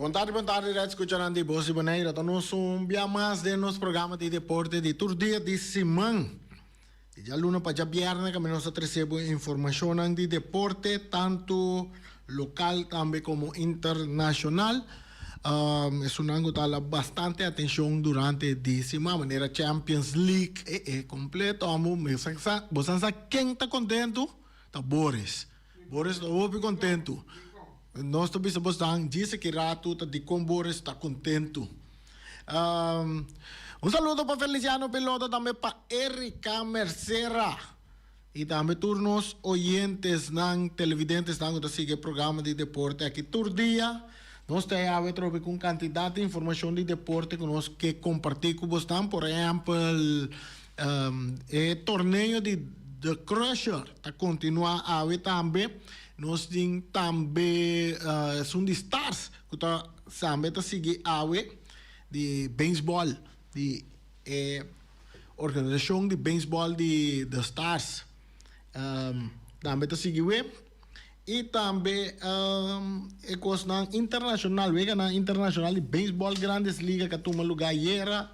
Bon tardi, bon tardi, radioscuchanan di Bos di Bonaire. Ta nos un bia mas den nos programa di deporte di tur dia di siman. Di djaluna pa djabièrnè kaminda nos ta trese bo informashonnan di deporte tantu lokal tambe komo internashonal. Esunnan ku ta hala bastante atenshon durante di siman manera Champions League e e kompleto amo bo sa sa ken ta kontentu? Ta Boris. Boris ta hopi kontentu. Nos ta bisa bosnan djis aki ratu ta dikon Boris ta kontentu. Un saludo pa Feliciano Piloto tambe pa Erika Mercera y tambe tur nos oyentesnan, televidentesnan cu ta sigui e programa di deporte aki tur dia. Nos ta awe trobe cu un cantidad di informacion di deporte cu nos ke comparti cu bosnan. Por ehempel, e torneo di The Crusher ta continua awe tambe. Nos tin tambe esun di Stars cu ta Sambe ta sigui awe di beisbòl di e organisashon di beisbòl di The Stars tambe ta sigui we i tambe e kosnan internashonal weganan internashonal di beisbòl Grandes Liga ka tuma lugá ayera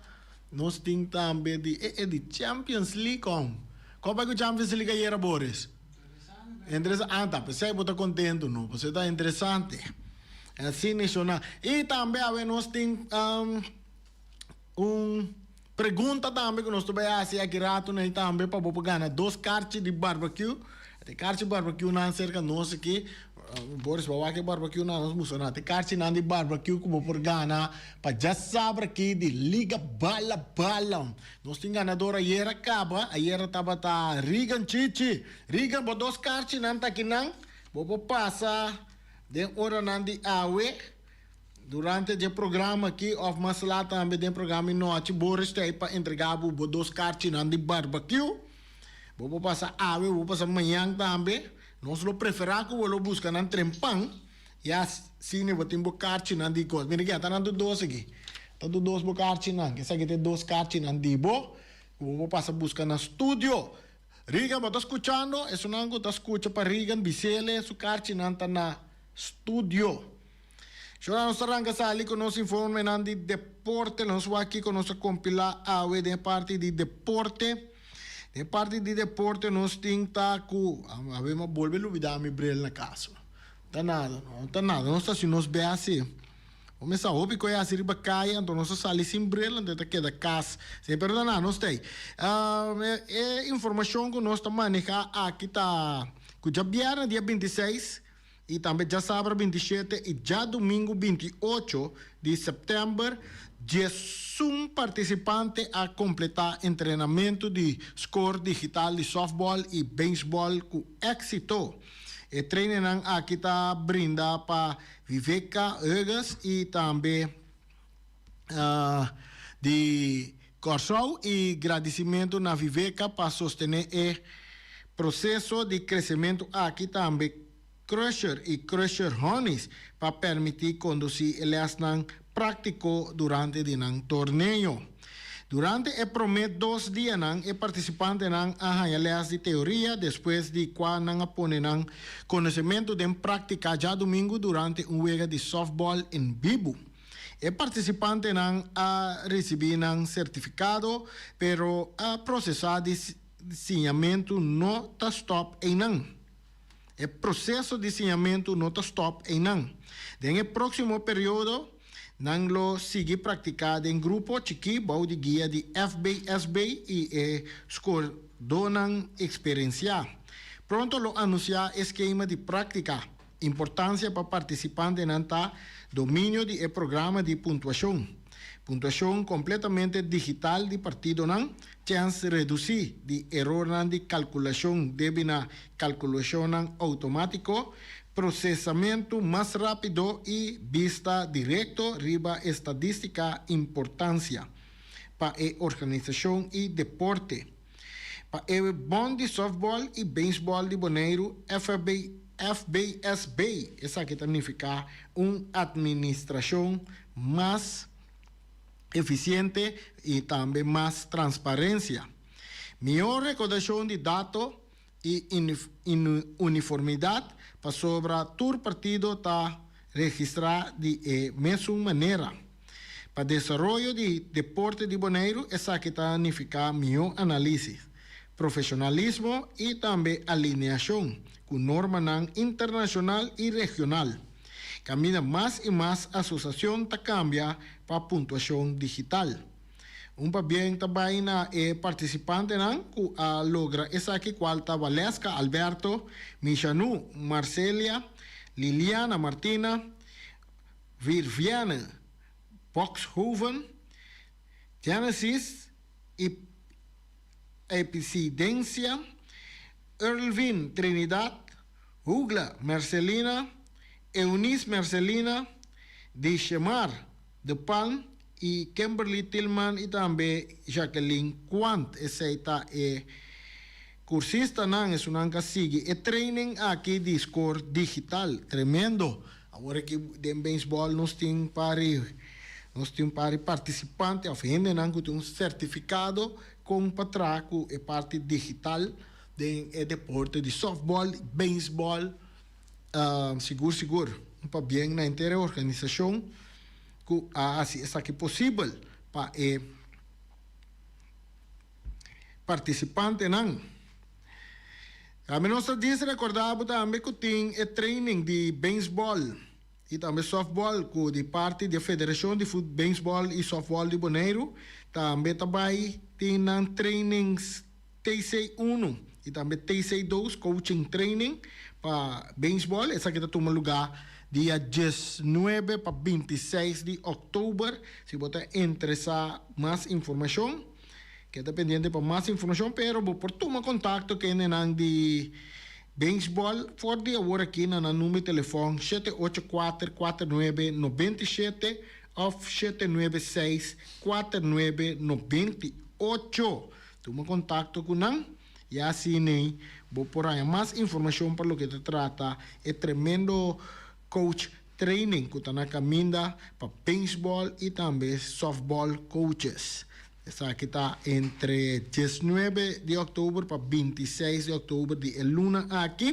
nos tin tambe di e e di Champions League kon kon bai ku Champions League ayera Boris? Interesante, p'esei bo ta kontentu no, p'esei ta interesante. Asina shona. I tambe awe nos tin un pregunta tambe ku nos ta bai hasi aki ratu nei tambe pa bo por gana dos karchi di barbecue. E karchi barbecue nan serka nos aki, Boris bo a wak e barbecue nan nos mustra nan. E karchinan di barbecue ku bo por gana pa djasabra aki di Liga Bala Bala. Nos tin ganador ayer a caba, ayer tabata Regan Chichi. Regan, bo dos karchinan ta akinan, bo por pasa den oranan di awe durante dje programa aki of mas laat tambe den programa di nochi. Boris ta ei pa entrega bo bo dos karchinan di barbecue. Bo por pasa awe, bo por pasa mañan tambe. Nos lo prefera ku bo lo buska nan trempan. Ya sini bo tin bo karchinan di kos. Mira aki, ata nan tur dos aki. Ta tur dos bo karchinan. Esaki ta e dos karchinan di bo ku bo por pasa buska na studio. Regan, bo ta skuchando? Esunnan ku ta skucha pa Regan bis'el su karchinan ta na studio. Shora nos ta ranka sali ku nos informenan di deporte. Nos wak kiko nos a kompilá awe den e parti di deporte. Den e parti di deporte nos tin ta ku, awe mi a bolbe lubidá mi bril na kas. Ta nada, no ta nada. Nos ta hasi nos best si. Bo mester hopi ku e hasi riba kaya, anto nos ta sali sin bril, anto e ta keda kas. Si, pero ta nada, nos ta ei. E informashon ku nos ta manehá aki ta ku djabièrnè dia 26 i tambe djasabra 27 i djadumingu 28 di sèptèmber, 11 partisipante a kompletá entrenamentu di skor digital di sòftbòl i beisbòl ku éksito. E trainingnan aki ta brinda pa Viveka Hughes i tambe di Kòrsou i gradisimentu na Viveka pa sostené e proseso di kresementu aki tambe Crusher i Crusher Honeys pa permití kondusí e lèsnan práktiko durante di nan torneo. Durante e promé dos dianan e partisipantenan a haña lès di teoria despues di kua nan a pone nan konosementu den práktika djadumingu durante un wega di sòftbòl en bibu. E partisipantenan a risibí nan sertifikado pero a prosesá di siñamentu no ta stòp einan. E proseso di siñamentu no ta stòp einan. Den e próksimo periodo, nan lo sigui praktiká den grupo chikí bou di guia di FBSB i e skordónan eksperensiá. Pronto lo anunsiá e skema di práktika. Importansia pa partisipantenan ta dominio di e programa di puntuashon. Puntuashon kompletamente digital di partidonan, chèns redusí di erornan di kalkulashon debi na kalkulashonnan outomátiko, prosesamentu mas rápido i bista direkto riba estadístika Importansia pa e organisashon i deporte. Pa e Bond di Sòftbòl i Beisbòl di Boneiru, FFB, FBSB, esaki ta nifiká un atministrashon mas efisiente i tambe mas transparensia, mihó rekodashon di dato i uniformidat pasobra tur partido ta. registrá di e mesun manera. Pa desaroyo di deporte di Boneiru esaki ta nifiká mihó análisis, profeshonalismo i tambe alineashon ku normanan internashonal i regional. Kaminda mas i mas asosiashon ta kambia pa puntuashon digital. Un pabien ta bai na e partisipantenan ku a logra esaki kual ta Valeska Alberto, Mishanu Marcelia, Liliana Martina, Virviane Boxhoven, Genesis i Epicidencia, Erlvin Trinidad, Hugla Mercelina, Eunice Mercelina, Dishemar De Palm i Kimberly Tilman i tambe Jacqueline Quant. Esei ta e kursistanan, esunnan ku a sigui e training aki di score digital. Tremendo! Awor aki den beisbòl nos tin pari nos tin pari partisipante òf hendenan ku tin un sertifikado kon pa traha ku e parti digital den e deporte di sòftbòl, beisbòl. Sigur sigur un pabien na henter e organisashon ku a hasi esaki posibel pa e partisipantenan. Tambe nos ta dis rekordá bo tambe ku tin e training di beisbòl i tambe sòftbòl ku di parti di e Federashon di Beisbòl i Sòftbòl di Boneiru tambe ta bai tin nan trainings TC unu i tambe TC dos coaching training pa beisbòl. Esaki ta tuma lugá dia diesnuebe pa bintiseis di òktober. Si bo ta interesá mas informashon, keda pendiente pa mas informashon, pero bo por tuma kontakto ku hendenan di beisbòl for di awor aki na nan number di telefòn 784 4997 òf 796 4998. Tuma kontakto ku nan i asin'ei bo por haña mas informashon pa loke ta trata e tremendo coach training ku ta na kaminda pa beisbòl i tambe sòftbòl coaches. Esaki ta entre 19 di òktober pa 26 di òktober di e luna aki.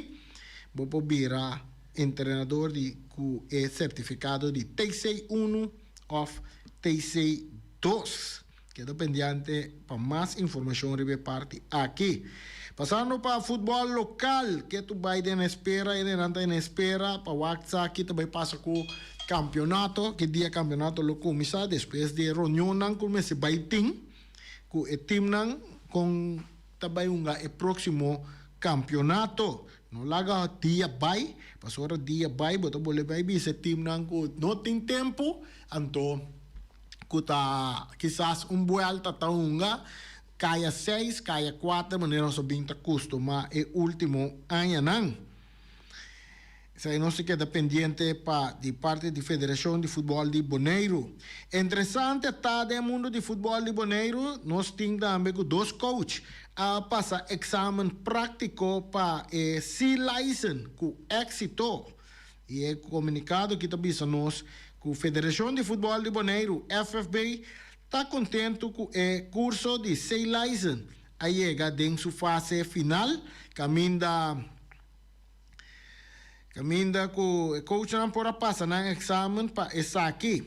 Bo por bira entrenador di ku e sertifikado di TC unu òf TC dos. Keda pendiente pa mas informashon riba e parti aki. Pasando pa futbòl lokal, ke tu bai den espera, e nan ta en espera pa wak sa ki ta bai pasa ku kampionato, ki dia kampionato lo kuminsá despues di e reunionnan ku mester bai tin ku e timnan kon ta bai hunga e próksimo kampionato. No laga dia bai, pasobra dia bai bo ta bolbe bai bisa e timnan ku no tin tempu, anto. ku ta kisas un buelta ta hunga kaya seis, kaya kuater manera nos a bin ta kustumá e último añanan. Esei nos ta keda pendiente pa di parti di Federashon di Futbòl di Boneiru. Interesante ta den mundu di futbòl di Boneiru nos tin tambe ku dos coach a pasa eksamen práktiko pa e C-license ku éksito. I e komunikado aki ta bisa nos ku Federashon di Futbòl di Boneiru, FFB, ta kontentu ku e kurso di C-License a yega den su fase final kaminda kaminda ku e coachnan por a pasa nan eksamen pa esaki.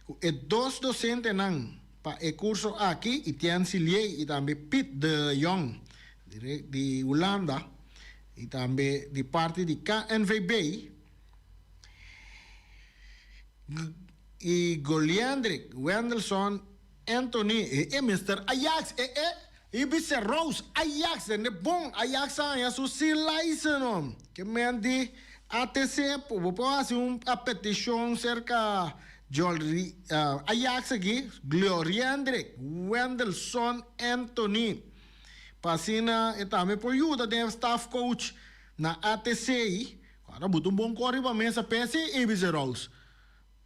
Ku e dos dosentenan pa e kurso aki, Etienne Silié i tambe Piet de Jong di Hulanda, I tambe di parti di KNVB i Goliendrick Wendelson Anthony e e Mister Ajax e e i bisa Rose Ajax den de bon Ajax a haña su C-license no ke men di ATC bo por hasi un a peticion serka Jolri Ajax aki Gloriendrick Wendelson Anthony. Pa asina e tambe por yuda den staff coach na ATC. Ora buta un bon kor riba mesa p'e si i bisa Rose.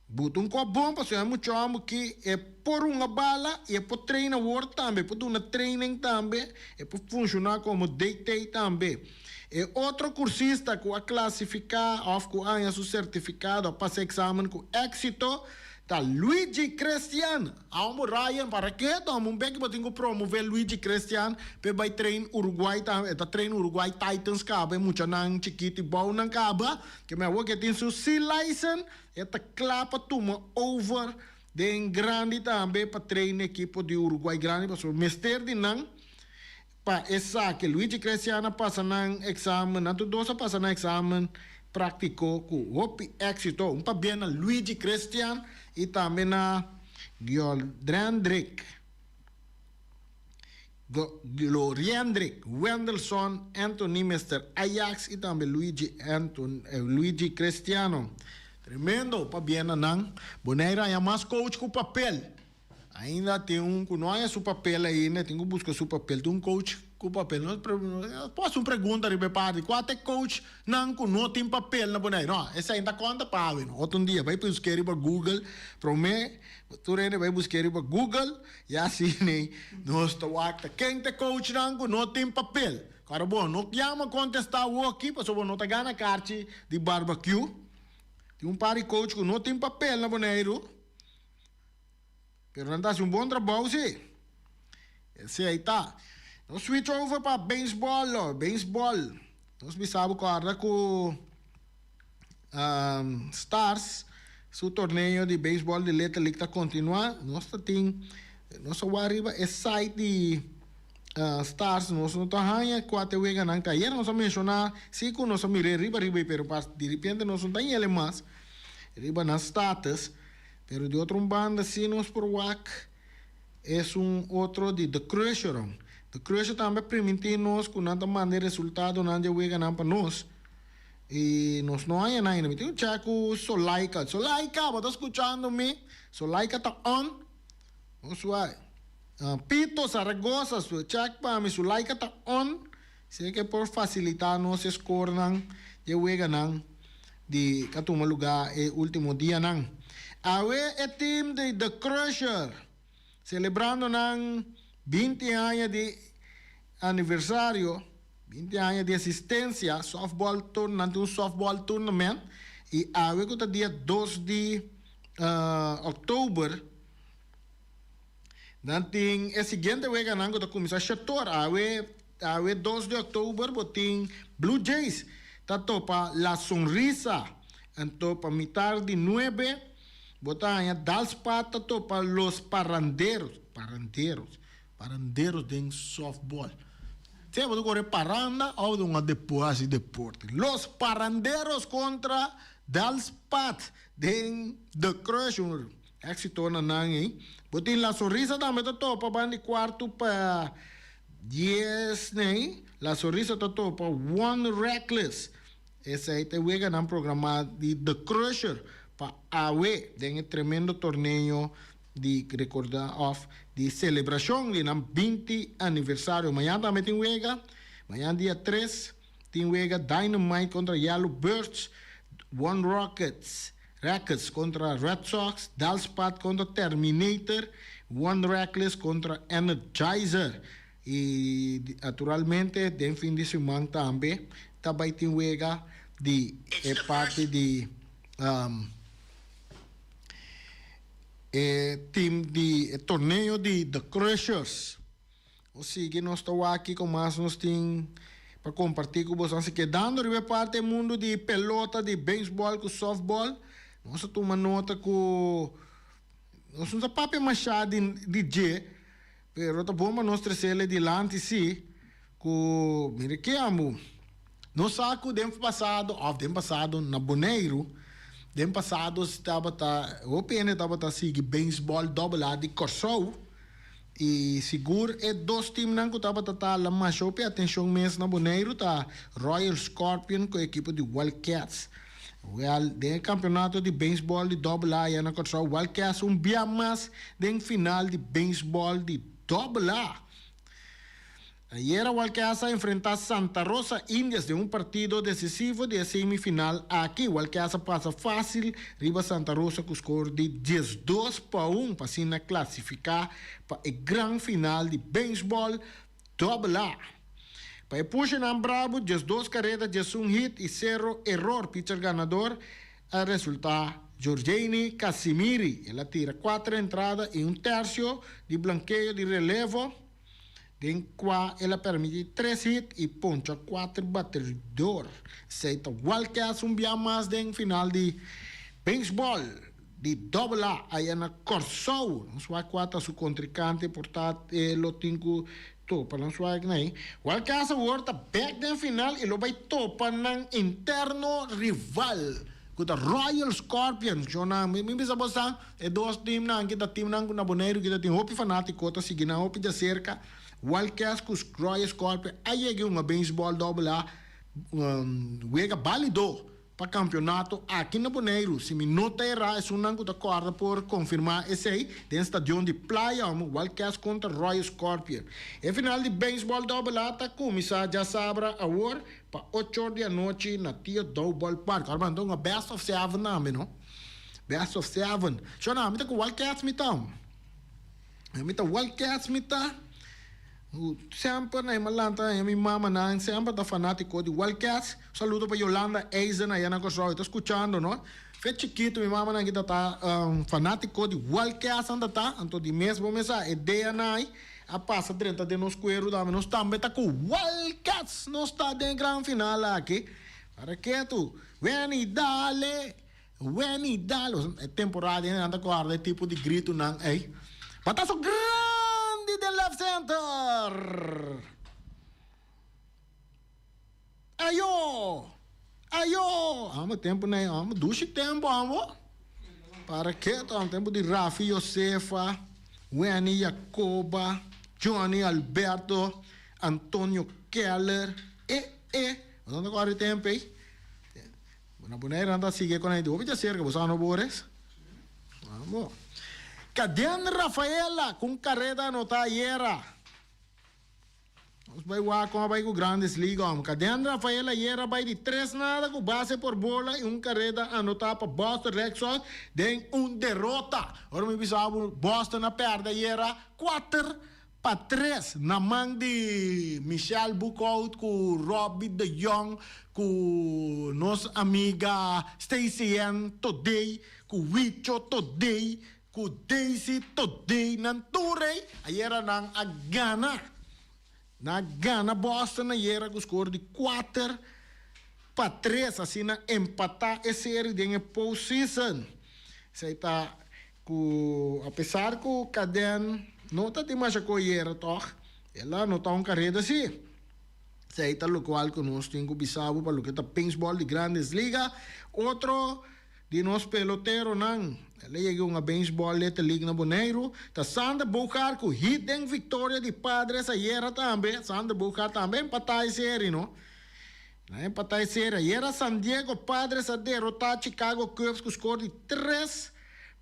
Buta un kor bon pasobra e mucha homber ki e por hunga bala i e por train awor tambe, e por duna training tambe, e por funciona como DT tambe. E otro cursista cu a clasifica of cu a haña su certificado a pasa examen cu exito. Ta Luigi Christian. Amo Ryan, para ke toma un beki bo tin ku promove Luigi Christian p'e bai train Uruguay tambe. E ta train Uruguay Titans kaba, e muchanan chikiti bounan kaba. Ke mi awor ke tin su C license, e ta kla pa tuma over den grandi tambe pa train ekipo di Uruguay grandi pasobra mester di nan pa esaki. Luigi Christian a pasa nan examen, nan tur dos a pasa nan examen practico cu hopi exito. Un pabia na Luigi Christian y tambe na Giordrendrick, Gloriendrick, Wendelson, Anthony Mister Ajax y tambe Luigi Anthony, Luigi Cristiano. Tremendo, pabia na nan. Bonaire haya mas coach cu papel. Ainda tin un ku no haña su papel ainda, tin ku buska su papel. Tin un coach ku papel. Nos por hasi un pregunta riba e parti, kua ta e coachnan ku no tin papel na Boneiru? No, esei ta konta pa awe no. Otro un dia bai busk'é riba Google. Promé tur hende bai busk'é riba Google i asina nos ta wak ta ken ta e coachnan ku no tin papel. Kòrda bo no yama kontestá awoki pasobra bo no ta gana karchi di barbecue. Tin un par di coach ku no tin papel na Boneiru. Pero nan ta hasi un bon trabou si. Esei ta. Nos switch over pa beisbòl lo. Beisbòl. Nos bisa bo kòrda ku Stars su torneo di beisbòl di Little League ta kontinuá. Nos ta tin, nos a wak riba e site di Stars, nos no ta haña kua ta e weganan ta. Ayer nos a menshoná si ku nos a mir'é riba riba ei, pero diripiente nos no ta hañ'el mas riba nan status. Pero di otro un banda si nos por wak esun otro di The Crusheron. The Crusher tambe a primintí nos ku nan ta manda e resultadonan di e weganan pa nos i nos no haña nan ainda. Mi tin un chat ku Solaika. Solaika, bo ta skuchando mi? Solaika ta on. Nos wak. Pito Zaragoza su check pa mi. Solaika ta on. Si e ke por fasilitá nos e skornan di e weganan di ka tuma lugá e último dianan. Awe e team di The Crusher selebrando nan 20 aña di aniversario, 20 aña di esistensia, softball tour, nan tin un softball tournament i awe ku ta dia 2 di òktober, Nan tin e siguiente weganan ku ta kuminsá shetor, awe awe 2 di òktober bo tin Blue Jays ta topa La Sonrisa, anto pa mitar di nuebe bo ta haña Dalspat ta topa Los Parranderos, Parranderos, Parranderos den softball. Sea bo ta kore paranda òf den un depo hasi deporte. Los Parranderos kontra Dalspat den The Crush. Éxito na nan ei. Bo tin La Sonrisa tambe ta topa ban di cuarto pa dies nei. La Sonrisa ta topa One Reckless. Esei ta e weganan programá di The Crusher pa awe den e tremendo torneo di recorda of di celebracion di nan 20 aniversario. Mañan tambe tin wega. Mañan dia 3 tin wega Dynamite contra Yellow Birds, One Rockets. Rackets kontra Red Sox, Dalspat kontra Terminator, One Reckless kontra Energizer. I naturalmente den fin di siman tambe ta bai tin wega di e parti di e team di e torneo di The Crushers. Nos sigui nos ta wak kiko mas nos tin pa kompartí ku boso. Así kedando riba e parti e mundu di pelota, di beisbòl ku sòftbòl, nos a tuma nota ku nos no ta papia mashá di di dje, pero ta bon pa nos tresel e dilanti sí, ku mira ke ambu. Nos sa ku den pasado òf den pasado na Boneiru, den pasado tabata hopi hende tabata sigui beisbòl dòbel A di Kòrsou. I sigur e dos teamnan ku tabata ta la masha hopi atenshon mes na Boneiru ta Royal Scorpion ku e ekipo di Wild Cats. Wèl, den e kampionato di beisbòl di Dòbel A aya na Kòrsou, Wild Cats un bia mas den final di beisbòl di Dòbel A. Ayera Walkeasa a enfrentá Santa Rosa Indians den un partido desisivo di e semifinal aki. Walkeasa pasa fásil riba Santa Rosa ku skor di 12-1 pa asina klasifiká pa e gran final di beisbòl Dòbel A. Pa e pushenan brabu, 12 kareda, 11 hit i sero eror. Pitcher ganador a resultá. Giorgeni Casimiri. El a tira kuater entrada i un tersio di blankeo di relevo, den kua el a permití tres hit i poncha kuater bateridor. Esei ta Wildcats un bia mas den final di beisbòl di Dòbel A aya na Kòrsou. Nos wak kua ta su kontrinkante, por ta e lo tin ku topa nos wak nei. Wildcats awor ta bèk den final i lo bai topa nan interno rival ku ta Royal Scorpions. Shonnan, mi bisa bo sa e dos teamnan aki ta teamnan ku na Boneiru kita tin hopi fanátiko ta sigui nan hopi djaserka. Wildcats ku Royal Scorpions a yega hunga beisbòl Dòbel A wega bálido. Pa kampionato aki na Boneiru, si mi no ta erá esunnan ku ta kòrda por konfirmá esei, den stadion di Playa Homo, Wildcats kontra Royal Scorpion. E final di beisbòl Dòbel A ta kuminsá djasabra awor pa ochor di anochi na Tio Dow Ballpark. Ora bo a best of seven tambe no? Best of seven. Shona, mi ta ku Wildcats mi ta. Mi ta Wildcats mi ta. Semper na e malanta e mi mamanan semper ta fanatico di Wildcats. Saludo pa Yolanda Eisen aya na Kòrsou e ta skuchando no. Fe chikitu mi mamanan kita ta fanatico di Wildcats nan ta ta anto di mes bo mes sa e DNA a pasa drenta den nos kueru tambe nos tambe ta ku Wildcats nos ta den e gran final aki. Para ketu Wenny dale Wenny dale e temporada hende nan ta kòrda e tipo di gritunan ei. Bataso grandi den left center! Ayo! Ayo! Amo tempu nei amo dushi tempu amo. Para ketu amo tempu di Rafi Josefa, Wenny Jacoba, Johnny Alberto, Antonio Keller, e e. Bo ta kòrda e tempu ei? Na Bonaire nan ta sigui con e hopi djacerca, bo sa no Boris? Amo. Caden Rafaela cu un careda anota ayera. Nos bay wak con a bay cu Grandes Liga hom. Caden Rafaela ayera bay di tres nada cu base por bola y un careda anota pa Boston Red Sox den un derota. Ora mi bisa bo Boston a perde ayera cuater Pa tres, na man di Michelle Boekhout ku Robbie de Jong ku nos amiga Stacey Ann Todey ku Wicho Todey ku Daisy Todey nan tur ei ayera nan a gana. Nan a gana Boston ayera ku skor di kuater pa tres asina empatá e seri den e postseason. Esei ta Ku apesar ku Caden no ta tin masha koyera tòg, el a notá un kareda sí. Esei ta lokual ku nos tin ku bisa bo pa loke ta pingsbòl di Grandes Liga. Otro di nos peloteronan, el a yega un a beisbòl Little League na Boneiru, ta Sander Bogaert ku hit den viktoria di Padres ayera tambe. Sander Bogaert tambe empatá e seri no. Nan empatá e seri ayera. San Diego Padres a derotá Chicago Cubs ku skor di tres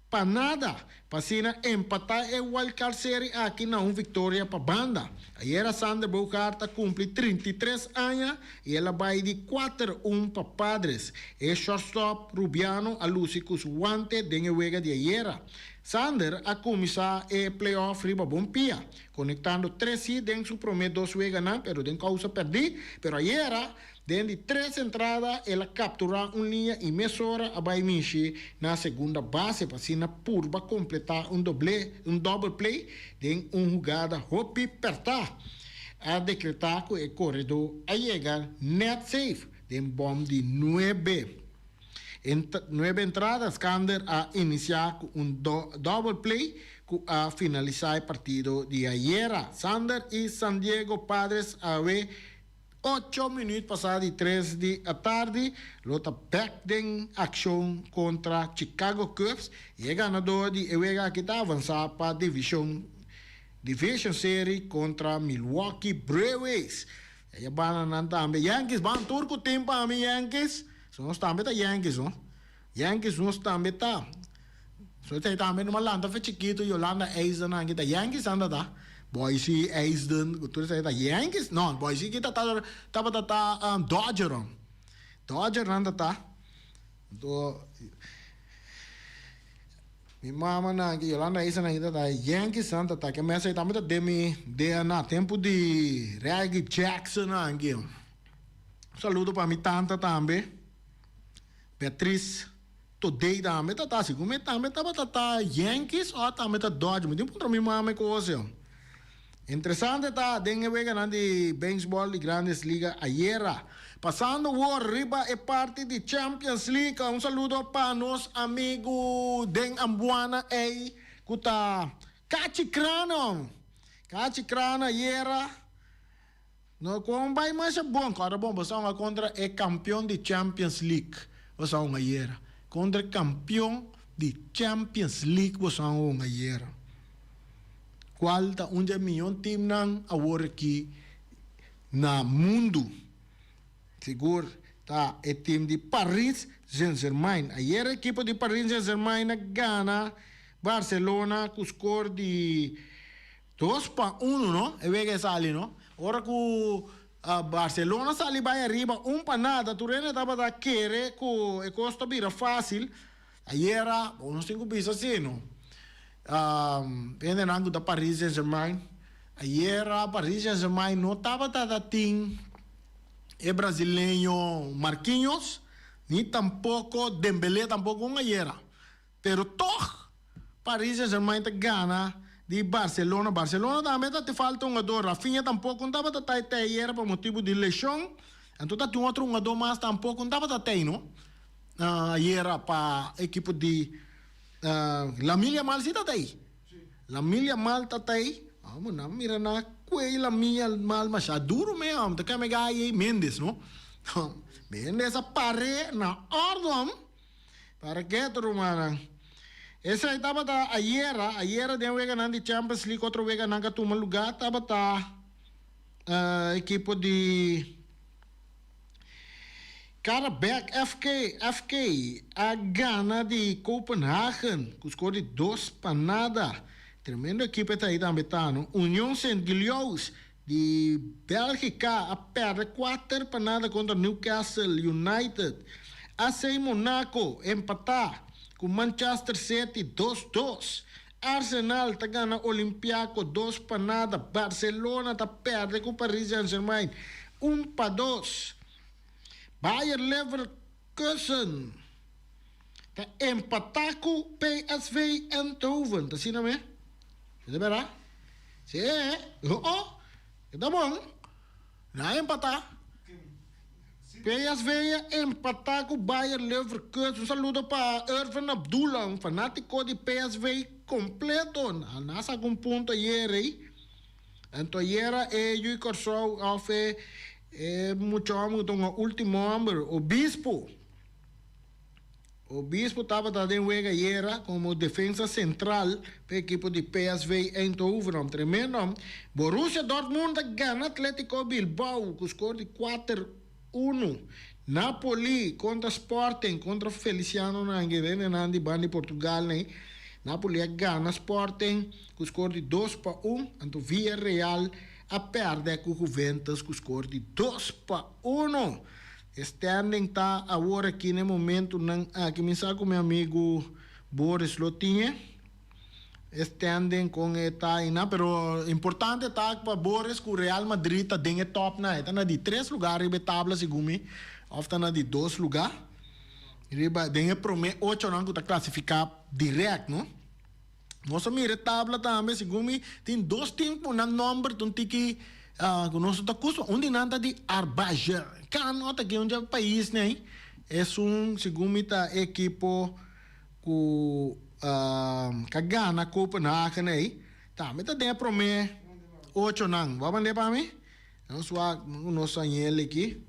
pa nada pa asina empatá e Wild Card Seri aki na un viktoria pa banda. Ayera Sander Bogaerts a kumpli 33 aña i el a bai di kuater un pa Padres. E shortstop Rubiano a lusi ku su wante den e wega di ayera. Sander a kuminsá e playoff riba bon pia. Konektando tres hit den su promé dos weganan, pero den kousa pèrdí. Pero ayera, den di tres entrada, el a kapturá un liña i mesora a bai mishi na segunda base pa asina purba kompletá un doblé, un double play den un hugada hopi pèrtá. A dekretá ku e koredó a yega nèt safe den bòm di nuebe. Nuebe entrada, Skander a inisiá ku un double play ku a finalisá e partido di ayera. Sander i San Diego Padres awe ocho minuut pasá di tres di atardi lo ta bèk den akshon kontra Chicago Cubs i e ganadó di e wega aki ta avansá pa divishon Division Series kontra Milwaukee Brewers. E bananan tambe Yankees ban tur ku tin pa mi Yankees. So nos tambe ta Yankees no. Yankees nos tambe ta. So esei tambe no a lanta fe chikitu Yolanda Eisden nan kita Yankees nan ta ta. Boise Eisden ku tur esei ta Yankees no Boise kita ta tabata ta Dodger no. Dodger nan ta ta. Anto mi mama nan ki Yolanda Eisden nan kita ta Yankees nan ta ta. Ke mes esei tambe ta den mi DNA tempu di Reggie Jackson nan ki. Un saludo pa mi tanta tambe, Beatriz. Today tambe ta ta segun mi tambe tabata ta Yankees o tambe ta Dodgers mi tin puntra mi mama e cos yo. Interesante ta den e weganan di beisbol di Grandes Liga ayera. Pasando wor riba e parti di Champions League un saludo pa nos amigu den Ambuana ey cu ta Cachi Crano. Cachi Crano ayera. No con bay masha bon. Ora bon boso a hunga contra e campeon di Champions League. Boso a hunga ayera. Contra e campeon di Champions League boso a hunga ayera. Cual ta un dje miyon teamnan awor aki na mundu. Sigur ta e team di Paris Saint-Germain. Ayera ekipo di Paris Saint-Germain a gana Barcelona cu score di. 2-1 no, e wega e sali no. Ora ku Barcelona sali bai ariba 1-0, tur hende tabata kere ku e kos ta bira fásil. Ayera, bo nos tin ku bisa si no. Hendenan ku ta Paris Saint-Germain, ayera Paris Saint-Germain no tabata ta tin e brasileño Marquinhos, ni tampoko Dembélé tampoko un ayera. Pero tog Paris Saint-Germain ta gana di Barcelona. Barcelona tambe ta te falta un hungador. Rafinha tampoco no tabata ta te ayera pa motibu di lesion. Anto ta tin otro hungador mas tampoco no tabata tei no ayera pa ekipo di Lamine Yamal si ta tei. Lamine Yamal ta tei. Amo nan mira na cuey Lamine Yamal masha duro me amo ta keme gaye Mendes no. Mendes a pare na ordo. Para ketu rumannan. Esei tabata ayera, ayera den weganan di Champions League otro weganan ka tuma luga tabata ekipo di Karabek FK, FK a gana di Kopenhagen ku skor di 2-0. Tremendo ekipo e ta ei tambe ta no. Union Sint-Gilloise Di Bèlgika a pèrdè 4-0 kontra Newcastle United. AC Monaco empatá ku Manchester City 2-2. Arsenal ta gana Olympiako 2-0. Barcelona ta pèrdè ku Paris Saint-Germain 1-2. Bayer Leverkusen ta empatá ku PSV Eindhoven. Ta asina me? Ta berdad? Sí, oh, oh, e ta bon. Nan a empatá. PSV a empatá ku Bayer Leverkusen. Un saludo pa Irvin Abdullah, un fanátiko di PSV kompleto. Nan a saka un punto ayer ei. Anto ayera e yu Kòrsou òf e e mucha hòmber ku ta un último hòmber, Obispo. Obispo tabata den wega ayera komo defensa sentral pa e ekipo di PSV Eindhoven. Tremendo. Borussia Dortmund a gana Atletico Bilbao ku skor di 4-1. Napoli kontra Sporting kontra Feliciano nan rendenan di banda di Portugal nei. Napoli a gana Sporting ku skor di 2-1. Anto Villarreal a pèrdè ku Juventus ku skor di 2-1. E standing ta awor aki na e momentunan aki. Mi sa ku mi amigu Boris lo tin e e standing kon e ta einan, pero importante ta pa Boris ku Real Madrid ta den e topnan. E ta na di tres lugar riba e tabla segun mi, òf ta na di dos lugar riba den e promé ochonan ku ta klasifiká dirèkt, no. Nos a mira e tabla tambe, segun mi tin dos team ku nan nomber ta un tiki ku nos no ta kusma. Un di nan ta di Azerbaijan, no ta ki un dje pais nei. Esun segun mi ta e ekipo ku ka gana Copenhagen ei. Tambe ta den e prome ochonan. Bo a mand'é pa mi? Nos wak ku nos hañ'el aki.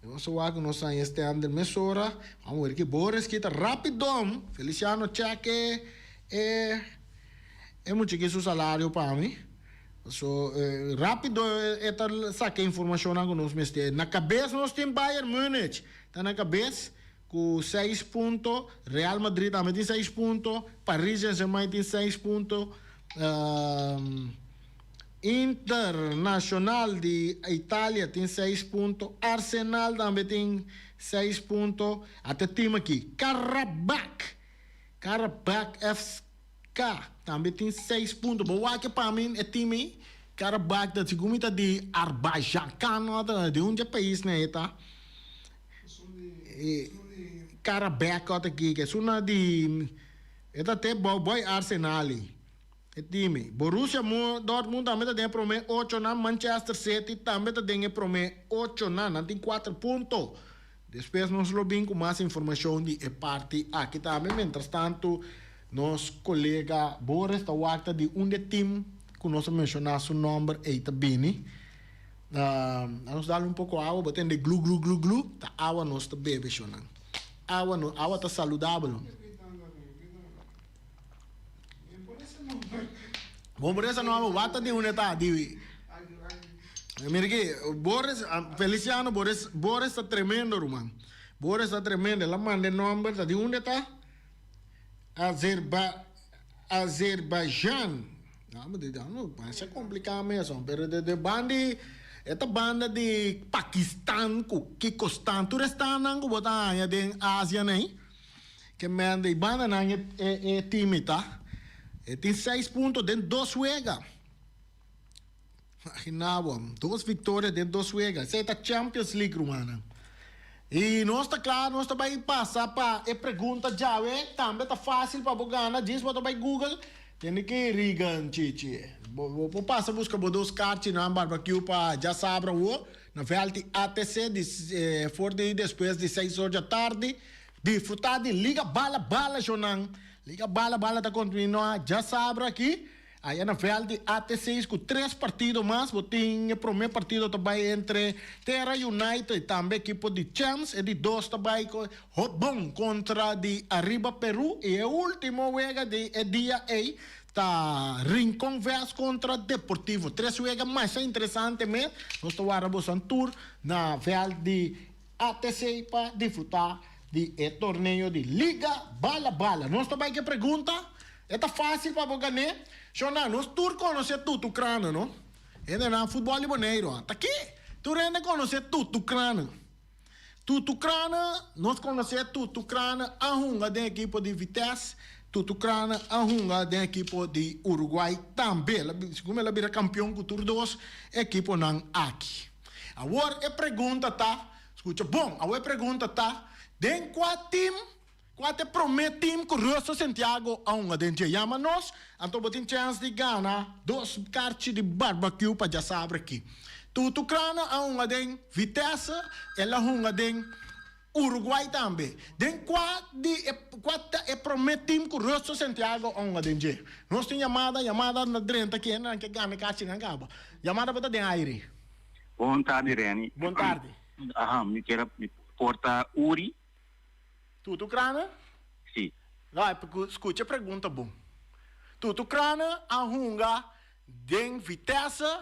Nos wak ku nos haña Stender mesora. Vamos ver ki Boris kita rapidom. Feliciano check e e e muchiki su salario pa mi. So rapido e ta saka e informashonnan ku nos mester. Na kabes nos tin Bayern Munich. Ta na kabes ku seis punto. Real Madrid tambe tin seis punto. Paris Saint-Germain tin seis punto. Internacional di Italia tin seis punto, Arsenal tambe tin seis punto. Ata e team aki, Karabakh, Karabakh FK tambe tin seis punto. Bo wak pa mi e team ei, Karabakh ta segun mi ta di Azerbaijan, no ta di un dje pais nan e ta. Karabek ot aki, ke esuna di e ta te bou boy Arsenal ei. E team ei. Borussia Dortmund tambe ta den e prome ochonan, Manchester City tambe ta den e prome ochonan, nan tin kuater punto. Despues nos lo bin ku mas informashon di e parti aki tambe. Mientrastantu nos kolega Boris ta wak ta di unda e team ku nos a menshoná su nòmber ei ta bini. A nos dal un poko awa, bo tende glu glu glu glu, ta awa nos ta bebe shonnan. Awa no, awa ta saludabel. Bo por esa nòmber, wak ta di unda ta, di. Mira aki, Boris, Feliciano Boris, Boris ta tremendo ruman. Boris ta tremendo, el a manda e nòmber, ta di unda ta? Azerba, Azerbaijan. No, mi di, no, masha kompliká mes hon, pero de de banda di, e ta banda di Pakistan ku Kikostan, tur e stannan ku bo ta haña den Asia nei, ke men di bandanan e e e team ta. E tin seis punto den dos wega. Imagina bo, dos victoria den dos wega. Esei ta Champions League, rumannan. I nos ta kla, nos ta bai pasa pa e pregunta djawe. Tambe ta fácil pa bo gana, djis bo ta bai Google. Tende ki Reagan, Chichi. Bo, bo por pasa buska bo dos karchinan barbecue pa djasabra awo na vèlt di ATC di, for di despues di seis or djatardi. Disfrutá di Liga Bala Bala, shownan. Liga Bala Bala ta kontinuá djasabra aki. Aya na vèlt di AT seis ku tres partido mas bo tin e promé partido ta bai entre Terra United i tambe ekipo di Champs e di dos ta bai Hotbon kontra di Arriba Peru i e ultimo wega di e dia ei ta Rincon vs kontra Deportivo. Tres wega masha interesante mes nos ta warda boso tur na vèlt di ATC pa disfrutá di e torneo di Liga Bala Bala. Nos ta bai ke pregunta? E ta fásil pa bo gané? Shona, nos tur konosé Tutu Krana, no? Hendenan futbòl di Boneiru a. Ta ke? Tur hende konosé Tutu Krana. Tutu Krana, nos konosé Tutu Krana a hunga den ekipo di Vitesse, Tutu Krana a hunga den ekipo di Uruguay tambe. El a, segun mi el a bira kampion ku tur dos ekiponan aki. Awor e pregunta ta, skucha bon, awor e pregunta ta, den kua tim, kua ta e promé tim ku Russel Santiago a hunga den dje? Yama nos, anto bo tin chèns di gana dos karchi di barbecue pa djasabra aki. Tutu Krana a hunga den Vitesse, el a hunga den Uruguay tambe. Den kua di e kua ta e promé tim ku Russel Santiago a hunga den dje? Nos tin yamada, yamada na drenta ki hendenan ke gana e karchinan kaba. Yamada bo ta den aire. Bon tardi Renny. Bon tardi. Aha, mi kier a mi por ta Uri. Tutu Krana? Si. No, skucha e pregunta bon. Tutu Krana a hunga den Vitesse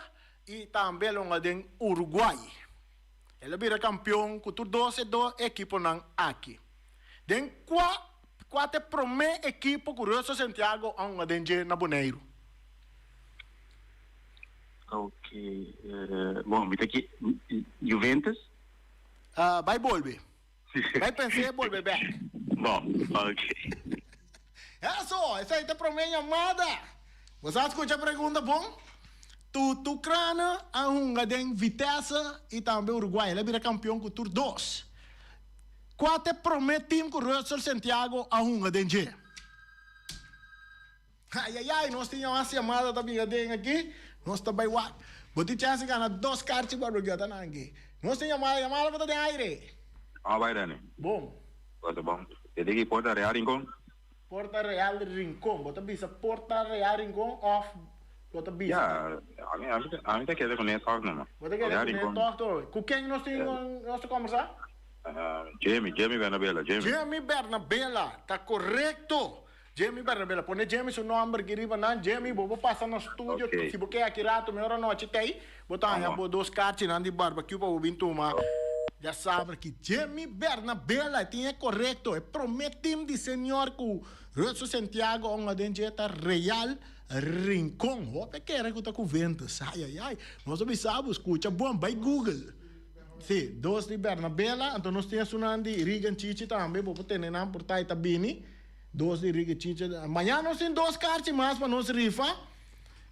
i tambe el hunga den Uruguay. El a bira kampion ku tur dos e dos ekiponan aki. Den kua kua ta e promé ekipo ku Russel Santiago a hunga den dje na Boneiru? Ok, bon mi ta ki Juventus. Bai bolbe. Bai pens'é bolbe bèk. Bon, ok. Eso! Esei ta e promé yamada. Bo sa skucha pregunta bon? Tutu Krane a hunga den Vitesse i tambe Uruguay. El a bira kampion ku tur dos. Kua ta e promé tim ku Russel Santiago a hunga den dje? Ayayay, nos tin mas yamada ta bira den aki. Nos ta bai wak. Bo tin chance di gana dos karchi barbecue ata nan aki. Nos tin yamada, yamada bo ta den aire. Awa bai Rene. Bon. Bo ta bon. E di ki Porta Real Rincon? Porta Real Rincon. Bo ta bisa Porta Real Rincon of bo ta bisa. Ya, ami ami ta keda kuné tòg numa. Bo ta keda kuné tòg tur. Ku ken nos tin nos ta kombersá? Jimmy, Jimmy Bernabela, Jimmy. Jimmy Bernabela, ta korekto. Jimmy Bernabela, pone Jimmy su nomber aki riba nan. Jimmy, bo por pasa na studio si bo ke aki rato, mi ora nochi tei, bo ta haña bo dos karchinan di barbecue pa bo bin tuma. Ya sabra ki Jimmy Bernabela e tin e korekto. E prome team di senior ku Russel Santiago a hunga den dje ta Real Rincon. Hopi a kere ku ta Juventus. Ai ai ai. Nos a bisa bo, skucha bon, bai Google. Si, dos di Bernabela, anto nos tin esunnan di Regan Chichi tambe, bo por tene nan por ta e ta bini. Dos di Ricky Chiche. Mañana nos tin dos karchi mas pa nos rifa.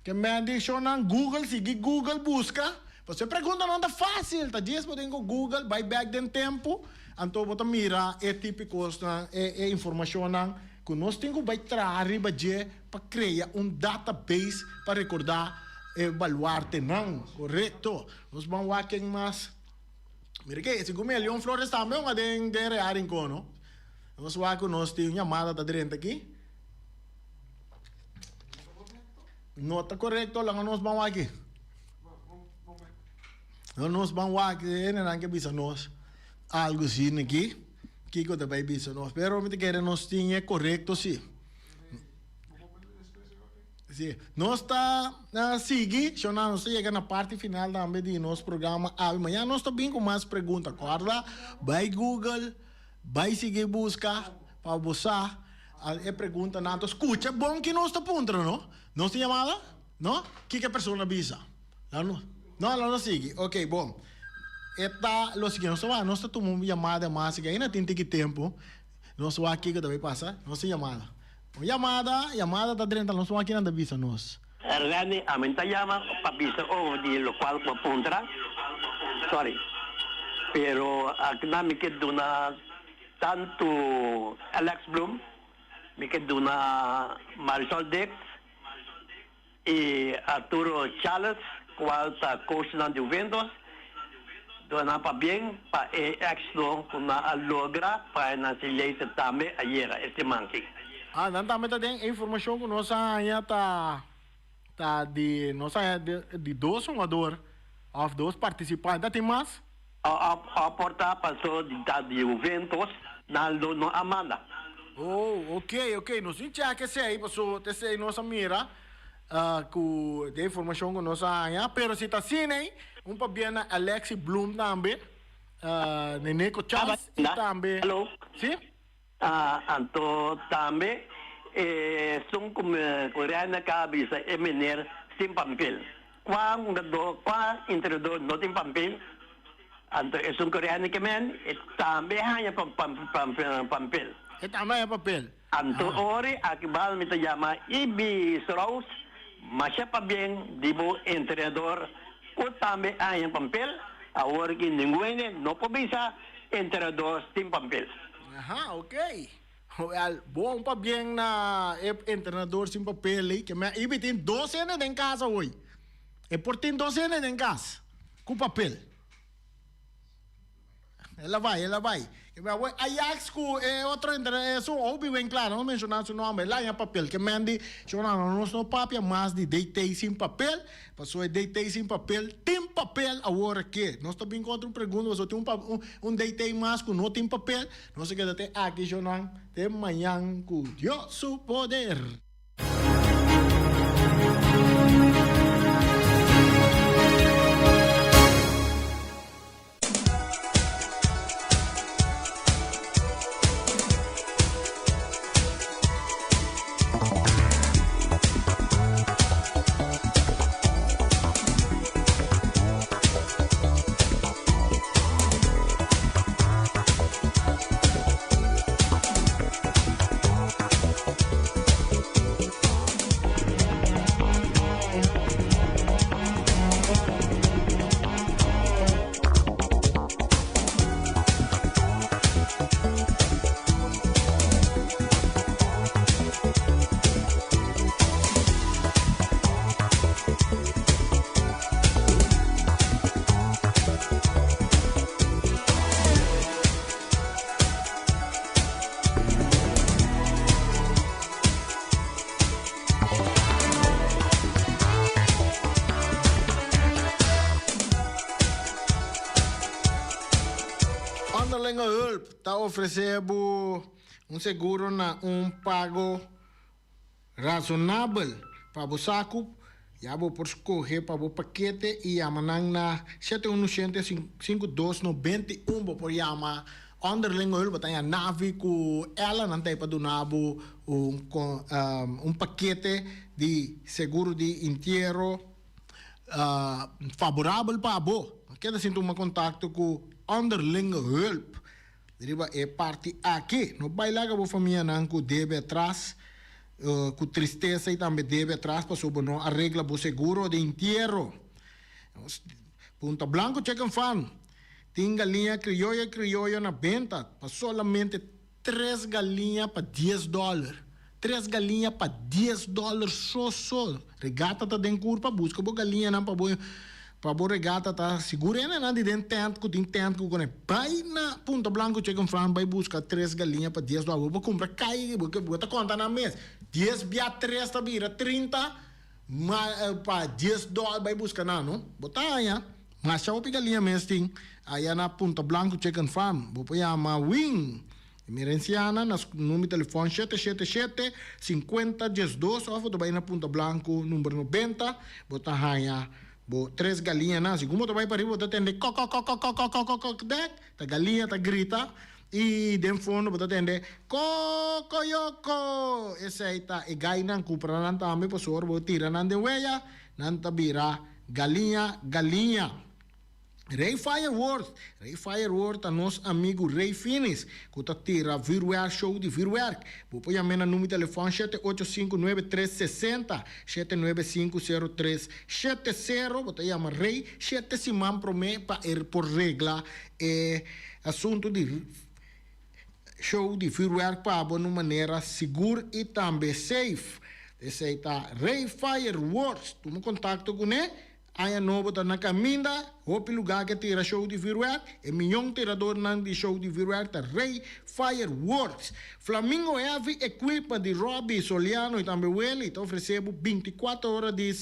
Ke men di shownan Google, sigui Google buska. Pasobra e preguntanan ta fácil. Ta djis bo tin ku Google, bai bek den tempu. Anto bo ta mira e tipicosnan, e e informacionnan cu nos tin cu bay traha riba dje pa crea un database pa recorda e baluartenan. Corecto. Nos ban wak ken mas. Mira ke, segun mi Leon Flores tambe un aden den Real Rincon, no? Nos wak cu nos tin un yamada ta drenta aki. No ta corecto, laga nos ban wak aki. No nos ban wak e hendenan ke bisa nos algo asina aki, kiko ta bay bisa nos, pero mi ta kere nos tin e corecto si. Si, nos ta sigui, shona nos ta yega na parti final tambe di nos programa awe. Mañana nos ta bin ku mas pregunta. Kòrda bai Google, bai sigui buska pa bo sa e preguntanan. Anto skucha bon ki nos ta puntra, no? Nos tin yamada? No? Kiko e persona bisa? Laga nos, no, laga nos sigui. Ok, bon. E ta lo siguiente, nos ta wak, nos ta tuma un yamada mas, aki ainda tin tiki tempu. Nos wak kiko ta bay pasa, nos tin yamada. Un yamada, yamada ta drenta, nos wak kinan ta bisa nos. Randy, ami ta yama pa bisa over di locual cu a puntra, sorry, pero akinan mi ke duna tanto Alex Bloem, mi ke duna Marisol Dix y Arturo Charles cual ta coachnan di Juventus, duna nan pabien pa e exito cu nan a logra pa nan siguiente tambe ayera e siman aki. Ah, nan tambe ta den e informacion cu nos a haña ta ta di nos a haña di dos hungador of dos participante. Ta tin mas? A aporta paso di ta di Juventus nan lo no a manda. Oh, ok, ok. Nos tin check esey paso t'esey nos a mira cu den informacion cu nos a haña. Pero si ta asina ey, un pabia na Alexi Bloem tambe, Neneco Chas y tambe. Aló. Si? Anto tambe esun cu Reina ka bisa e meneer sin pampel. Cua hungador, cua entrenador no tin pampel? Anto esun cu Reina ke men, e tambe haña pampel. E tambe haña papel. Anto ori aki bal mi ta yama Ibi Strauss, masha pabien di bo entrenador cu tambe haña pampel, awor ki ningun hende no por bisa entrenador sin pampel. Aha, ok. Wel, bon pabien na e entrenador sin papel ei, ke me Ibi tin dos hende den cas awoi. E por tin dos hende den cas cu papel. El a bai, el a bai. Ke me awoi Ajax cu e otro entrenador, esun Obi Winklar, no menciona su nomber, el haña papel. Ke men di, Shona, nos no papia mas di DT sin papel. Pasobra e DT sin papel tin papel awor aki. Nos ta bin kontra un pregunta pasobra tin un un DT mas ku no tin papel. Nos ta keda te aki shownan te mañan ku Dios su poder. Onderlinge Hulp ta ofresé bo un seguro na un pago razonabel pa bo saku. Ya bo por skohe pa bo pakete i yama nan na shete unu shente sinku dos 91. Bo por yama Onderlinge Hulp, bo ta haña Navi ku Ella, nan ta ei pa duna bo un un pakete di seguro di intiero faborabel pa bo. Keda sin tuma kontakto ku Onderlinge Hulp riba e parti aki. No bai laga bo famianan ku debe atras, ku tristesa i tambe debe atras pasobra bo no a regla bo seguro di intiero. Punta Blanco Chicken Farm. Tin galiña krioyo i krioyo na benta pa solamente tres galiña pa dies dòler. Tres galiña pa dies dòler so so. Regata ta den kurpa, buska bo galiñanan pa bo pa bo regata ta sigur hendenan di den tent ku tin tent ku kone. Bai na Punta Blanco Chicken Farm bai buska tres galiña pa dies dòler. Bo por kumpra kai bo ta konta nan mes. Dies bia tres ta bira trinta ma pa dies dòler bai buska nan no. Bo ta haña. Masha hopi galiña mes tin aya na Punta Blanco Chicken Farm. Bo por yama Win Emerenciana na number telefon shete shete shete sinkuenta diesdos of bo ta bai na Punta Blanco number nobenta bo ta haña bo tres galiñanan. Segun bo ta bai pariba bo ta tende kokokokokokokokok dek ta galiña ta grita y den fondo bo ta tende kokoyoko esei ta e gainan kupra nan tambe pasobra bo tira nan den weya nan ta bira Galiña, galiña. Rey Fireworks, Rey Fireworks ta nos amigu Rey Finis ku ta tira vuurwerk show di vuurwerk. Bo por yam'é na number di telefòn shete ocho sinku nuebe tres sesenta, shete nuebe sinku sero tres shete sero. Bo ta yama Rey shete siman promé pa e por regla e asuntu di show di vuurwerk pa bo na un manera sigur i tambe safe. Esei ta Rey Fireworks. Tuma kontakto kuné. Aña nobo ta na kaminda. Hopi lugá ke tira show di vuurwerk. E miyon tiradornan di show di vuurwerk ta Rey Fireworks. Flamingo Heavy Equipment di Robbie Soliano i tambe Willy ta ofresé bo bintikuater ora di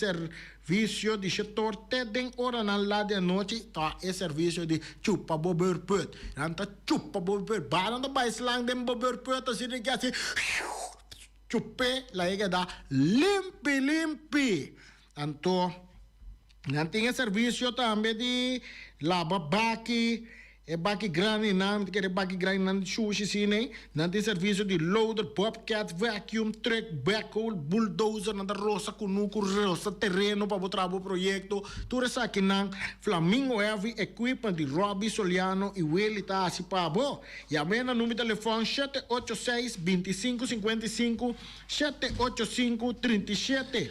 Visio di shetor te den oranan lat di anochi ta e servisio di chupa bo beurput. Nan ta chupa bo beurput. Ba nan ta bai slang den bo beurput asina ke hasi chup'é la e keda limpi limpi. Anto nan tin e servisio tambe di laba baki. E baki grandinan, mi ta kere baki grandinan di shushi si nei. Nan tin servisio di loader, bobcat, vacuum, truck, backhoe, bulldozer, nan ta rosa kunuku, rosa tereno pa bo traha bo proyekto. Tur esakinan Flamingo Heavy Equipment di Robby Soliano i Willy ta hasi pa bo. Yam'é na number di telefòn shete ocho seis, binti sinku sinkuenta i sinku, shete ocho sinku, trinta i shete,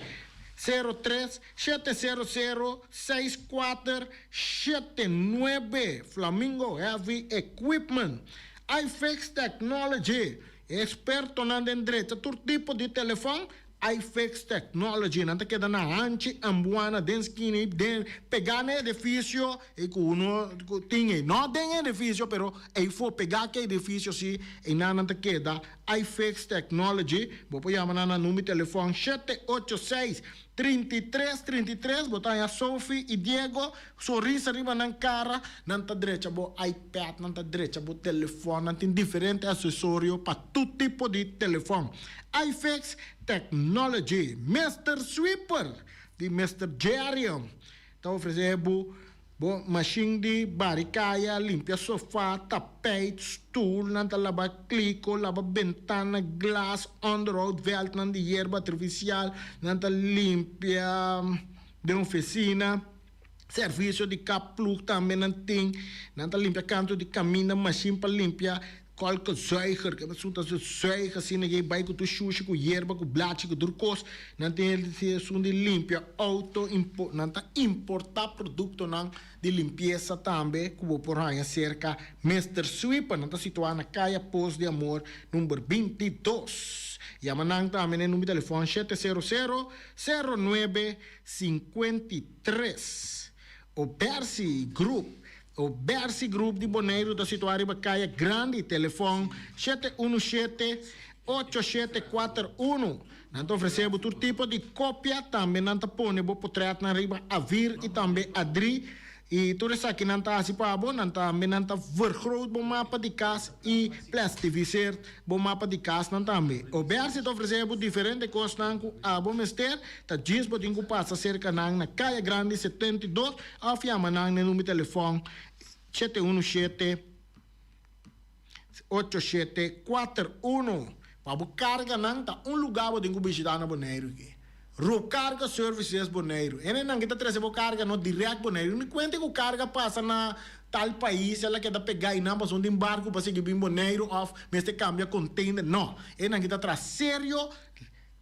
sero tres. Shete sero sero seis kuater shete nuebe Flamingo Heavy Equipment iFix Technology E ekspertonan den drecha tur tipo di telefòn iFix Technology Nan ta keda na hanchi Ambuana den skina ei den pegá na e edifisio ei ku uno ku tin ei no den e edifisio pero eifo pegá ku e edifisio si einan nan ta keda iFix Technology Bo por yama nan na number di telefòn shete ocho seis 33, 33, bo ta haña Sophie i Diego, sonrisa riba nan kara, nan ta drecha bo iPad, nan ta drecha bo telefòn, nan tin diferente asesorio pa tur tipo di telefòn. iFix Technology, Mister Sweeper di Mister Jerrion ta ofresé bo Bo mashin di bari kaya, limpia sofa, tapijt, stoel, nan ta laba kliko, laba bentana, glas, onderhoud veldnan di yerba artifisial, nan ta limpia den ofisina, servisio di kap ploeg tambe nan tin, nan ta limpia kantu di kaminda, mashin pa limpia Kolkezuiger, ke esun ta zuig asina ke bai ku tur shushi, ku yerba, ku blachi, ku tur kos. Nan tin esun di limpia outo, nan ta importá produktonan di limpiesa tambe ku bo por haña serka Mister Sweeper. Nan ta situá na Kaya Pos di Amor number 22. Yama nan tambe na e number di telefòn shete sero sero, sero nuebe, 53. Obersi Group. O Bersi Group di Boneiru ta situá riba Kaya Grandi, telefòn shete unu shete, ocho shete kuater unu. Nan ta ofresé bo tur tipo di kopia, tambe nan ta pone bo potrètnan riba Avir i tambe Adri. I tur esaki nan ta hasi pa bo. Nan tambe nan ta vergroot bo mapa di kas i plastifiseer bo mapa di kasnan tambe. O Bersi ta ofresé bo diferente kosnan ku abo mester, ta djis bo tin ku pasa serka nan na Kaya Grandi 72 Òf yama nan na e number di telefòn shete unu shete, ocho shete kuater unu. Pa bo karga nan ta un lugá bo tin ku bishitá na Boneiru aki. Rocarga Services Boneiru. Hendenan ki ta trese bo karga no dirèkt Boneiru. Mi kuenta ku karga pasa na tal pais el a keda pegá einan pasobra un tin barku pa sigui bin Boneiru òf mester kambia container. No. Hendenan ki ta traha serio,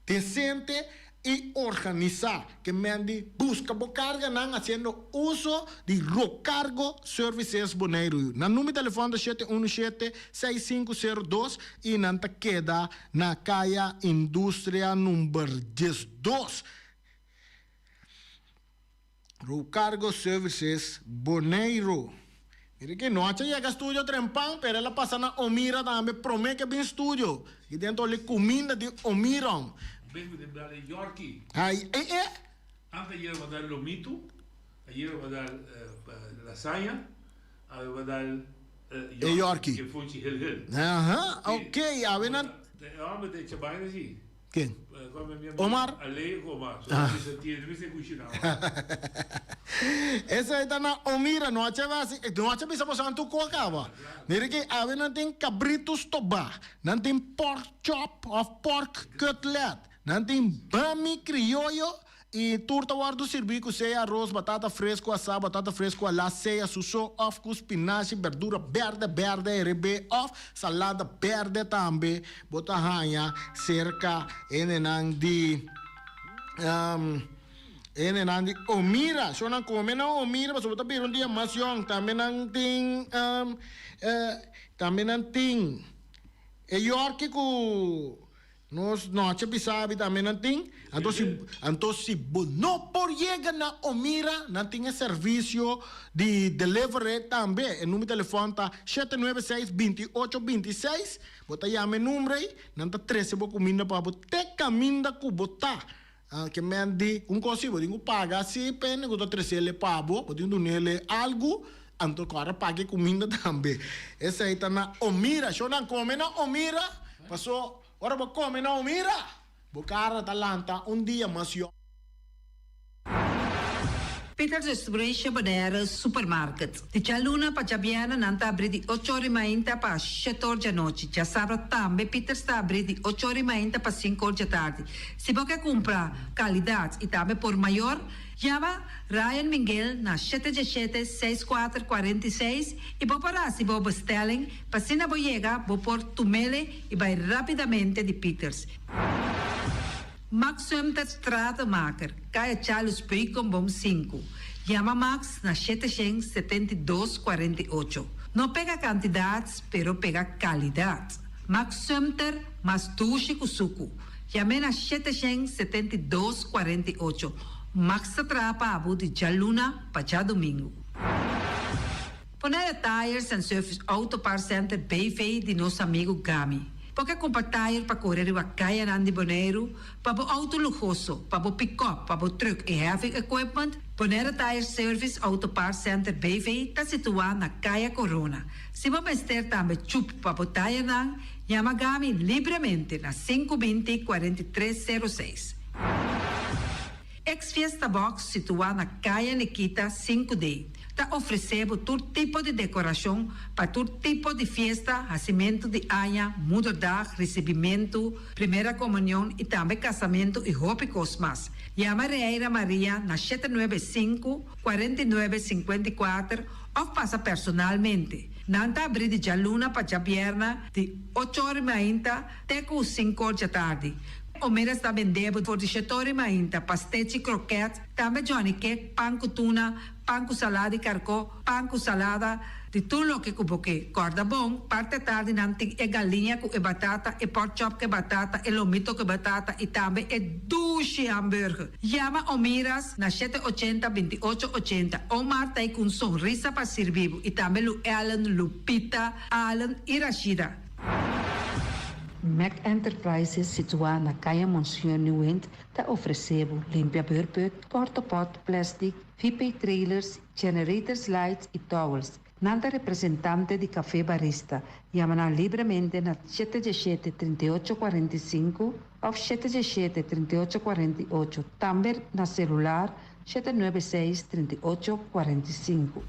desente. i organisá. Ke men di buska bo karganan hasiendo uso di Rocargo Services Boneiru. Nan number di telefòn ta shete unu shete, seis sinku sero dos i nan ta keda na Kaya Industria number diesdos. Rocargo Services Boneiru. Mira ki nochi a yega studio trempan pero el a pasa na Omira tambe prome ke bin studio. I den toli kuminda di Omiron. Bengo den bla de Yorki. Ai e e. Ante ayer bo a dal lomito, ayer bo a dal lasaña, awe bo a dal E Yorki. Ke funchi hel hel. Aha, ok, awe nan. E homber ta echa baina si. Ken? Omar? Esei ta na Omira, no a chebe hasi, no a chebe bisa boso antu ku a kaba. Mira ki awe nan tin kabritu stobá, nan tin pork chop òf pork cutlet, nan tin bami krioyo i tur ta wòrdu sirbí ku sea aros, batata fresku asá, batata fresku alá, sea su so òf ku spinashi, berdura bèrdè bèrdè herebé òf salada bèrdè tambe. Bo ta haña serka hendenan di hendenan di Omira. So nan kome na Omira pasobra bo ta bira un dia mas yòn. Tambe nan tin tambe nan tin e yorki ku nos nochi bisabi tambe nan tin. Anto si anto si bo no por yega na Omira nan tin e servisio di delivery tambe. E number di telefòn ta shete nuebe seis binti ocho binti seis. Bo ta yama e number ei, nan ta trese bo kuminda pa bo te kaminda ku bo ta. Ke men di un kos si, bo tin ku paga si pende ku ta tresel e pa bo, bo tin ku dunel e algu, anto ku ora paga e kuminda tambe. Esei ta na Omira. Shownan kome na Omira, paso ora bo kome na Omira, bo kara ta lanta un dia mas yòn. Peters Distribution Bonaire Supermarket. Di djaluna pa djabièrnè nan ta abrí di ocho or i mainta pa shete or djanochi. Djasabra tambe Peters ta abrí di ocho or i mainta pa sinku or djatardi. Si bo ke kumpra kalidat i tambe por mayor, yama Ryan Minguel na shete djeshete, seis kuater, kuarenta i seis i bo por hasi bo bestelling pa asina bo yega bo por tumele i bai rápidamente di Peters. Max Sumter Stratenmaker, Kaya Charles Beukenboom sinku. Yama Max na shete shen 72 48. No pega kantidat, pero pega kalidat. Max Sumter, mas dushi ku suku. Yam'é na 772 48. Max ta traha pa abo di djaluna pa djadumingu. Bonaire Tires and Service Auto Parts Center BV di nos amigu Gami. Bo ke kumpra tire pa kore riba kayanan di Boneiru, pa bo outo luhoso, pa bo pikòp, pa bo trùk i heavy equipment? Bonaire Tire Service Auto Parts Center BV ta situá na Kaya Corona. Si bo mester tambe chup pa bo tayernan, yama Gami libremente na 5 20 43 06. Ex Fiesta Box situá na Kaya Nikita sinku D ta ofresé bo tur tipo di dekorashon pa tur tipo di fiesta, hasimentu di aña, moederdag, risibimentu, primera komunion i tambe kasamentu i hopi kos mas. Yama Reira Maria na shete nuebe sinku, 49, 54 òf pasa personalmente. Nan ta abrí di djaluna pa djabièrna di ocho or i mainta te ku sinku or djatardi. Omeras ta bende bo for di shetor i mainta, pastechi, kroket, tambe Johnny cake, pan ku tuna, pan ku salada di karkó, pan ku salada, di tur loke ku bo ke. Kòrda bon, parti atardi nan tin e galiña ku e batata, e pork chop ku e batata, e lomito ku e batata i tambe e dushi hamburger. Yama Omiras na shete ochenta, 28 ochenta. Omar ta ei ku un sonrisa pa sirbi bo i tambe Lu Ellen, Lupita, Allen i Rashida. Mac Enterprises situá na Kaya Monseñor Nieuwind ta ofresé bo limpia beurput, portopot, plastic, VP trailers, generators lights i towels. Nan ta representante di Café Barista. Yama nan libremente na shete diesshete, 38 45 òf shete diesshete, 38 48, tambe na selular 796 38 45.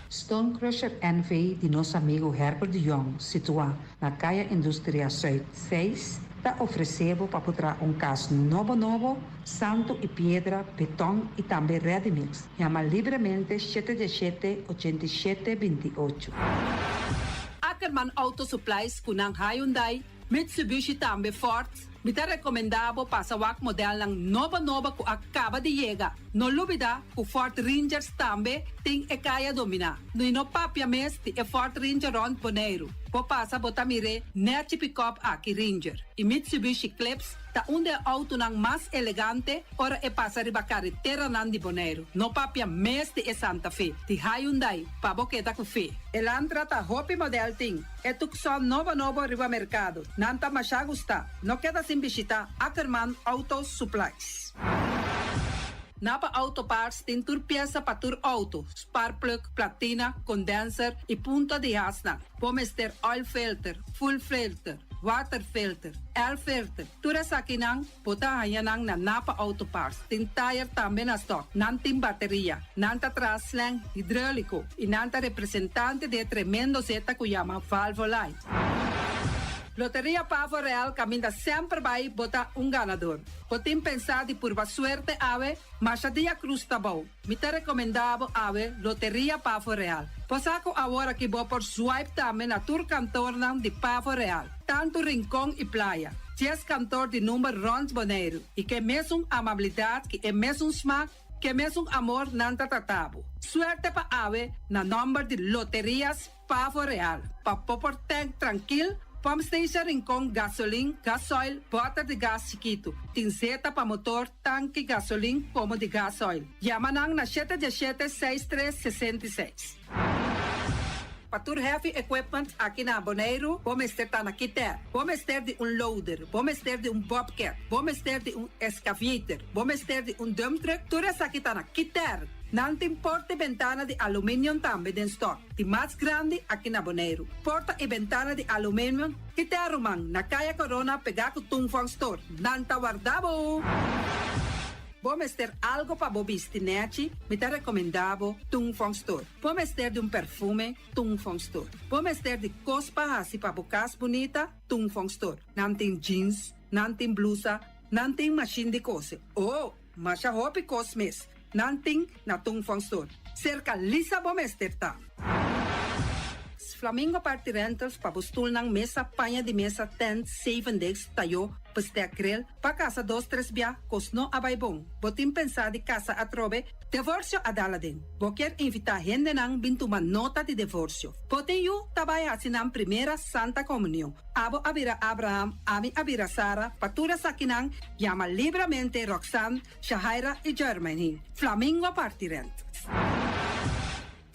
Stone Crusher NV di nos amigo Herbert de Jong, situá na Kaya Industria Zuid 6, ta ofresé bo pa por traha un kas nobo nobo, santu i piedra, beton i tambe ready mix. Yama libremente shete diesshete, 87 28. Ackerman Auto Supplies ku nan Hyundai, Mitsubishi tambe Ford. Mi ta rekomendá bo pasa wak modelnan nobo nobo ku a kaba di yega. No lubidá ku Ford Rangers tambe tin e kaya dominá. I no papia mes di e Ford Ranger rònt Boneiru. Bo pasa bo ta mir'é nèchi pikòp aki Ranger. I Mitsubishi Eclipse ta un di e outonan mas elegante ora e pasa riba kareteranan di Boneiru. No papia mes di e Santa Fe, di Hyundai, pa bo keda ku fe. Elantra ta hopi modèl tin. E Tucson nobo nobo riba merkado. Nan ta mashá gustá. No keda sin bishitá Ackerman Auto Supplies. Napa Auto Parts tin tur piesa pa tur auto, sparkplug, platina, condenser y punta di hasnan. Bo mester oil filter, fuel filter, water filter, air filter, tur esakinan bo ta haña nan na Napa Auto Parts. Tin tire tambe na stock. Nan tin bateria. Nan ta traha slang hidrolico y nan ta representante di e tremendo zeta cu yama Valvoline. Loteria Pavo Real caminda semper bay bo ta un ganador. Bo tin pensá di purba suerte awe? Masha dia cruz ta bou. Mi ta recomendá bo awe Loteria Pavo Real. Bo sa cu awor aki bo por swipe tambe na tur kantornan di Pavo Real, tantu Rincon y Playa. Dies kantor di number rond Boneiru y ke mesun amabilidad ki e mesun smaak, ke mesun amor nan ta trata bo. Suerte pa awe na nomber di Loterias Pavo Real, pa bo por tank trankil, pump station Rincon, gasolin, gasoil, bòter di gas chikitu. Tin zeta pa motor, tanki gasolin komo di gasoil. Yama nan na shete diesshete seis tres 66. Pa tur heavy equipment aki na Boneiru, bo mester ta na Kiter. Bo mester di un loader, bo mester di un bobcat, bo mester di un excavator, bo mester di un dump truck, tur esaki ta na Kiter. Nan tin porta i bentana di aluminium tambe den stock, di mas grandi aki na Boneiru. Porta i bentana di aluminium ti te ruman na Kaya Corona pegá ku Tung Fong Store. Nan ta warda bo! Bo mester algo pa bo bisti nèchi? Mi ta rekomendá bo Tung Fong Store. Bo mester di un perfume? Tung Fong Store. Bo mester di kos pa hasi pa bo kas bunita? Tung Fong Store. Nan tin jeans, nan tin blusa, nan tin mashin di kose. Oh! Masha hopi kos mes. Nan tin na Tung Fong Store. Serka Lisa bo mester ta. Flamingo Party Rentals pa bo stulnan, mesa, paña di mesa, tent, zeven desk, tayó, bestek, grill, pa kasa dos tres bia, kos no a bai bon. Bo tin pensá di kasa atrobe? Divorsio a dal aden. Bo kier invitá hendenan bin tuma nota di divorsio. Bo tin yu ta bai hasi nan primera Santa Komunion. Abo a bira Abraham, ami a bira Sara, pa tur esakinan yama libramente Roxanne, Shahaira i Germany. Flamingo Party Rentals.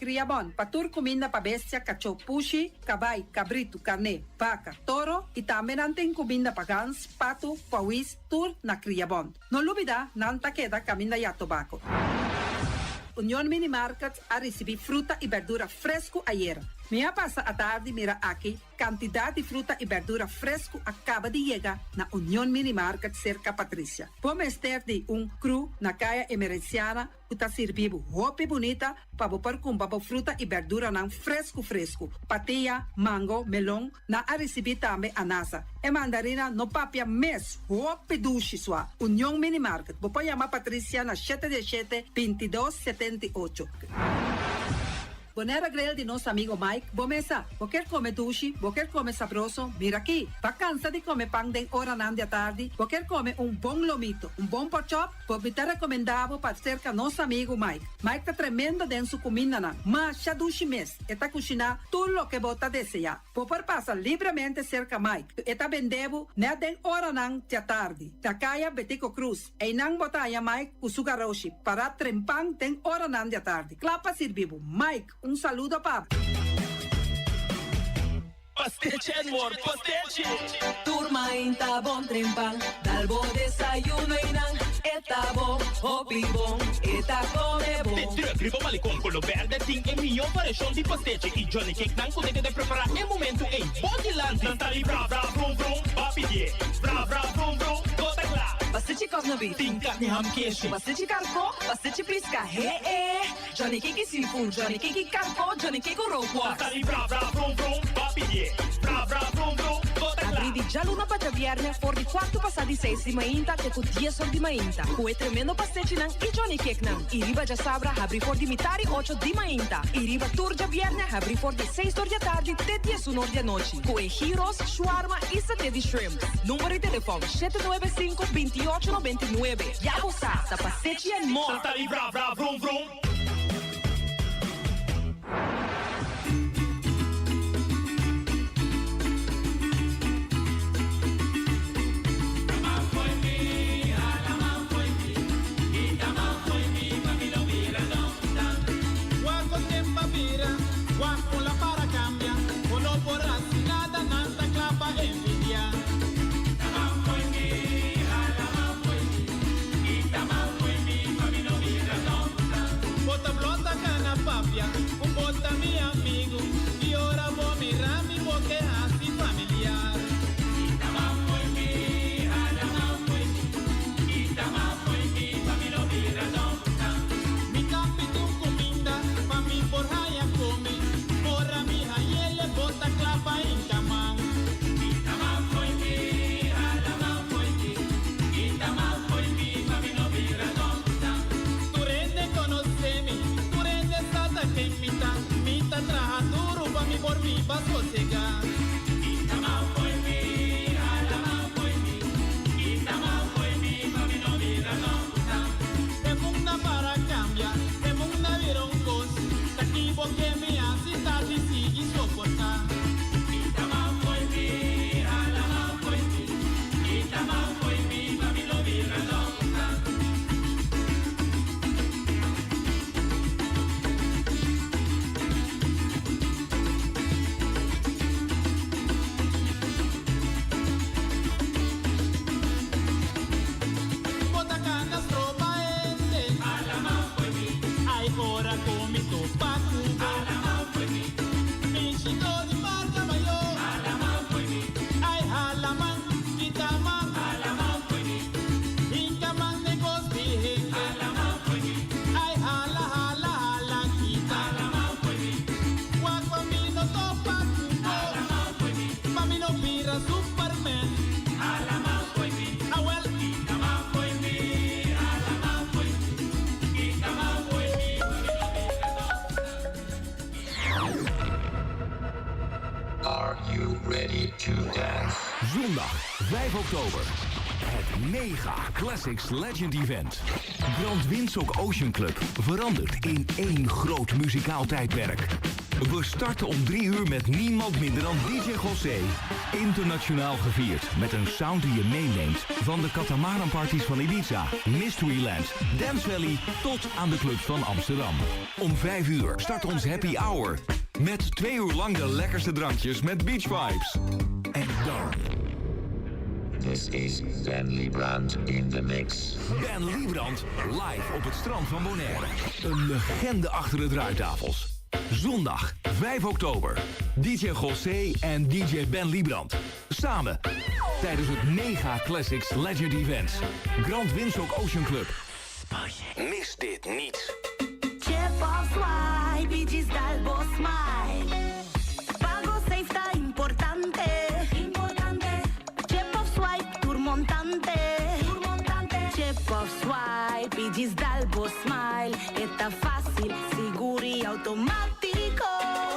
Kriabon, pa tur kuminda pa bestia, kachó, pushi, kabai, kabritu, karné, baka, toro i tambe nan tin kuminda pa gans, patu, pawis, tur na Kriabon. No lubidá, nan ta keda kaminda ya tobako. Union Mini Market a risibí fruta i berdura fresku ayera. Mi a pasa atardi mira aki Kantidat di fruta i bèrdura fresku a kaba di yega na Union Mini Market serka Patricia. Bo mester di un kru na Kaya Emerenciana ku ta sirbi bo hopi bunita pa bo por kumpra bo fruta i bèrduranan fresku fresku. Patia, mango, melon, nan a risibí tambe anasa. E mandarina no papia mes, hopi dushi sua. Union Mini Market, bo por yama Patricia na shete diesshete, 22, 78. Bonera Grill di nos amigo Mike, bo mesa. Bo kier come dushi, bo kier come sabroso, mira aki. Bo cansa di come pan den oranan di atardi, bo kier come un bon lomito, un bon porkchop, bo mi ta recomenda bo pa cerca nos amigo Mike. Mike ta tremendo den su cumindanan, masha dushi mes, e ta cushina tur loke bo ta desea. Bo por pasa libremente cerca Mike, e ta bende bo net den oranan di atardi, na Caya Betico Croes. Einan bo ta haña Mike ku su garoshi pará trempan den oranan di atardi, kla pa sirbi bo. Mike, un saludo pa bo. Pastechi and more pastechi. Tur mainta bon trempan, dal bo desayuno einan. E ta bon, hopi bon, e ta come bon. De truck riba Malecon Colo Berde tin e mihó variashon di pastechi i Johnny Cake nan ku ta keda prepará e momentu ei bo dilanti. Nan ta di bra bra brum brum, ba pidié. Bra bra brum brum, bo ta kla. Pastechi kòs na bif. Tin karni ham keshi. Pastechi karkó, pastechi piska, he e. Johnny Cake i seafood, Johnny Cake i karkó, Johnny Cake ku rookworst. Nan ta di bra bra brum brum, ba pidié. Bra bra brum brum, bo ta kla. Habri di djaluna pa djabièrnè for di kuartu pasá di seis di mainta te ku dies or di mainta. Ku e tremendo pastechinan i Johnny Cakenan. I riba djasabra habri for di mitari ocho di mainta. I riba tur djabièrnè habri for di seis or di atardi te diesun or di anochi. Ku e gyros, shawarma i saté di shrimp. Number di telefòn, 795 28 99. Ya bo sa, ta Pastechi and More! Santali vra vra vrum vrum. Are you ready to dance? Zondag 5 oktober. Het Mega Classics Legend Event. Grand Windsor Ocean Club verandert in één groot muzikaal tijdperk. We starten om 3 uur met niemand minder dan DJ José. Internationaal gevierd met een sound die je meeneemt van de catamaran parties van Ibiza, Mysteryland, Dance Valley tot aan de clubs van Amsterdam. Om 5 uur start ons happy hour. Met 2 uur lang de lekkerste drankjes met beach vibes. En dan This is Ben Liebrand in the mix. Ben Liebrand live op het strand van Bonaire. Een legende achter de draaitafels. Zondag 5 oktober. DJ José en DJ Ben Liebrand. Samen tijdens het Mega Classics Legend Event. Grand Windsor Ocean Club. Mis dit niet. Chip of swipe, i dal bo smile. Pago safe ta importante. Importante. Chip of swipe, tur montante. Tur montante. Chip of swipe, i dal bo smile. E ta facil, sigur y automatico.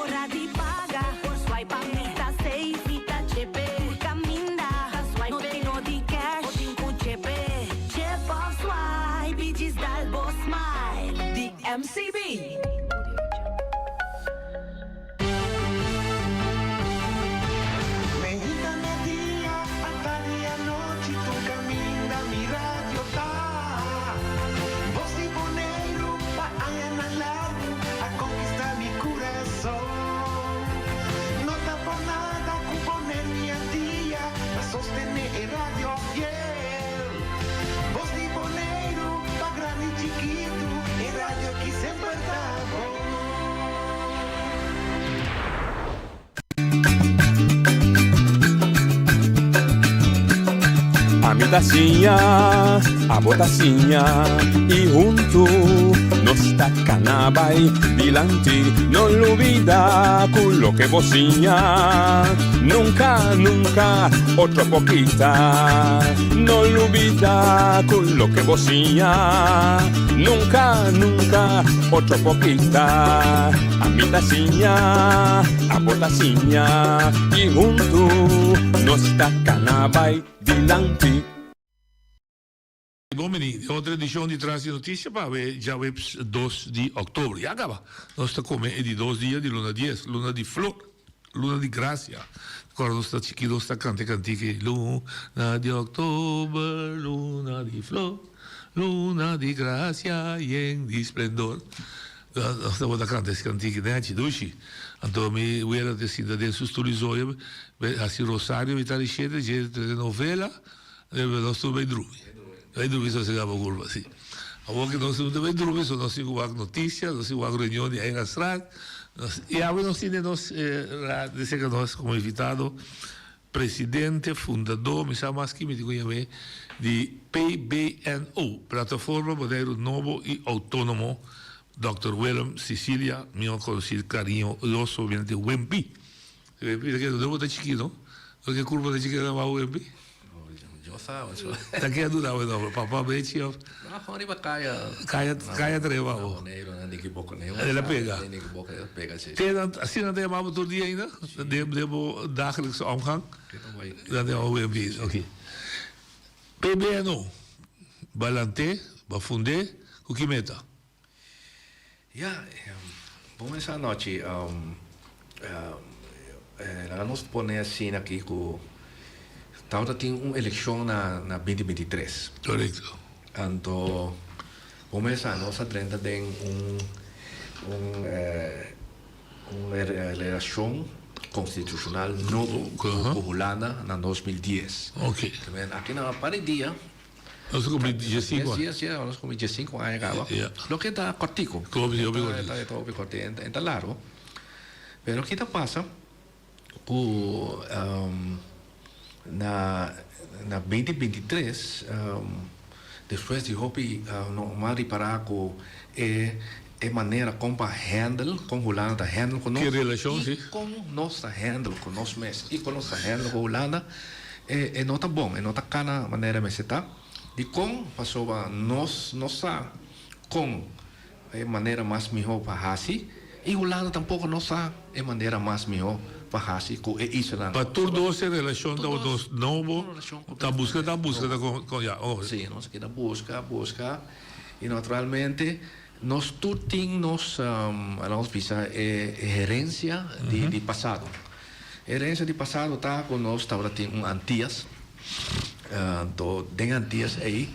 Ora di paga, por swipe mi ta safe, mi ta chepe. Caminda, swipe no tin nodi cash, o tin cu chepe. Chip of swipe, i dal bo smile. Di MCB. Mainta merdia, atardi anochi, tur caminda mi radio ta. Bos di Boneiru, pa añanan largo, a conquista mi curason. No ta pa nada cu Boneiru y Antia, pa sostene e radio fiel. Bos di Boneiru, pa grandi y chikito, e radio cu semper ta bon. Ami ta siña, abo ta siña, y hunto Nos ta kana bai dilanti, no lubida ku loke bo siña nunka, nunka otro por kita. No lubida ku loke bo siña nunka, nunka otro por kita. Ami ta siña, abo ta siña i huntu nos ta kana bai dilanti. Bon bini den otro edicion di Tras di Noticia pa awe djaweps dos di october. Ya caba nos ta come e di dos dia di luna dies, luna di flor, luna di gracia. Ora nos ta chikito nos ta canta e cantica ei, Luna di october, luna di flor, luna di gracia yen di splendor. Nos tabata canta es cantica nechi dushi. Anto mi wela ta sinta den su stoel di zoya, haci rosario mitad di shete, dje telenovela. Nos tur bay drumi. Bay drumi sosega bo curpa si. Awor ki nos tur ta bay drumi so nos tin cu wak noticia, nos tin cu wak reunion di Eilandsraad. Y awe nos tin den nos di cerca nos como invitado presidente, fundador, mi sa mas ki mi tin cu yam'e, di PBNO, Plataforma Boneiru Nobo y Autonomo, Dòkter Willem Cicilia, mihor conoci cariñosamente Wempi. Wempi ta keda bo ta chikito, no? Porque curpa ta chikito nan wou Wempi. Yo sa, ocho. Ta keda dura bo nomber, papa Bechi of? No, gewoon riba kaya. Kaya, kaya ta riba bo. Na Boneiru, na Niki Bokoneo. El a pega. Niki Bokoneo pega, si. Te nan, asina nan ta yama bo tur dia ainda? Den, den bo dagelijkse omgang? Nan ta yama bo Wempi, oké. PBNO, balante, bafundé, ku ki meta? Ya, bon esa anochi. Laga nos pone asina aki ku tabata tin un elekshon na na binti binti tres. Korekto. Anto bon mesa nos a drenta den un un un relashon konstitushonal nobo ku Hulanda na 2010. Oke. Aki na par di dia. Nos a cumpli diescinco aña. Yes, yes, nos a cumpli diescinco aña caba. Yeah. Loke ta cortico. Hopi, hopi cortico. Ta hopi cortico, e ta largo. Pero ki ta pasa cu na na binti binti tres despues di hopi no a ripara cu e e manera con pa handle, con Hulanda ta handle cu nos. Ki relacion, si. Y con nos ta handle cu nos mes y con nos ta handle cu Hulanda. E no ta bon, e no ta kana manera mester ta. Dikon? Pasobra nos no sa kon e manera mas mihó pa hasi i Hulanda tampoko no sa e manera mas mihó pa hasi ku e islanan. Pa tur dos e relashon ta nos nobo, ta buska ta buska ta kon ya oh. Sí, nos a keda buska, buska i naturalmente nos tur tin nos, laga nos bisa e herensia di pasado. Herencia di pasado ta cu nos tabata tin un Antillas, anto den Antillas ey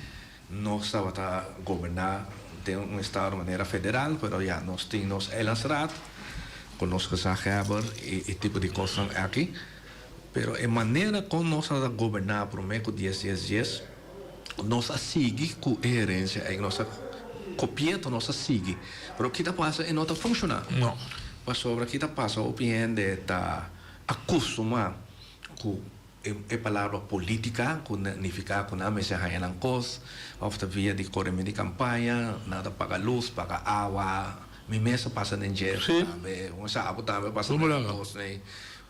nos tabata goberna den un estado manera federal, pero ya nos tin nos Eilandsraad cu nos gezaghebber y e tipo di cosnan aki, pero e manera con nos tabata goberna prome cu dies dies dies nos a sigui cu e herencia ey, nos a copia anto nos a sigui, pero kita pasa e no ta funciona. Pasobra ki ta pasa hopi hende ta acostuma cu e palabra politica cu nifica cu nan mester haña nan cos of ta via di correment di campaña, nan ta paga luz, paga awa, mi mes a pasa den dje tambe, un sa abo tambe a pasa den cos nei,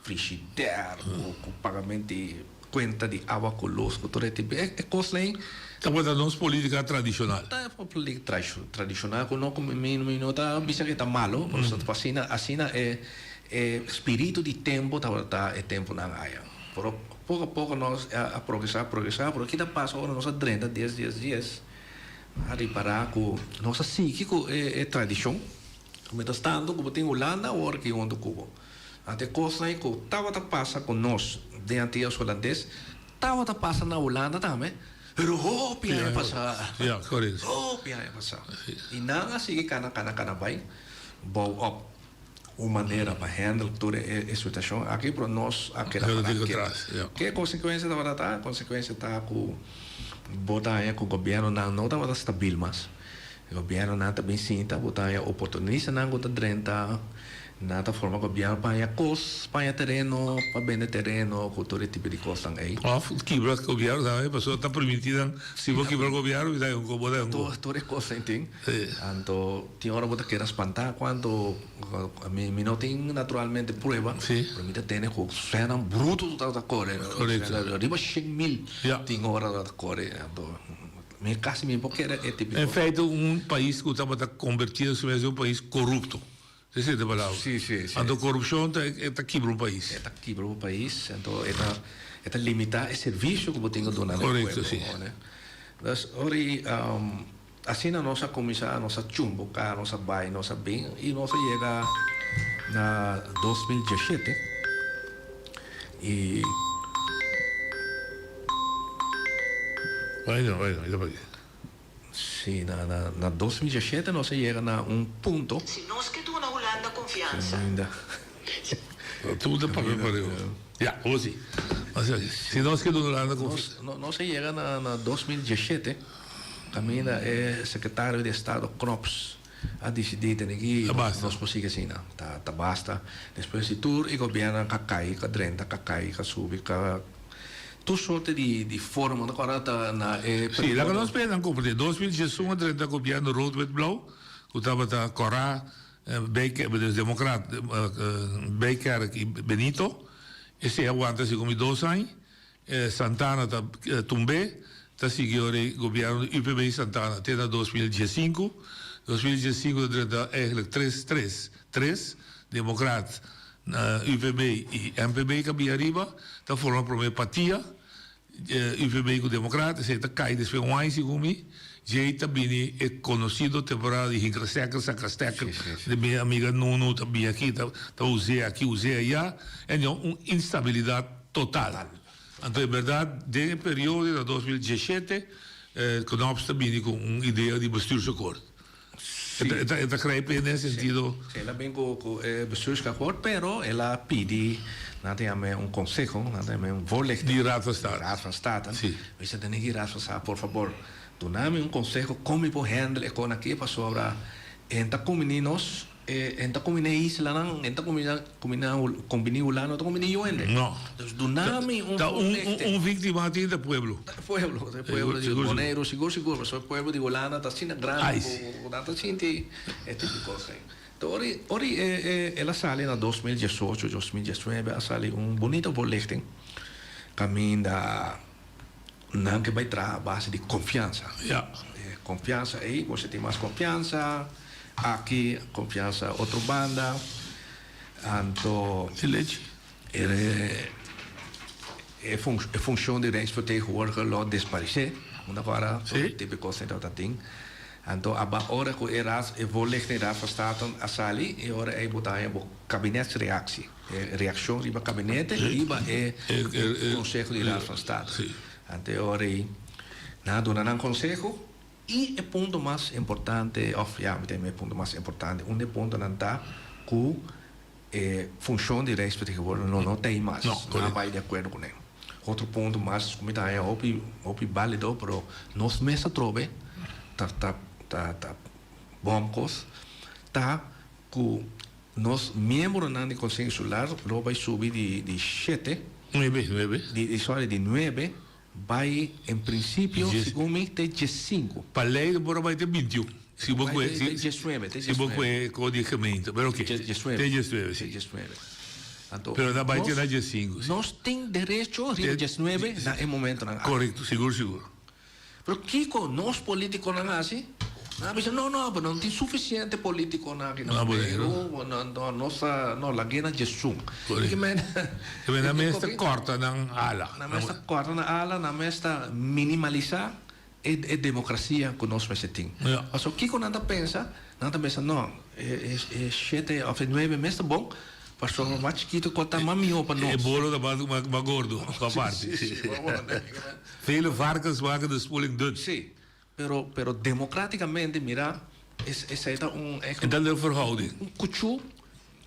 frigidaire cu pagamento di Cuenta di awa cu luz cu tur e tipo e cosnan ey. Tabata nos politica tradicional. Ta e politica tradicional cu no mi no ta bisa cu e ta malo, pero asina asina e e spiritu di tempo tabata e temponan aya. Pero poco a poco nos a progresa progresa pero kita pasa ora nos a drenta dies dies dies a ripara cu nos a sigui cu e tradicion. Mientras tanto cu bo tin Hulanda awor aki hunto cu bo. Anto e kosnan ei ku tabata pasa ku nos den Antillas Hulandes, tabata pasa na Hulanda tambe, pero hopi aña pasá. Ja, korekto. Hopi aña pasá. I nan a sigui kana, kana, kana bai bou op un manera pa handle tur e situashon aki, pero nos a keda pará ketu. Ke konsekuensia tabata ta? Konsekuensia ta ku bo ta haña ku gobièrnunan no tabata stabil mas. Gobièrnunan ta bin sinta, bo ta haña oportunistanan ku ta drenta. Nan ta forma gobièrnu pa haña kos, pa haña tereno, pa bende tereno, ku tur e tipo di kosnan ei. Òf kibra gobièrnu tambe, pasobra ta permití nan, si bo kibra gobièrnu mi ta haña un kos, bo ta haña un kos. Tur e kosnan tin. Anto tin ora bo ta keda spantá kuantu mi mi no tin naturalmente prueba, pero mi ta tende ku sènnan brutu ta kore, riba 100.000 tin ora ta kore. Anto mi kasi mi por kere e tipo di kos. En feite un pais ku tabata kombertí su mes den un pais korupto. Esei ta e palabra. Sí, sí, sí. Anto korupshon ta e ta kibra un pais. E ta kibra un pais, anto e ta e ta limitá e servisio ku bo tin ku duna na e pueblo. Korekto, sí. Dus ora i asina nos a kuminsá, nos a chumboká, nos a bai, nos a bin i nos a yega na 2017 i. Bai no, bai no, i ta paki. Sí, na na na 2017 nos a yega na un punto. Si nos ke duna Hulanda konfiansa. Tur ta papia pareu. Ya, awor si. Si nos ke duna Hulanda konfiansa. Nos a yega na na 2017 kaminda e sekretario di estado Knops a disidí tene ki nos por sigui asina. Ta ta basta. Despues di tur e gobièrnunan ka kai, ka drenta, ka kai, ka subi, ka. Tur sorte di di forma, no kòrda ta na e Sí, laga nos pena komprendé. 2011 a drenta gobièrnu rood wit blauw, ku tabata kòrá Bijkerk, dus demokrat Bijkerk i Benito. Esei a wanta segun mi dos aña. Santana ta tumb'é, ta sigui ora e gobièrnu di UPB Santana te na 2015. 2015 ta drenta eigenlijk tres tres tres, demokrat, UPB i MPB ka bin ariba, ta forma prome patia, UPB ku Demokrat, esei ta kai despues un aña segun mi, djei ta bini e konosido temporada di hinka steker saka steker, di mi amiga Nunu ta bin aki ta us'é aki us'é aya, en un instabilidat total. Anto e bèrdat den e periodo na 2017 Knops ta bini ku un idea di bestuursakkoord. E ta e ta grijpen den e sentido. Sí, el a bin ku ku e bestuursakkoord, pero el a pidi nan ta yama un konseho, nan ta yama un voorlichting. Di Raad van State. Raad van State. Sí. Mi ta tene ki Raad van State, por fabor, duna mi un konseho kon mi por handle e kon aki pasobra e ta kumini nos, e ta kumini e islanan, e ta kumini kumini Hulanda, no ta kumini yu hende. No. Dus duna mi un Ta un un víktima tin ta pueblo. Ta e pueblo, ta e pueblo di Boneiru, sigur sigur, pasobra e pueblo di Hulanda ta asina grandi ku nan ta sinti e tipo di kos ei. Enton ora ora el a sali na 2018, 2019 a sali un bunita voorlichting kaminda nan ke bai traha a base di konfiansa. Ja. E konfiansa ei, bo tin mas konfiansa aki, konfiansa otro banda, anto. Di lechi. E e funshon di Rijksvertegenwoordiger lo desparesé, unda ku ora tur tipo di kos tabata tin. Anto aba ora ku e Raad, e voorlichting Raad van State a sali, e ora ei bo ta haña bo kabinetsreactie, e reakshon riba kabinete riba e konseho di Raad van State. Anto e ora ei nan a duna nan konseho i e punto mas importante, òf ya mi ta yama e punto mas importante, un di e puntonan ta ku E funshon di Rijksvertegenwoordiger no no t'ei mas. No, Nan a bai di akuerdo kuné. Otro punto mas ku mi ta haña hopi hopi bálido, pero nos mes atrobe ta ta ta ta bòm kos, ta ku nos miembronan di Konseho Insular lo bai subi di di shete. Nuebe, nuebe. Di sorry, di nuebe Bai en prinsipio, segun mi, te diesinku. Pa lei bo por a bai te bintiun. Si bo kue, te diesnuebe, te si bo kue ko di gemeente, pero oke. Te diesnuebe. Te diesnuebe, si. Te diesnuebe. Anto, Pero na bai te na diesinku, si. Nos tin derecho riba diesnuebe na e momentonan aki. Korekto, sigur, sigur. Pero kiko nos politiconan hasi? Nan a bisa, no, no, pero no tin suficiente politiconan aki na Boneiru, no, nos ta, no, lag'é na djesun. Correcto. Ke men nan mes ta corta nan ala. Nan mes ta corta nan ala, nan mes ta minimalisa e e democracia cu nos mester tin. Pasobra kiko nan ta pensa? Nan ta pensa, no, e e shete of e nuebe mes ta bon, pasobra mas chikito cu ta mas miho pa nos. E bolo ta mas gordo, pa parti. Vele varkens maken de spoeling dun. Sí, pero, pero democraticamente mira, es, esei ta un echt. E ta den verhouding. Un cuchú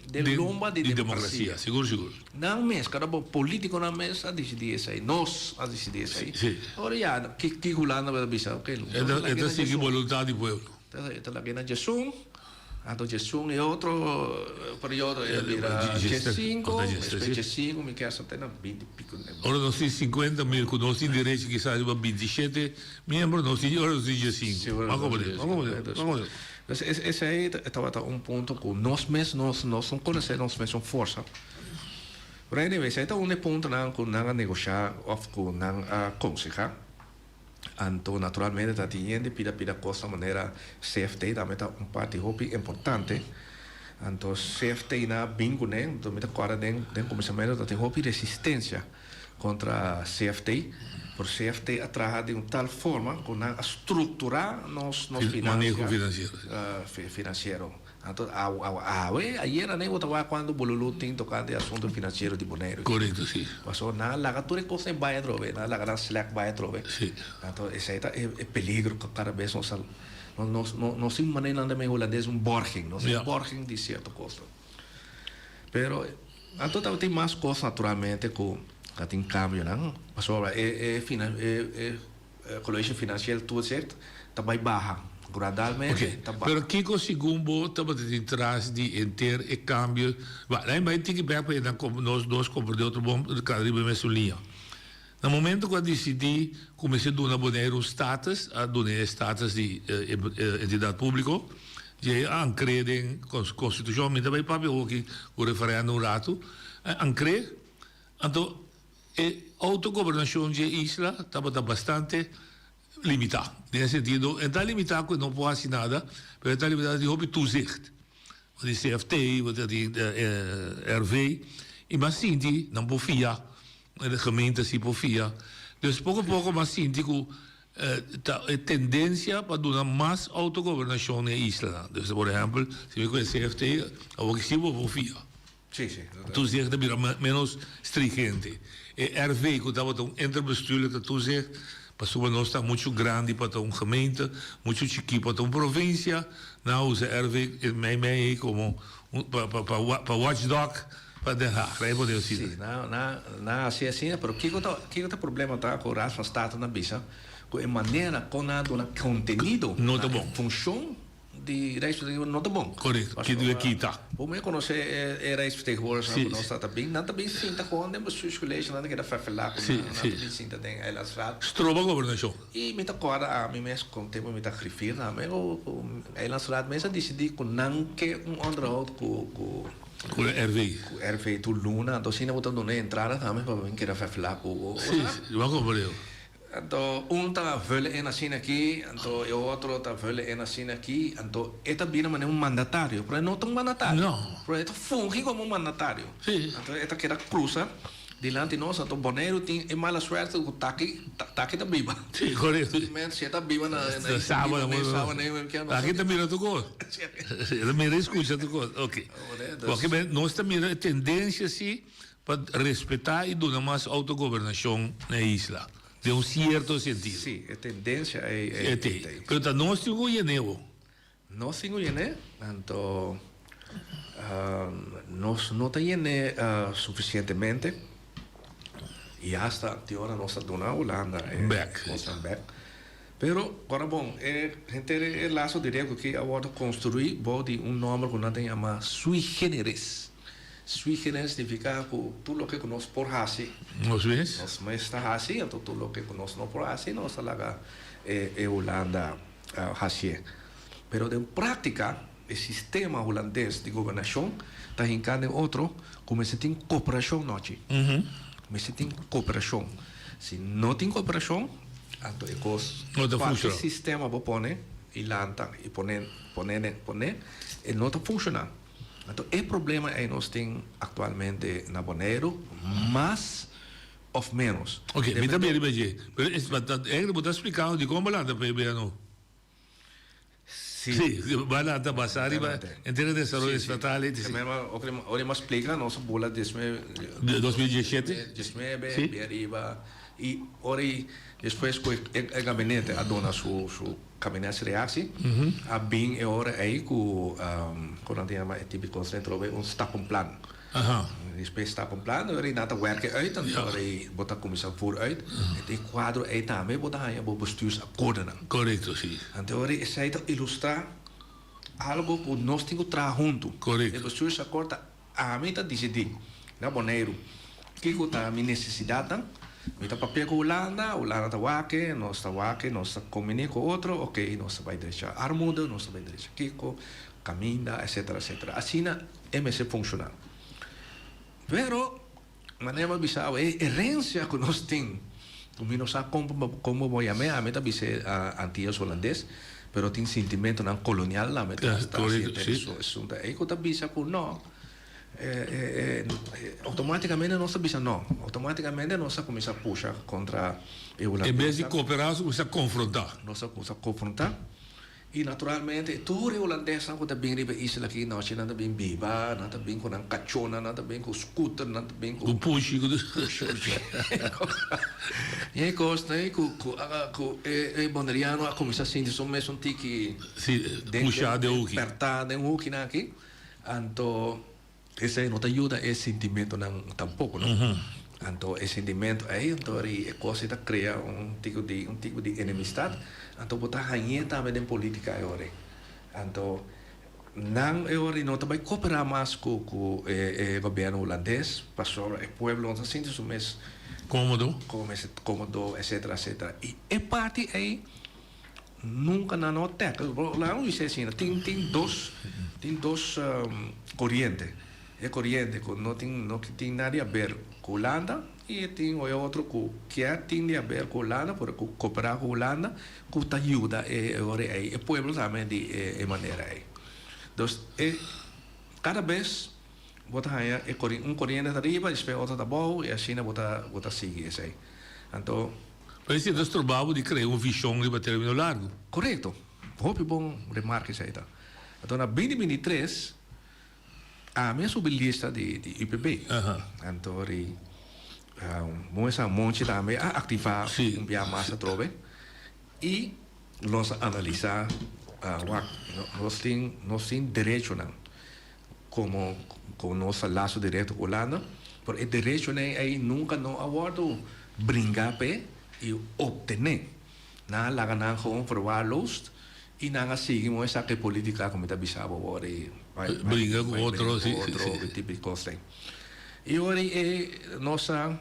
den lomba di democracia. Di democracia, sigur, sigur. Nan mes, cada bo politiconan mes a dicidi esei, nos a dicidi esei. Sí. Ora ya, ki, ki Hulanda ta bisa, oké. E ta, e ta sigui boluntad di pueblo. E ta lag'e na djesun. Anto djesun e otro periodo e a bira djesinku, despues djesinku mi kier sa te na binti piko. Ora nos tin sinkuenta mil ku nos tin derecho kisas riba bintishete miembro nos tin ora nos tin djesinku. Ban komprende, ban komprende, ban komprende. Pues esei tabata un punto ku nos mes nos no konosé nos mes un forsa. Pero anyway esei ta un di e puntonan ku nan a negoshá òf ku nan a konsehá. Anto naturalmente ta tin hende pida pida cos na manera CFT tambe ta un parti hopi importante. Anto CFT na bin cune, anto mi ta corda den den cuminsamento ta tin hopi resistencia contra CFT, pero CFT a traha den un tal forma cu nan a structura nos nos financia Maneho financiero. Financiero. Anto awe, ayera ne bo ta wak cuanto bolulu tin tocante e asunto financiero di Boneiru. Correcto, si. Pasobra nan a laga tur e cosnan bai atrobe, nan a laga nan slack bai atrobe. Si. Anto esey ta e peligro cu cada bes nos ta, nos nos tin manera nan ta mey hulandes un borging, nos tin borging di cierto cosnan. Pero anto tabatin mas cos naturalmente cu ta tin cambionan, pasobra e e e Colegio Financieel Toezicht ta bai baha gradualmente Ok, ta baha. pero kiko segun bo tabata tin tras di henter e cambio? Ba, laat mi bai tiki bek pa nan nos dos comprende otro bon kada riba e mesun liña. Na momento cu a dicidi cu mester duna Boneiru un status, a duna e status di entidad publico, dje a ancr'e den constitucion, mi ta bai papia hoki cu referendum un rato, a ancr'e, anto E autogobernashon dje isla tabata bastante limitá. Den e sentido, e ta limitá ku e no por hasi nada, pero e ta limitá di hopi toezicht. Bo tin CFT, bo tin RV, i bo a sinti nan por fia, e gemeente si por fia. Dus poko poko bo a sinti ku ta e tendensia pa duna mas autogobernashon na e islanan. Dus por ehèmpel, si mi ku e CFT, awor ki si bo por fia. Sí, sí. Toezicht ta bira menos strigente. E RV ku tabata un interbestuurlijke toezicht, pasobra nos ta muchu grandi pa ta un gemeente, muchu chikí pa ta un provinsia, nan a usa RV mei mei ei komo un pa pa pa watchdog pa Den Haag, rei por deo Sí, nan nan nan a hasi asina, pero kiko ta kiko ta e problema ta ku Raad van State nan bisa ku e manera kon nan a duna kontenido No ta na e bon. funshon Di Rijksvertegenwoordiger no ta bon. Correcto, ki debe kita. Bo me conoce e Rijksvertegenwoordigers cu nos ta ta bin, nan ta bin sinta gewoon den bestuurscollege, nan ta keda ferfelá cu nan, nan ta bin sinta den Eilandsraad. Stroba gobernacion. Y mi ta corda ami mes con tempo mi ta griffier tambe cu Eilandsraad mes a dicidi cu nan ke un onderhoud cu cu Cu RV. Cu RV tur luna, anto asina bo ta duna entrada tambe pa bin keda ferfelá cu bo. Si, si, bo a comprende. Anto un ta vullen in asina aki, anto e otro ta vullen in asina aki, anto e ta bira manera un mandatario, pero e no ta un mandatario. No. Pero e ta fungi como un mandatario. Si. Anto e ta keda cruza dilanti nos, anto Boneiru tin e mala suerte cu taki, taki ta biba. Si, corecto. Men si e ta biba na, na Saba, na Saba, na, Aki ta mira tur cos. E ta mira y scucha tur cos. Ok. Porque nos ta mira e tendencia si Pa respetá i duna mas autogobernashon na e isla, den un sierto sentido. Sí, e tendensia ei ei ei. Pero ta nos tin ku yené bo. Nos tin ku yené, anto nos no ta yené sufisientemente i asta tin ora nos ta duna Hulanda e kosnan bèk. Pero, ora bon, e henter e laso direkto aki a wòrdu konstruí bou di un nòmber ku nan ta yama sui generis. Sui generis signifiká ku tur loke ku nos por hasi, Nos mes. nos mes ta hasi, anto tur loke ku nos no por hasi, nos ta laga e e Hulanda hasié. Pero den práktika, e sistema hulandes di gobernashon ta hinká den otro ku mester tin koperashon nochi. Mester tin koperashon. Si no tin koperashon, anto e kos No ta kualke funshoná. sistema bo pone i lanta i pone pone pone e no ta funshoná. Anto e problema ei nos tin aktualmente na Boneiru mas òf ménos. Ok, mi ta bira riba dje. Pero es pa ta eigenlijk bo ta splikando dikon bo lanta PBA no. Sí. Sí, bo a lanta basá riba henter e desaroyo estatal Sí, sí. Ora mi a splika nos a bula diesnuebe. 2017. Diesnuebe, bia riba. I ora i despues ku e gabinete a duna su su kabinetsreactie, a bin e ora ei ku ku nan ta yama e tipiko centro un stappenplan. Despues stappenplan ora ei nan ta werk e uit, anto ora ei bo ta kuminsá voer uit. E kuadro ei tambe bo ta haña bo bestuursakkoordennan. Korekto, si. Anto ora ei esei ta ilustrá. algo ku nos tin ku traha huntu. Korekto. E bestuursakkoord ta ami ta disidí na Boneiru kiko ta mi nesesidatnan. Mi ta papia ku Hulanda, Hulanda ta wak, nos ta wak, nos ta kombiní ku otro, oke, nos ta bai drecha armoede, nos ta bai drecha kiko, kaminda, etcetera, etcetera. Asina e mester funshoná. Pero, manera mi a bisa awe, e herensia ku nos tin, ku mi no sa kon kon bo por yam'é, ami ta bis'é Antillas Hulandes, pero tin sintimentonan kolonial tambe ta ta hasi esun ta ei ku ta bisa ku no. Automáticamente nos ta bisa no. Automáticamente nos a cuminsa pusha contra e hulandes. En bes di coopera nos a cuminsa confronta. Nos a cuminsa confronta y naturalmente tur e hulandesnan cu ta bin riba e isla aki nochi nan ta bin biba, nan ta bin cu nan cachonan, nan ta bin cu scooter, nan ta bin cu. Cu pushi. Cu pushi. Y e cosnan ey cu cu e boneriano a cuminsa sinti su mes un tiki. Si, pusha den hoeki. Perta den hoekinan aki. Anto esei no ta yuda e sintimentonan tampoco, no? Anto e sintimento ei, anto ri e cos ei ta crea un tipo di, un tipo di enemistad. Anto bo ta hañ'é tambe den politica e ora ei. Anto nan e ora ei no ta bai coopera mas cu cu e e gobierno hulandes pasobra e pueblo no ta sinti su mes Comodo. Comodo, etcetera, etcetera. Y e parti ei. Nunca nan no tackle. Laga mi bisa asina, tin tin dos tin dos coriente. E coriente cu no tin no tin nada di haber cu Hulanda y e tin e otro cu kier tin di haber cu Hulanda pero cu coopera cu Hulanda cu ta yuda e ora ey e pueblo tambe di e manera ey. Dus e cada bes bo ta haya e un coriente ta riba despues otro ta abou y asina bo ta bo ta sigui esey. Anto. Pero esei ta stroba bo di krea un vishon riba término largu. Korekto. Hopi bon remarke esei ta. Anto na binti binti i tres ami a subi lista di di UPB. Anto ri bon esa Monchi tambe a aktivá un bia mas atrobe i nos a analisá wak nos tin nos tin derechonan komo ku nos ta laso direkto ku Hulanda, pero e derechonan ei nunka no a wòrdu bringa p'e i optené. Nan a laga nan gewoon verwaarloosd i nan a sigui moe esaki e politica ku mi ta bisa bo awor ei bai Bringa ku otro, si, si, si. E tipo di kos ei. I ora ei nos a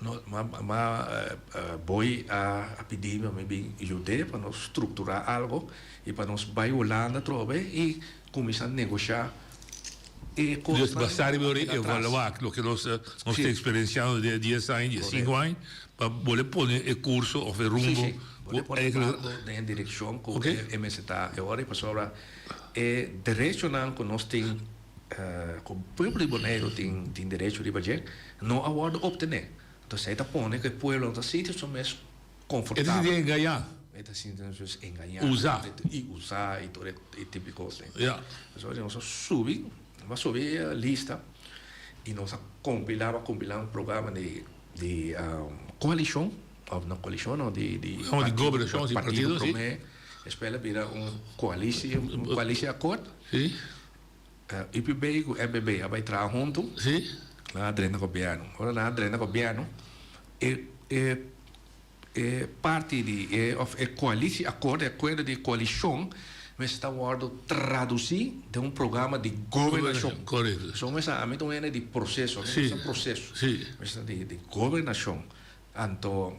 no ma ma Boy a pidi mi pa mi bin yud'é pa nos strukturá algo i pa nos bai Hulanda atrobe i kuminsá negoshá e kosnan. Dus basá riba ora evaluá loke nos nos ta eksperensiando den e dies aña, dies sinku aña, pa bolbe pone e kurso òf e rumbo. Sí, sí. Bolbe pone e barko den e direkshon ku e mester ta e ora i pasobra e derechonan ku nos tin ku pueblo di Boneiru tin tin derecho riba dje no a wòrdu optené. Entonces esei ta pone ku e pueblo no ta sinti su mes E ta sinti engañá. E ta sinti su mes engañá. Usá. I usá i tur e tipo di kos ei. Ya. Pasobra nos a subi, nos a subi e lista i nos a kompilá, a kompilá un programa di di koalishon, òf no koalishon no, di di Di gobernashon, si, partido, si. Promé despues el a bira un koalisi, un koalisieakkoord. Si. UPB ku MPB a bai traha huntu. Si. Nan a drenta gobièrnu. Ora nan a drenta gobièrnu, e e e parti di e òf e koalisie akord, e akuerdo di koalishon mester ta wòrdu tradusí den un programa di gobernashon. Korekto. So mester ami ta un hende di proseso, ami gusta proseso. Si. Mester di di gobernashon. Anto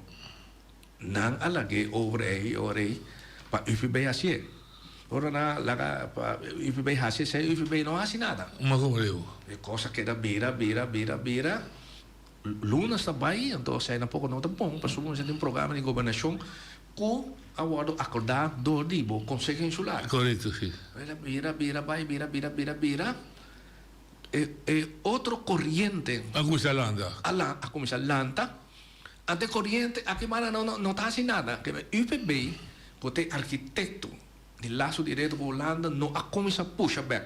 nan a lag'é over ei ora ei pa UPB hasié. Ora nan a laga pa UPB hasi esei, UPB no hasi nada. Ma como digo? E cos a keda bira, bira, bira, bira. Lunas ta bai, anto esei tampoco no ta bon, pasobra bo mester tin un programa di gobernacion cu a wordo acorda door di bo Conseho Insular. Correcto, si. Bira, bira, bira, bai, bira, bira, bira, bira. E, e otro coriente. A cuminsa lanta. A, a cuminsa lanta. Ante coriente aki banda no, no, no ta haci nada. UPB, cu ta e arquitecto di lazo directo cu Hulanda, no a cuminsa pusha bek.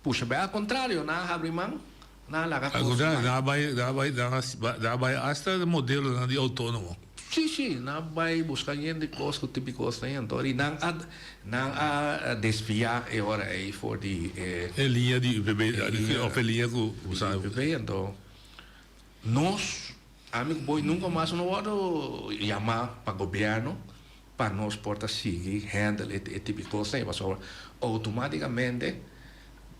Pusha bek, al contrario, nan a habri man, nan a laga Al contrario, nan a bay, nan a bay, nan a, nan a bay hasta modelonan di autonomo. Si, si, nan a bay busca yen di cos cu tipi cosnan yen. Anto, y nan a, nan a desvia e ora ey for di e. E liña di UPB, of e liña cu, cu sa. UPB, anto, nos. Ami ku boy nunka mas no wòrdu yamá pa gobièrnu. pa nos por ta sigui handle e tipo di kosnan ei pasobra outomátikamente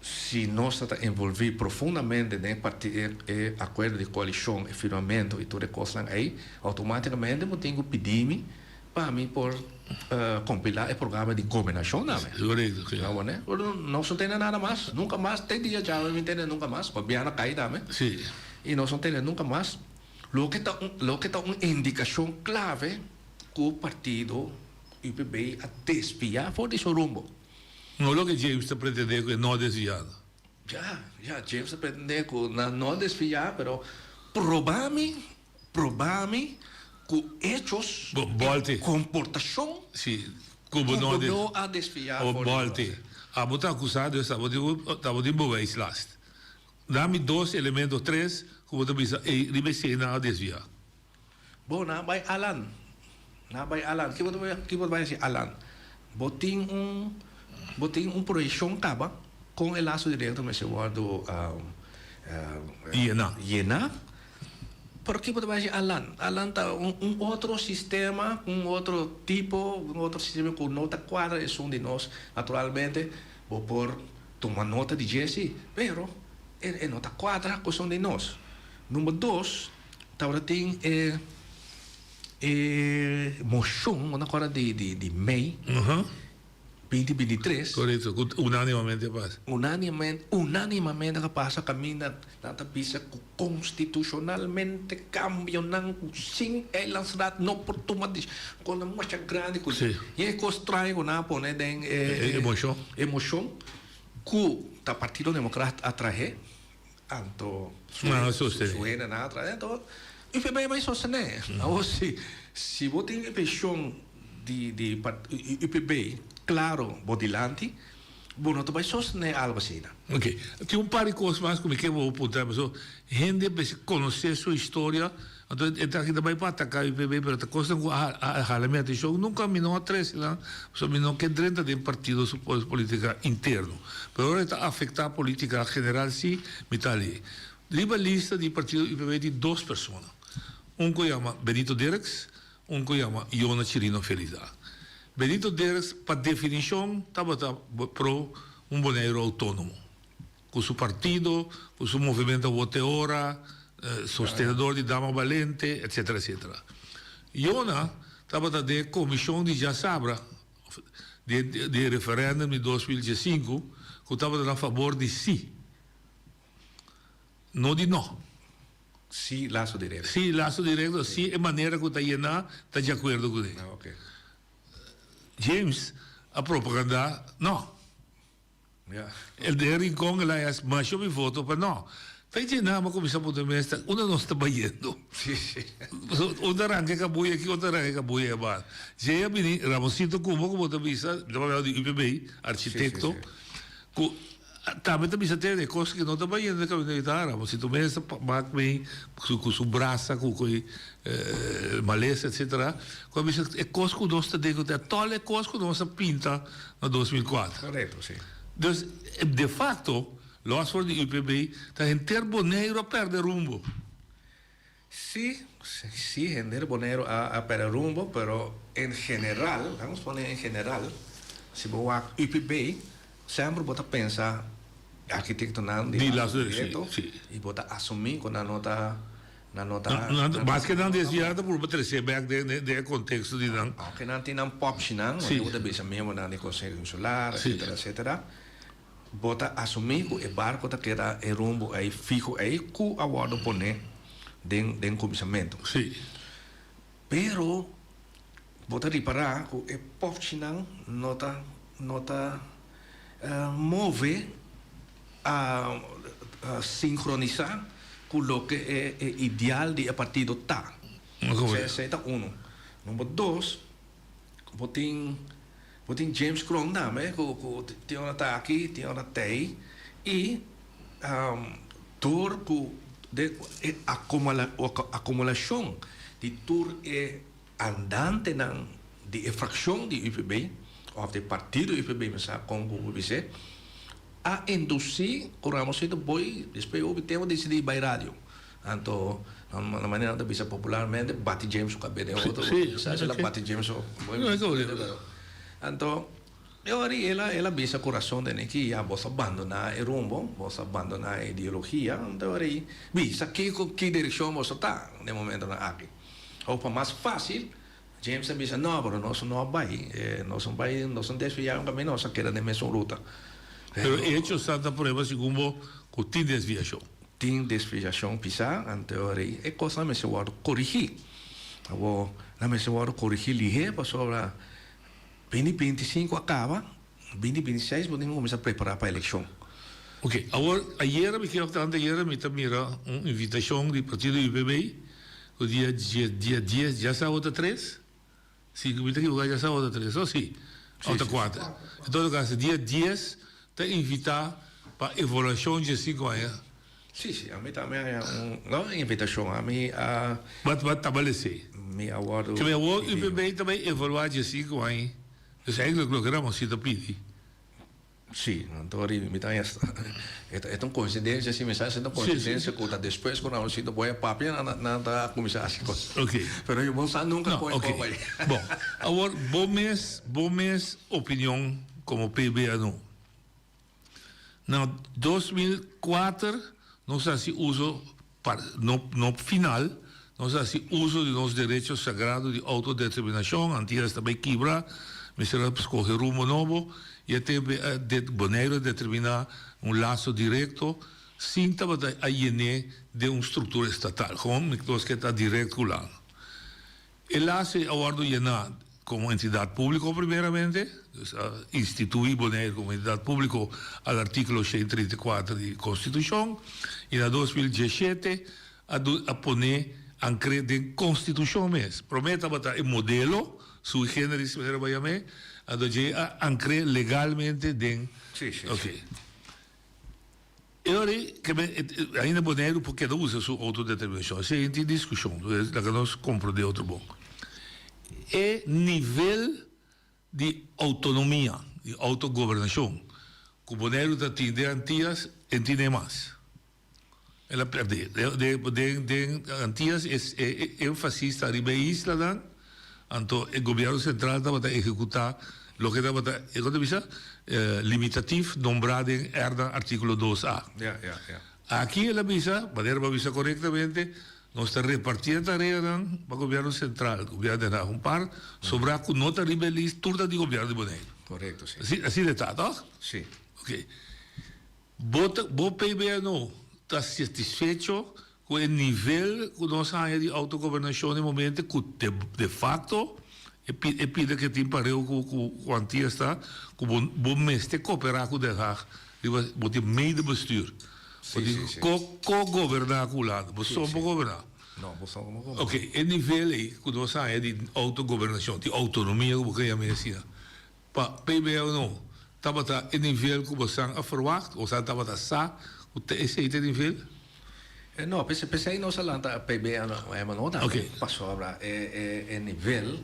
si nos ta ta envolví profundamente den e e akuerdo di koalishon e firmamentu i tur e kosnan ei outomátikamente bo tin ku pidi mi pa mi por kompilá e programa di gobernashon tambe. Korekto, si. Awor ne, nos no tene nada mas, nunka mas, te dia djawe mi tene nunka mas, gobièrnu a kai tambe. Si. I nos no tene nunka mas. Loke ta un, loke ta un indikashon klave ku partido UPB a desviá for di su rumbo. No loke James ta pretendé ku e no a desviá. Ya, ya, James ta pretendé ku nan no a desviá, pero proba mi, proba mi ku hechos i komportashon Si, ku bo no a desviá for di. Bolte, abo ta akusá, dus abo tin ku, abo tin bewijslast. Dami dos elemento, tres, ku bo ta bisa, ey, riba esei nan a desviá. Bo, nan a bai Alan. Nan a bai Alan. Ki bo ta ki bo ta bai hasi Alan? Bo tin un, bo tin un proyekshon kaba kon e laso direkto mester wòrdu Yená. yená. Pero ki bo ta bai hasi Alan? Alan ta un un otro sistema, un otro tipo, un otro sistema ku no ta kuadra esun di nos. Naturalmente bo por Tuma nota di dje si, pero e e no ta cuadra cu esun di nos. Number dos, tabata tin e e mocion, bo ta acorda di di di mei binti binti tres. Correcto, cu unanimamente a pasa. Unanimamente, unanimamente a pasa caminda nan ta bisa cu constitucionalmente cambionan cu sin Eilandsraad no por tuma decision. Con nan masha grandi cu y e cos straño cu nan a pone den e mocion. E mocion cu ta Partido Democraat a trahe, anto su hendenan a trahe, anto UPB bay sostene. Awor si si bo tin e vision di di UPB claro bo dilanti, Bo no ta bai sostené algo asina. Ok. Tin un par di kos mas ku mi ke bo puntra pasobra hende mester konosé su historia. Anto e ta aki ta bai pa ataká UPB pero ta kosnan ku a hala mi atenshon. Nunka mi no a trese nan pasobra mi no ke drenta den partido su politika interno. Pero ora e ta afektá politika general si mi ta alí. Riba lista di partido UPB tin dos persona. Un ku yama Benito Dirks, un ku yama Yona Chirino Felida. Benito Dirks pa definishon tabata pro un Boneiru outónomo, ku su partido, ku su movimento Awor te Ora, sostenedor di Dama Balente, etcetera etcetera. Yona tabata den e komishon di djasabra di e referèndum di 2015 ku tabata na fabor di sí, no di no. Sí laso direkto. Sí laso direkto, sí e manera ku ta yená ta di akuerdo kuné. James a propagandá no. El den Rincon el a haña masha hopi voto pa no. Ta dje nan a kuminsá puntra mi mes ta unda nos ta bayendo? Un ta ranka e kabuya aki, otro ta ranka e kabuya aba. Dje a bini Ramosito Cubo ku bo ta bisa, mi ta papia di UPB, architekto, ku Tambe ta bisa tene cos que no ta bayendo den caminda di tara. Si tu mes ta mak mei cu su brasa cu cu malesa etcetera. Cu a bisa e cos cu nos ta den cu ta tol e cos cu nos a pinta na 2004. Correcto, si. Dus de facto los for di UPB ta henter Boneiru a perde rumbo. Si, si henter Boneiru a perde rumbo pero en general, vamos pone en general, si bo wak UPB semper bo ta pensa arkitektonan di laso direkto i bo ta asumi ku nan no ta, nan no ta. Maske nan desviá ta purba trese bek den e konteksto di nan. Aunke nan tin nan popshinan, bo ta bisa miembronan di Konseho Insular, etcetera, etcetera. Bo ta asumí ku e barko ta keda e rumbo ei fiho ei ku a wòrdu poné den den kuminsamentu. Sí. Pero bo ta ripará ku e pòpchinan no ta no ta move a sinkronisá ku loke e e ideal di e partido ta. Esei ta unu. Number dos, bo tin. Bo tin James Kroon tambe ku ku tin ora ta aki, tin ora t'ei i tur ku den e akumulashon di tur e andantenan di e frakshon di UPB òf di partido UPB mi sa kon ku bo bis'é a indusí ku Ramosito Boy despues hopi tempu a disidí bai radio. Anto. Na manera nan ta bisa popularmente, bati James su kabes den otro. Sí, Sa el a bati James su. Anto, e ora ei el a el a bisa ku rason den aki, ya bos a bandoná e rumbo, bos a bandoná e ideologia, anto e ora ei bisa kiko ki direkshon boso ta den momentonan aki. Of pa mas fásil, James a bisa, No, pero nos no a bai, nos no bai, nos no desviá un kaminda, nos a keda den mesun ruta. Pero e hechosnan ta prueba segun bo ku tin desviashon. Tin desviashon pisá, anto rei e kosnan mester wòrdu korigí. Awor, nan mester wòrdu korigí lihé pasobra binti 25 a kaba, binti 26 bo tin ku kuminsá prepará pa elekshon. Oke, awor ayera mi kere tantu ayera mi ta mira un invitashon di partido UPB ku dia dia dies djasawa ta tres, si mi ta ekivoká djasawa ta tres o si? O ta kuater. En todo kaso dia dies ta invitá pa evaluashon dje sinku aña. Si, si, ami tambe haña un, no un invitashon, ami a. Wat wat tabalesé? Mi a wòrdu. Ke mi awor UPB ta bai evaluá dje sinku aña, dus eigenlijk loke Ramoncito a pidi. Sí, anto riba mi ta haña e ta un coincidencia si mi sa si ta un coincidencia cu ta despues cu Ramoncito boy a papia nan nan ta cuminsa haci cos. Ok. Pero yo bo sa nunca No, con ok. con bay. Bon, awor bo mes bo mes opinion como PBA no. Na 2004 nos a haci uso Pa no no final, nos a hasi uso di nos derecho sagrado di autodeterminacion, Antillas ta bay kibra, mester a scoge rumbo nobo y a tempo a de Boneiru a determina un lazo directo sin tabata a yene den un structura estatal, gewoon nos ke ta direct cu lan. E lase a wòrdu yená komo entidat públiko primeramente, dus a instituí Boneiru komo entidat públiko al artíkulo 134 di Konstitushon i na 2017 a du a pone ankr'é den Konstitushon mes. Promé tabata e modelo sui generis manera bo a yam'é, anto dje a ankr'é legalmente den. Sí, sí, sí. E ora ei ke men ainda Boneiru por keda usa su outodeterminashon. Esei ei tin diskushon, laga nos komprondé otro bon. E nivel di outonomia, di outogobernashon ku Boneiru ta tin den Antias e tin e mas. El a pèrdè. Den den Antias e énfasis ta riba e islanan. Anto e gobièrnu sentral tabata ehekutá loke tabata, e kon ta bisa, limitatief nombrá den Erna artíkulo dos a. Aki el a bisa, manera bo a bisa korektamente, nos ta repartí e tareanan pa gobièrnu sentral, gobièrnu Den Haag un par, sobrá ku no ta riba e list tur ta di gobièrnu di Boneiru. Korekto, si. Asina, asina e ta, tòg? Si. Oké. Bo ta, bo PBNO ta satisfecho ku e nivel ku nos haña di autogobernashon e momente ku de de facto e pi e pida ke tin pareu ku ku ku Antillas ta ku bo bo mester koperá ku Den Haag riba bo tin medebestuur. Bo tin ko ko-goberná ku Hulanda. Bo so por goberná. No, bo so por goberná. Oké, e nivel ei ku nos haña di autogobernashon, di outonomia ku bo ke yama asina. Pa PBL no tabata e nivel ku bosan a ferwagt? Bosan tabata sa ku ta esei ta e nivel? No, p'esei nos a lanta PBL no tambe pasobra e nivel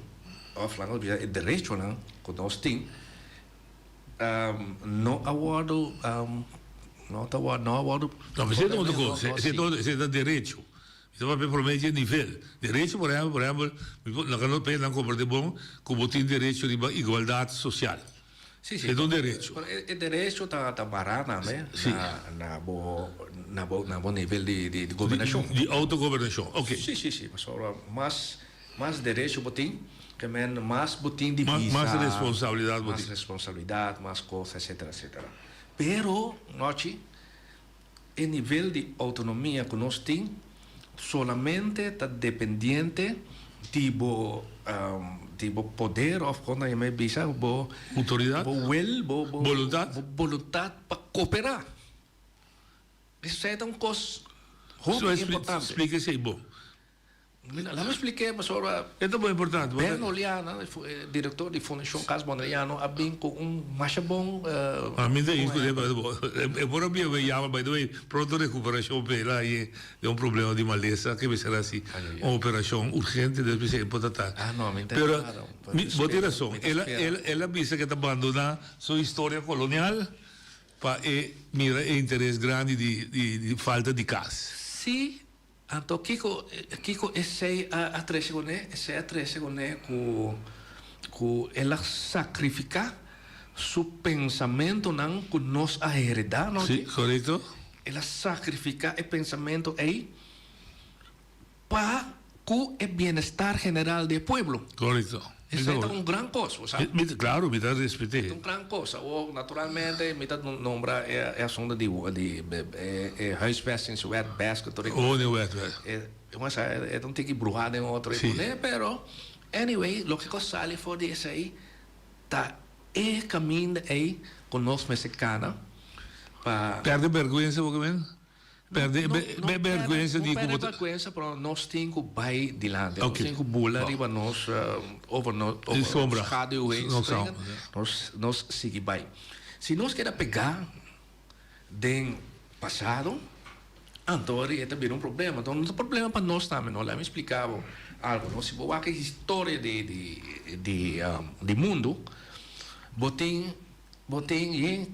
òf laga nos bisa e derechonan ku nos tin no a wòrdu no ta wòrdu no a wòrdu. No, esei ta otro kos, esei ta derecho. Mi ta papia promé dje nivel. Derecho, por ehèmpel, por ehèmpel, mi por, laga nos p'e nan komprendé bon ku bo tin derecho riba igualdat sosial. Sí, sí. E ta un derecho. Pero e derecho ta ta bará tambe Sí. na na bo na bo na bo nivel di di di gobernashon. Di outogobernashon, oké. Sí, sí, sí. Pasobra mas mas derecho bo tin, ke men mas bo tin di Mas bisa. mas responsabilidat bo tin. Mas responsabilidat, mas kos, etcetera, etcetera. Pero, Nochi, E nivel di outonomia ku nos tin solamente ta dependiente di bo di bo poder òf kon ta yama e bisa bo Outoridat? bo wil bo bo Boluntat? bo boluntat pa koperá. Esei ta un kos hopi importante. Splika esei bon. Laat me expliqué pasobra. E ta bon importante. Ben Oliana, director di Fundacion Cas Boneriano a bin cu un masha bon. A mi ta ins cu e por a bia be yama by the way pronto recuperacion p'e el a hañe den un problema di malesa ke mester haci un operacion urgente des mester e por ta ta. Ah no, mi ta Pero mi bo tin razon el a el a bisa ke ta bandona su historia colonial pa e mira e interes grandi di di falta di cas. Si. Anto kiko kiko esei a a trese kuné? Esei a trese kuné ku ku el a sakrifiká su pensamentunan ku nos a heredá, no? Sí, korekto. El a sakrifiká e pensamentu ei pa ku e bienestar general di e pueblo. Korekto. Esei ta un gran kos, bo sa. Mi ta, klaro, mi ta respet'é. Ta un gran kos. Awor, naturalmente, mi ta nombra e asunto di di e huisvestingswet bes ku tur e kos. Woningwet, wet. E bo sa, e ta un tiki bruhá den otro Sí. kuné, pero anyway, loke ku a sali for di esei ta e kaminda ei ku nos mester kana pa. Pèrdè bèrgwensa bo ke men? Perde e berguensa di ku bo ta. No perde berguensa pero nos tin ku bai dilanti. Nos tin ku bula riba nos over nos schaduw heen springen. Nos sigui bai. Si nos keda pegá den pasado anto e ta bira un problema. Anto no ta problema pa nos tambe no. Laat mi splika bo algo no. Si bo wak e historia di mundu bo tin. Bo tin yen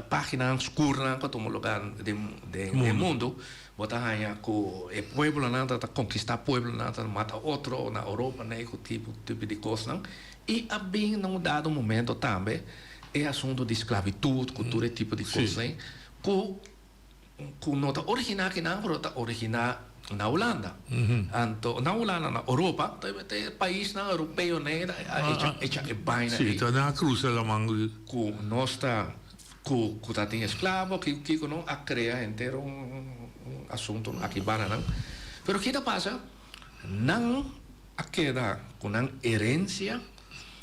paginanan skurnan ku a tuma lugar den den mundu. Bo ta haña ku e pueblonan ta ta konkistá pueblonan, ta mata otro na Oropa nei ku tipo tipo di kosnan. I a bin na un dado momento tambe e asuntu di sklabitut ku tur e tipo di kosnan ku Ku no ta originá akinan pero ta originá na Hulanda. Anto na Hulanda, na Oropa, ta e paisnan europeo nei ta a echa e baina Sí, ei. ta nan a krusa laman. Ku nos ta ku ku ta tin esklabo, ki kiko no a krea henter un asuntu aki banda nan. Pero ki ta pasa? Nan a keda ku nan herensia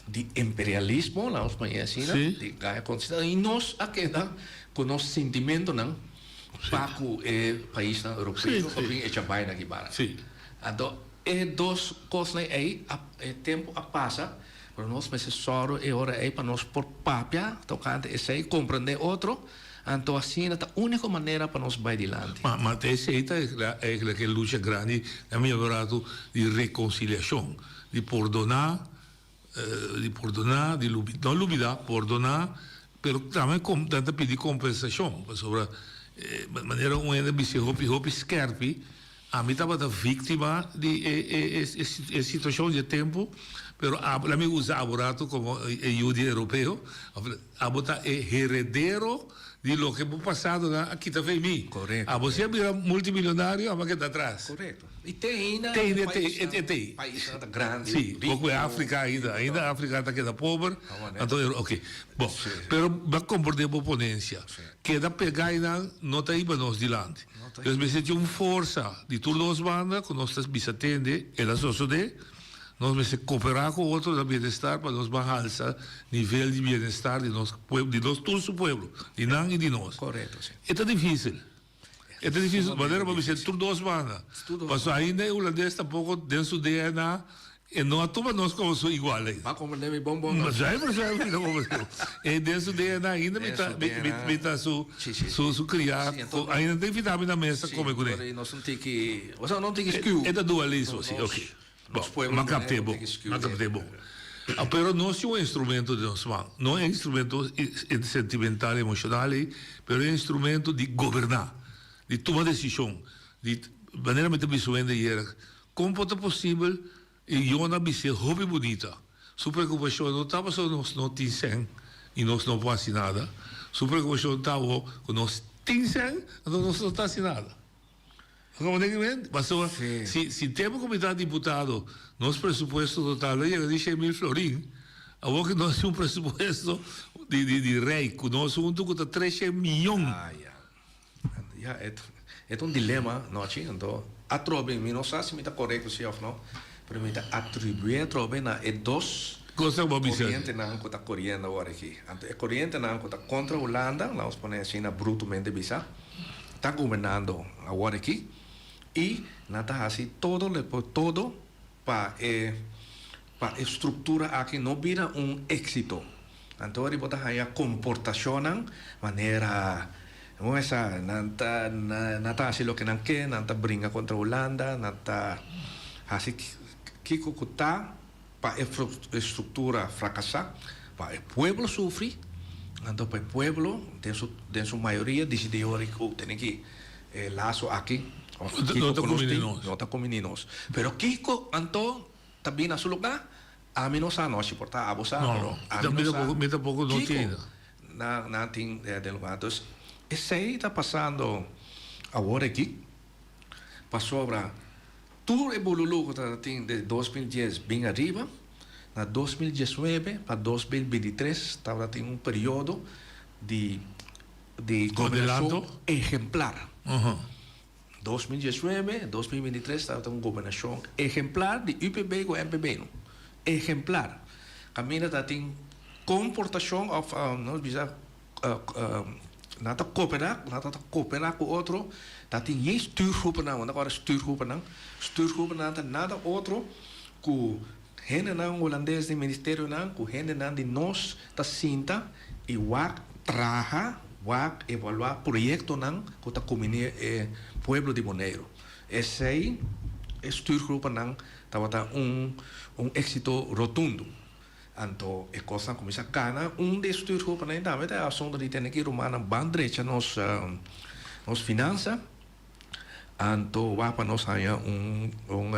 di imperialismo, laat ons poner asina, di gaya konsista, i nos a keda ku nos sintimentonan pa ku e paisnan europeo ku a bin echa baina aki bara. Anto e dos kosnan ei a e tempu a pasa, pero nos mester sòru e ora ei pa nos por papia tokante esei, komprendé otro, anto asina ta úniko manera pa nos bai dilanti. Ma ma ta esei ta eigenlijk e lucha grandi na mi rato di rekonsiliashon. Di pordoná, di pordoná, di lubi, no lubidá, pordoná, pero tambe com, nan ta pidi kompensashon, pasobra manera un hende bisa hopi hopi skèrpi, ami tabata víktima di e e e e situashon di e tempu, pero abo, lami usa abo rato komo e yu di europeo, abo ta e heredero di loke bo pasadonan a kita fe mi. Korekto. Abo si a bira multimilionario, abo a keda atras. Korekto. I te ainda Te ainda te e te. Paisnan ta grandi. Si, poko e Afrika ainda, ainda Afrika ta keda pober, anto ok. Bon, pero bo a komprende bo ponensia. Keda pega einan no ta hiba nos dilanti. Nos mester tin un forsa di tur dos banda ku nos ta bisa tende, el a sosode, nos mester koperá ku otro na bienestar pa nos ban halsa nivel di bienestar di nos pueblo, di nos tur su pueblo, di nan i di nos. Korekto, si. E ta difisil. E ta difisil, manera bo bisa tur dos banda. Pasobra ainda e hulandes tampoko den su DNA e no a tuma nos komo su igual ainda. Bo a komprende mi bon bon. Sa por sa mi ta komprende. E den su DNA ainda mi ta mi ta su su kriá ainda ta invitá mi na mesa kome kuné. Si, nos un tiki, osea no un tiki skew. E ta dualismo si, oke. Bon, m'a kapt'é bon, m'a kapt'é bon. Pero nos tin un instrumento den nos man, no e instrumento sentimental, emocional ei, pero e instrumento di goberná, di tuma desishon, di manera mi ta bisa wende ayera, kon por ta posibel e Yona a bis'é hopi bunita, su preokupashon no ta pasobra nos no tin sèn i nos no por hasi nada, su preokupashon ta awor ku nos tin sèn anto nos no ta hasi nada. Como den men, pasobra si si tempo cu mi ta diputado nos presupuesto total no yega di shen mil florin, awor cu nos tin un presupuesto di di di rijk cu nos hunto cu ta tres shen miyon. Ah ya. Ya e e ta un dilema nochi, anto atrobe mi no sa si mi ta corecto si of no, pero mi ta atribuí atrobe na e dos Cosa cu bo a bisa. corientenan cu ta coriendo awor aki. Anto e corientenan cu ta contra Hulanda, lanos pone asina brutomente bisa, ta gobernando awor aki y nan ta haci todo lo todo pa e pa e structura aki no bira un exito. Anto ora bo ta haya comportacionnan manera bo mesa nan ta nan ta haci loke nan ke, nan ta bringa contra Hulanda, nan ta haci kico cu ta Pa e structura fracasa, pa e pueblo sufri, anto pa e pueblo den su den su mayoria dicidi ora cu tene ki e lazo aki. No ta kumini nos. No ta kumini nos. Pero kiko anto ta bini na su lugá? Ami no sa no, si por ta abo sa, pero ami no sa. Mi tampoko no tin. Kiko nan tin den lugá. Entonces esei ta pasando awor aki pasobra tur e bululu ku ta tin den 2010 bin ariba, na 2019 pa 2023 tabata tin un periodo di di gobernashon ehemplar. 2019, 2023 tabata un gobernashon ehemplar di UPB ku MPB no. Ehemplar. Kaminda ta tin komportashon òf nos bisa nan ta koperá, nan ta koperá ku otro, ta tin yen stuurgroepennan, bo ta kòrda stuurgroepennan? Stuurgroepennan ta nada otro ku hendenan hulandes di ministerionan ku hendenan di nos ta sinta i wak traha, wak evaluá proyektonan ku ta kumbiní e pueblo di Boneiru. Esei e stuurgroepennan tabata un un éksito rotundo. Anto e kosnan kuminsá kana. Un di e stuurgroepennan ei tambe ta e asuntu di tene ki rumannan ban drecha nos nos finansa. Anto wak pa nos haña un un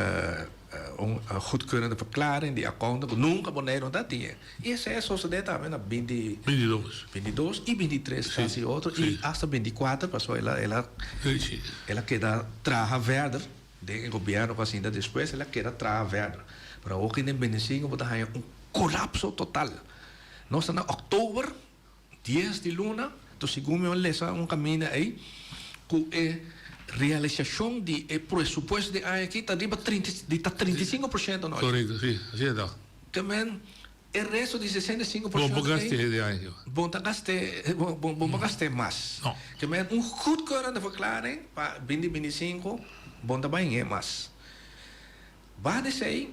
un goedkeurende verklaring di accountant ku nunka Boneiru no ta tin e. I esei a sosodé tambe na binti 22. 22 i 23 kasi otro i asta 24 pasobra el a el a el a keda traha verder den e gobièrnu ku a sinta despues el a keda traha verder. Pero awor ki den 25 bo ta haña un kolapso total. Nos ta na òktober Dies di luna, to segun mi a lesa un kaminda ei, ku e realisashon di e presupuesto di aña aki ta riba trinta di ta 35% no. Korekto, si, asi e ta. Ke men e resto di 65% Bo por gast'é di aña aki. Bo ta gast'é, bo bo por gast'é mas. No. Ke men un goedkeurende verklaring pa binti 25 bo ta bai h'e mas. Banda esei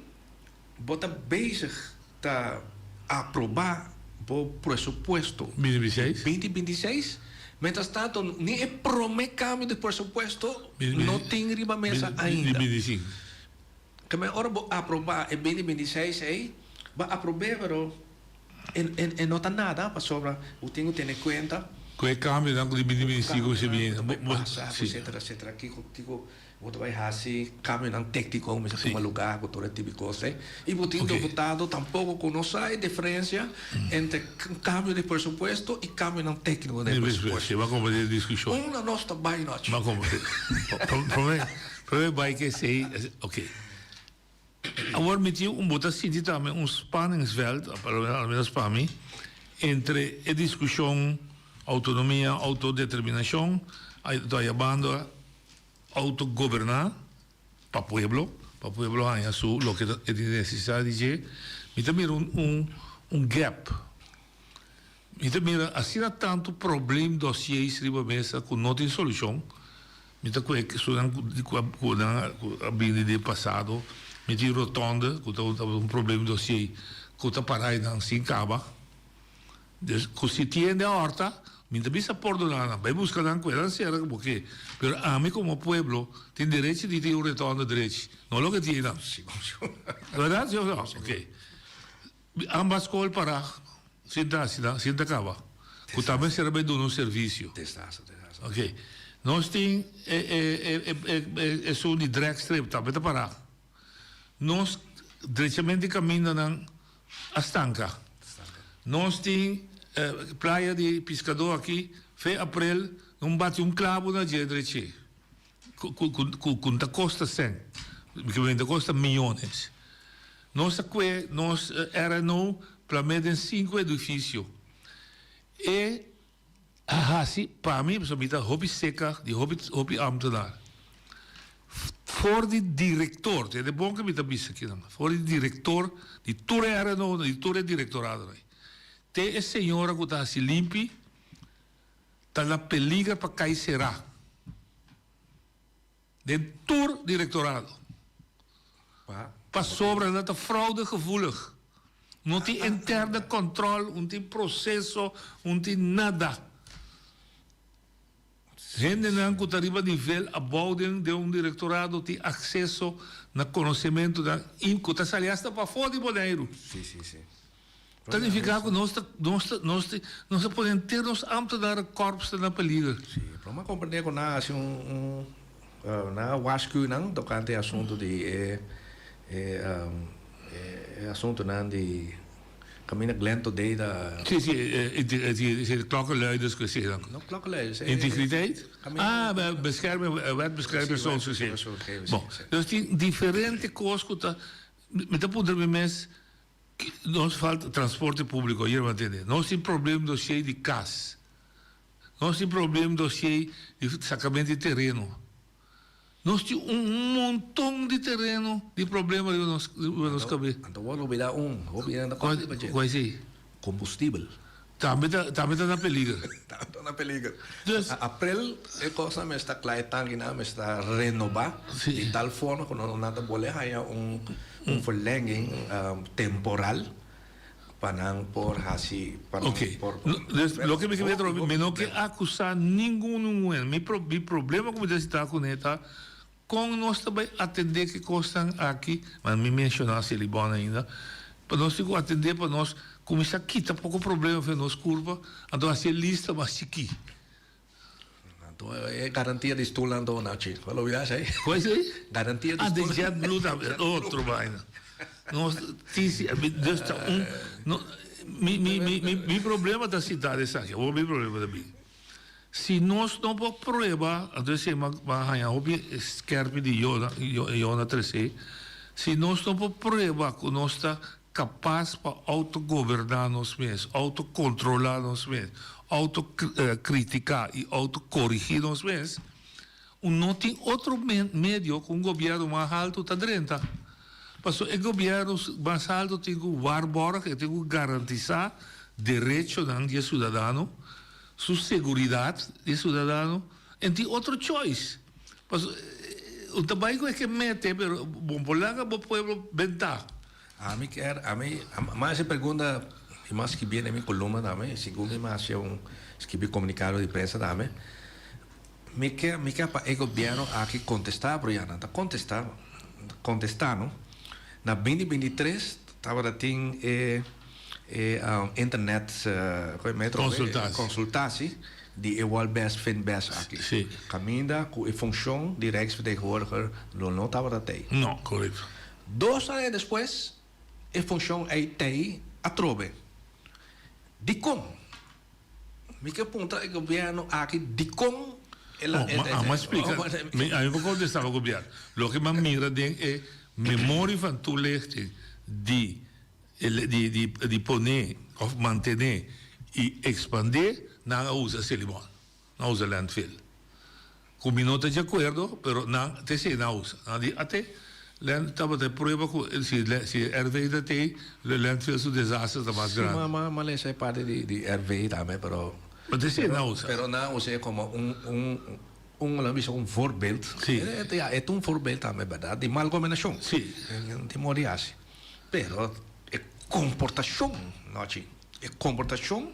bo ta bezig ta aprobá bo presupuesto di 2026, mientras tanto ni e promé kambio di presupuesto no tin riba mesa ainda. Keme ora bo aprobá e 2026 ei, bo a aprob'é pero e no ta nada pasobra bo tin ku tene kuenta. Ku e kambionan ku di 2025 mester bini. Pasa, etcetera, etcetera, kiko kiko. Bo ta bai hasi kambionan téktiko mester tuma lugá ku tur e tipo di kos ei. I bo tin diputado tampoko ku no sa e diferensia entre kambio di presupuesto i kambionan tékniko den e presupuesto. Si, bo a komprendé e diskushon. Unda nos ta bai nochi? Bo a komprendé. Promé, promé bai ku esei, oke. Awor mi tin un, bo ta sinti tambe un spanningsveld, al menos pa mi, entre e diskushon outonomia, outodeterminashon, ta yabando Autogoberná pa pueblo, pa pueblo haña su loke e tin nesesidat di dje. Mi ta mira un un un gap. Mi ta mira asina tantu probleem dossiers riba mesa ku no tin solushon. Mi ta kue esunnan ku ku ku nan a bini den pasado. Mi tin rotonde ku ta un probleem dossier ku ta para einan sin kaba. Dus ku si tiende a horta, mi ta bisa pordoná nan, bai buska nan ku e nan sera ku bo ke. Pero ami komo pueblo tin derechi di tin un retorno drechi, no loke tin einan. Bèrdat si òf no? Oke. Ambas skol pará sin ta hasi nan, sin ta kaba. Ku ta mester a bai duna un servisio. Oke. Nos tin e e e e esun di dragstrip tambe ta pará. Nos drechament di kamindanan a stanka. Nos tin playa di piskadó aki, fe aprel no bati un klabu na dje drechi ku ta kosta sèn, ku ta kosta miyones. Nos a kue nos RNO plam'é den sinku edifisio. E A hasi pa mi, pasobra mi ta hopi seka di hopi hopi ambtenaar. For di direktor, tende bon ke mi ta bisa kinan, for di direktor di tur e RNO-nan, di tur e direktoradonan, te e señora ku ta hasi limpi ta na peliger pa kai será. Den tur direktorado. Pasobra nan ta fraudegevoelig. No tin interne control, un tin proceso, un tin nada. Hendenan ku ta riba nivel abou den den un direktorado tin akseso na konosementonan ku ta sali asta pafó di Boneiru. Ta nifiká ku nos ta nos ta nos ta nos ta pone henter nos ámtenarenkorps ta na peliger. Sí, pero mi a komprendé ku nan a hasi un un. Nan a waarschuw nan tocante e asunto di e e e asuntonan di caminda Glenn Thodé ta. Si, si, e klokkenluiders cu esey. No klokkenluiders. Integriteit? Ah, bescherming, wet bescherming persoonsgegevens. Bon, dus tin diferente cos cu ta, mi ta puntra mi mes, nos falta transporte publico, hier bo a tende. Nos tin problem dossier di cas. Nos tin problem dossier di sacamento di tereno. Nos tin un monton di tereno di problema riba nos riba nos cabes. Anto bo a lubida un hopi hende ta papia riba dje. Cual esey? Combustibel. Tambe ta tambe ta na peliger. Tambe ta na peliger. Dus. April e cosnan mester ta cla e tankinan mester ta renoba di tal forma cu no nan ta bolbe haya un un verlenging temporal. Pa nan por hasi, pa nan Ok, por. dus loke mi ke mira trobe, mi no ke akusá ningun ningun hende. Mi pro, mi problema ku mi ta sintá kuné ta kon nos ta bai atendé ku e kosnan aki, ma mi menshoná Selibon ainda, pa nos tin ku atendé pa nos kuminsá kita poko problema for nos kurpa, anto hasi e lista mas chikí. Anto e garantia di stulnan to nachi. Bo lo bida esei? Cual esei? Garantia di Ah, di stulnan. JetBlue tambe, otro vaina. Nos tin si, dus ta un, no, mi, mi, mi, mi, mi problema ta sintá den esaki, awor mi problema ta bin. Si nos no por prueba, anto esei m'a m'a haña hopi skerpi di Yona, Yona trese, si nos no por prueba ku nos ta Kapas pa outogoberná nos mes, outokontrolá nos mes, outokritika i outokorigí nos mes, un no tin otro medio ku un gobièrnu mas haltu ta drenta. Pasobra e gobièrnu mas haltu tin ku waarborg, e tin ku garantisá derechonan di e siudadano, su seguridat di e siudadano, en tin otro choice. Pasobra un ta bai ku e ke mete, pero bo por laga bo pueblo bentá. Ami kier, ami, m'a hasi pregunta i m'a skibi den mi kolumna tambe, segun mi m'a hasi un skibi komunikado di prensa tambe. Mi ke, mi ke pa e gobièrnu aki kontestá, pero ya nan ta kontestá, kontestá no. Na binti 23 tabata tin e e internet Konsultasi. konsultasi di e Walbes Finbes aki. Sí. Kaminda ku e funshon di Rijksvertegenwoordiger lo no tabata tei. No, korekto. Dos aña despues e funshon ei tei atrobe. Dikon? Mi ke puntra e gobièrnu aki dikon el a. Bon, ma amo a splika, mi a mi por kontestá pa gobièrnu. Loke mi a mira den e memorie van toelichting di di di di pone òf mantené i ekspandé, nan a usa Selibon. Nan usa landfill. Cu mi no ta di acuerdo, pero nan ta esey nan usa. Nan di ate land tabata e prueba cu si si RV ta tey, lo landfill su desaster ta mas Si, grandi. ma ma lesa e parti di di RV tambe, pero Ma ta esey nan usa. Pero nan us'e como un un un nan bisa un voorbeeld. Si. Ya, e ta un voorbeeld tambe, berdad, di mal gobernacion. Si. Tin modo di haci. Pero e comportacion, nochi, e comportacion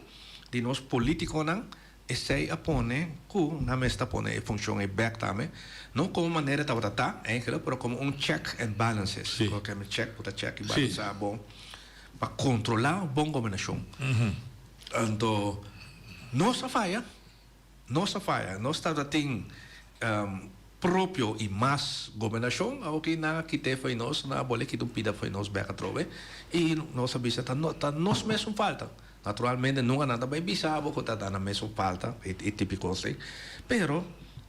di nos politiconan Esei a pone ku nan mester a pone e funshon ei bèk tambe, no komo manera e tabata ta eigenlijk, pero komo un check and balances. Sí. Ku mi check ku ta check i Sí. balansa bon pa kontrolá bon gobernashon. Anto nos a faya, nos a faya, nos tabata tin propio i mas gobernashon, awoki nan a kit'é fo'i nos, nan a bolbe kita un pida fo'i nos bèk atrobe i nos a bisa ta ta nos mesun falta. Naturalmente nunca nan ta bay bisa bo cu ta da nan mesun falta, e tipi cos ey, pero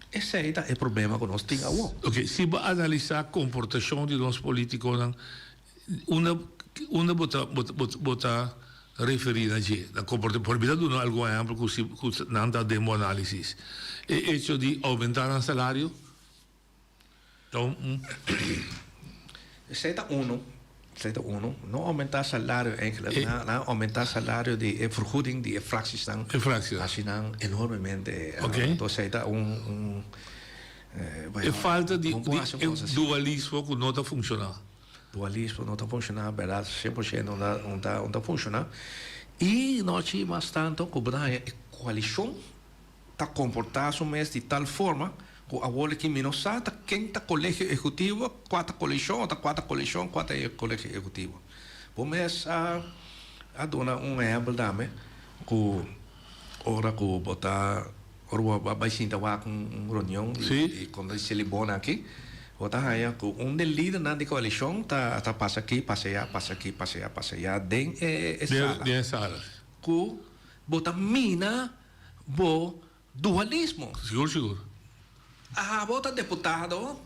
esey ta e problema cu nos tin awo. Ok, si bo analisa comportacion di nos politiconan, unda unda bo ta bo ta referi na dje? Na comporta, por mi ta duna algun ehempel cu si cu nan ta den bo analisis. E hecho di aumenta nan salario ta un. Esey ta uno, esey ta uno. No aumenta salario eigenlijk, nan a aumenta salario di e vergoeding di e fractiesnan. E fractiesnan. Haci nan enormemente. Ok. Entonces esey ta un, un. E falta di e dualismo cu no ta funciona. Dualismo no ta funciona, berdad, 100% no ta, no ta funciona. Y nochi mas tanto cu bo ta haña e coalicion ta comporta su mes di tal forma cu awor aki mi no sa ta ken ta colegio ehecutivo, cua ta coalicion o ta cua ta coalicion, cua ta e colegio ehecutivo. Bo mes a a duna un ehempel tambe cu ora cu bo ta. Ora bo a bai sinta wak un reunion di kontra di Selibon aki, bo ta haña ku un di e lidernan di koalishon ta ta pasa aki, pasa aya, pasa aki, pasa aya, pasa aya den e sala. Den e sala. Ku bo ta mina bo dualismo. Sigur, sigur. Abo ta deputado,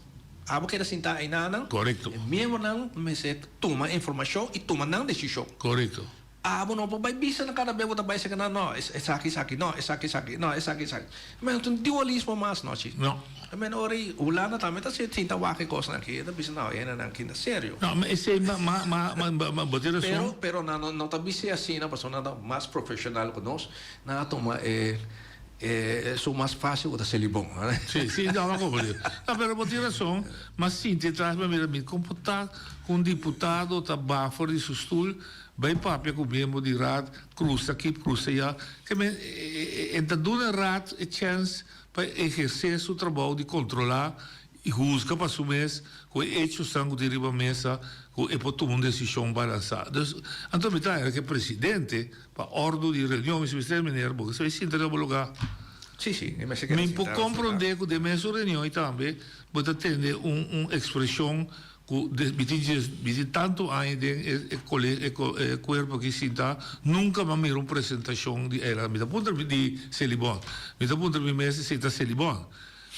abo keda sinta einanan. Korekto. E miembronan mester tuma informashon i tuma nan desishon. Korekto. Abo no por bai bisa na kada bes bo ta bai seka nan, no, esaki, esaki, no, esaki, esaki, no, esaki, esaki. Men no tin dualismo mas no, chi. No. Men ora ei Hulanda tambe ta sinta wak e kosnan aki, e ta bisa no, e hendenan aki ta serio. No, ma esei ma, ma, ma, ma, ma, bo tin rason. Pero, pero nan no, no ta bis'é asina pasobra nan ta mas profeshonal ku nos, nan a tuma e. Esun mas fácil ku ta sali bon. Sí, sí, no, ma komprendé. No, pero bo tin rason, ma sinti atras mi a mira mi kon por ta ku un diputado ta baha for di su stul bai papia ku miembro di raad, krusa aki, krusa aya. Ke men e ta duna raad e chèns pa ehersé su trabou di kontrolá i husga pa su mes ku e echosnan ku tin riba mesa ku e por tuma un desishon balansá. Dus, anto mi ta haña ku e presidente pa òrdu di reunion mi si meneer bo ke sa sinta riba bo lugá. Sí, sí, e mester keda Mi por sinta riba su lugá. komprondé ku den mesun reunion ei tambe bo ta tende un un ekspreshon ku de mi tin djes mi tin tantu aña den e e kole e e kuerpo aki sinta nunka mi a mira un presentashon di eiland mi ta puntra mi di Selibon mi ta puntra mi mes si ta Selibon.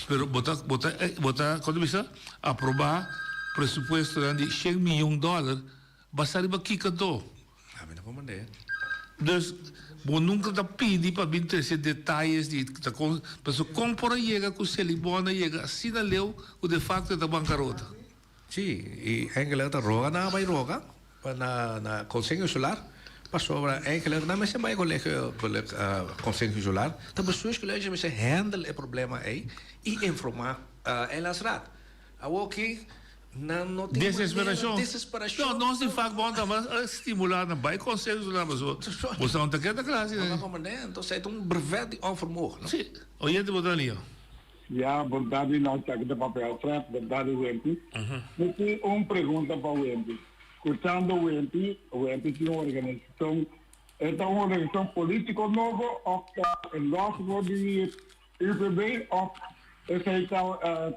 Pero bo ta bo ta bo ta kon ta bisa aprobá presupuestonan di shen miyon dòler basá riba kiko anto? Ami no por mand'é. Dus bo nunka ta pidi pa bin trese detayes di ta kon pasobra kon por a yega ku Selibon a yega asina leu ku de fakto e ta bankarota? Sí, i enkele ta roga nan a bai roga na na Konseho Insular pasobra enkele nan mester bai kolegio Konseho Insular ta bestuurscollege mester handle e problema ei i informa Eilandsraad. Awoki nan no tin manera Desesperashon. desesperashon. No, nos di vakbond ta mas a stimula nan bai Konseho Insular pasobra bo sa no ta keda kla asina. No ta komprende, entonces e ta un brevet di onvermogen. Sí, oyente bo ta lia. Ya, bondad di nos aki ta papia Alfred, bondad di Wempi. Mi tin un pregunta pa Wempi. Scuchando Wempi, Wempi tin un organisacion, e ta un organisacion politico nobo of ta los for di UPB of esey ta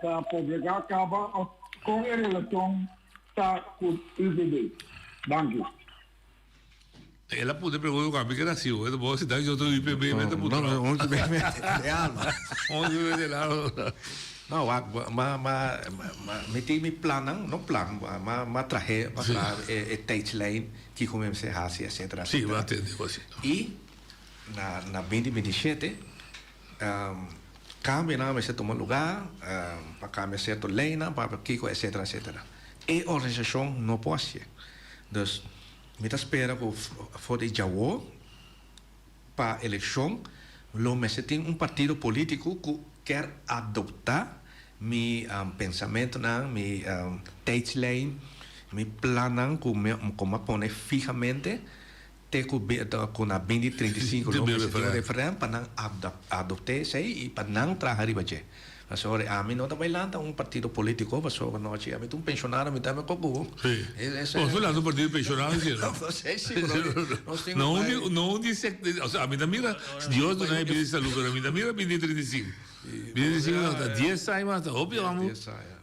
ta publica caba of con e relacion ta cu UPB? Danki. El a puntra e pregunta ku ami ke naci hoy, bo si ta yo ta UPB mi ta puntra. No, no, UPB de alma. UPB del alma. No, wak, ma, ma, ma, mi tin mi plannan, no plan, ma, ma trahe, ma traha e, e tijdslijn, kiko mi mester hasi, etcetera, Sí, etcetera. bo a tende bo si. I na, na binti binti shete, kambionan mester tuma lugá, pa kambia sierto leynan, pa kiko, etcetera, etcetera. E organisashon no por hasié. Dus, Mi ta spera ku for di djawo pa elekshon lo mester tin un partido polítiko ku kier adoptá mi pensamentunan, mi tijdslijn, mi plannan ku mi ku mi a pone fihamente te ku ku na binti 35 lo mester tin un referèndum pa nan adopt'é esei i pa nan traha riba dje. Pasobra ami no ta bai lanta un partido politico pasobra nochi ami ta un pensionado mi ta me coco. Sí. Bo ta lanta un partido pensionado si no? No sé si pero nos tin No un no un di sec osea ami ta mira Dios duna e bida y salud pero ami ta mira bini 35. Bini 35 no ta dies aña mas ta hopi amo.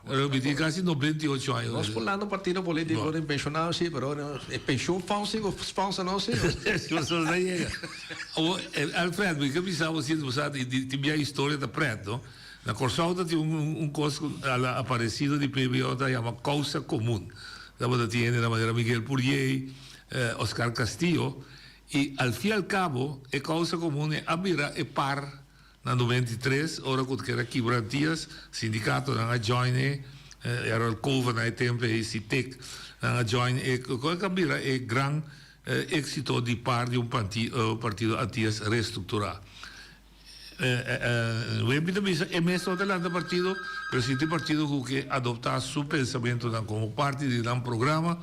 Pero mi tin casi 98 aña. Nos por lanta un partido politico di pensionado si pero e pensioen fonds si cu sponsor nos si. Sponsor no yega. Awor Alfred mi ke bisa bo si bo sa di tin bia historia ta pret no. Na Corsou ta tin un cos cu a la aparecido di PBO ta yama Causa Comun. Tabata tin hende na manera Miguel Puriey, Oscar Castillo y al fin y al cabo e Causa Comun a bira e par Na 93, ora ku keda kibra Antias, sindikatonan a join e, Errol Cova na e tempu ei, Sitek, nan a join e, ku a bira e gran éksito di par di un partido Antias restrukturá. Wempi ta bisa e mes no ta lanta partido, pero si tin partido ku ke adoptá su pensamentunan komo parti di nan programa,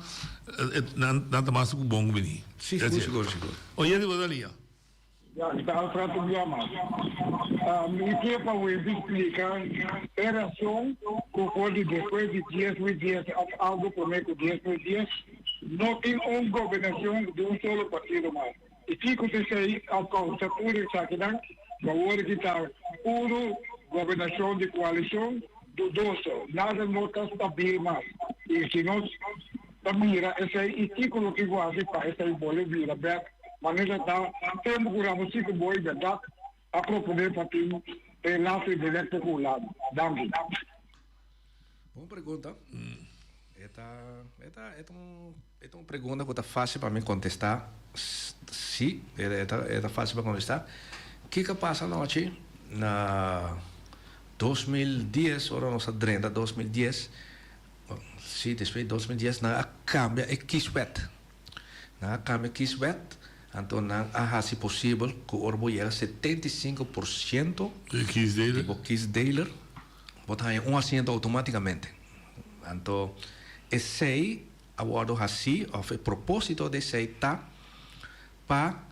nan ta mas ku bon ku bini. Sigur, sigur, sigur. Oyente bo ta liña. Ya, mi ta Alfred un bia mas. Mi ke pa Wendy splika e rason ku for di despues di 10.010 òf algu promé ku 10.010 no tin un gobernashon di un solo partido mas. I kiko ta esei a kousa tur esakinan ku awor aki ta Puro gobernashon di koalishon dudoso, nada no ta stabil mas i si nos ta mira esei i kiko lo tin ku hasi pa esei bolbe bira bèk manera ta tempu ku Ramoncito Boy bèrdat a proponé pa tin e laso direkto ku Hulanda. Danki. Bon pregunta. E ta e ta e ta un e ta un pregunta ku ta fásil pa mi kontestá. Sí, e ta e ta fásil pa kontestá. Kiko a pasa anochi na 2010 ora nos a drenta 2010, sí despues di 2010 nan a kambia e kieswet. Nan a kambia e kieswet anto nan a hasi posibel ku ora bo yega 75% di bo kiesdeler Bo ta haña un asiento automáticamente. Anto esei a wòrdu hasí òf e propósito di esei ta pa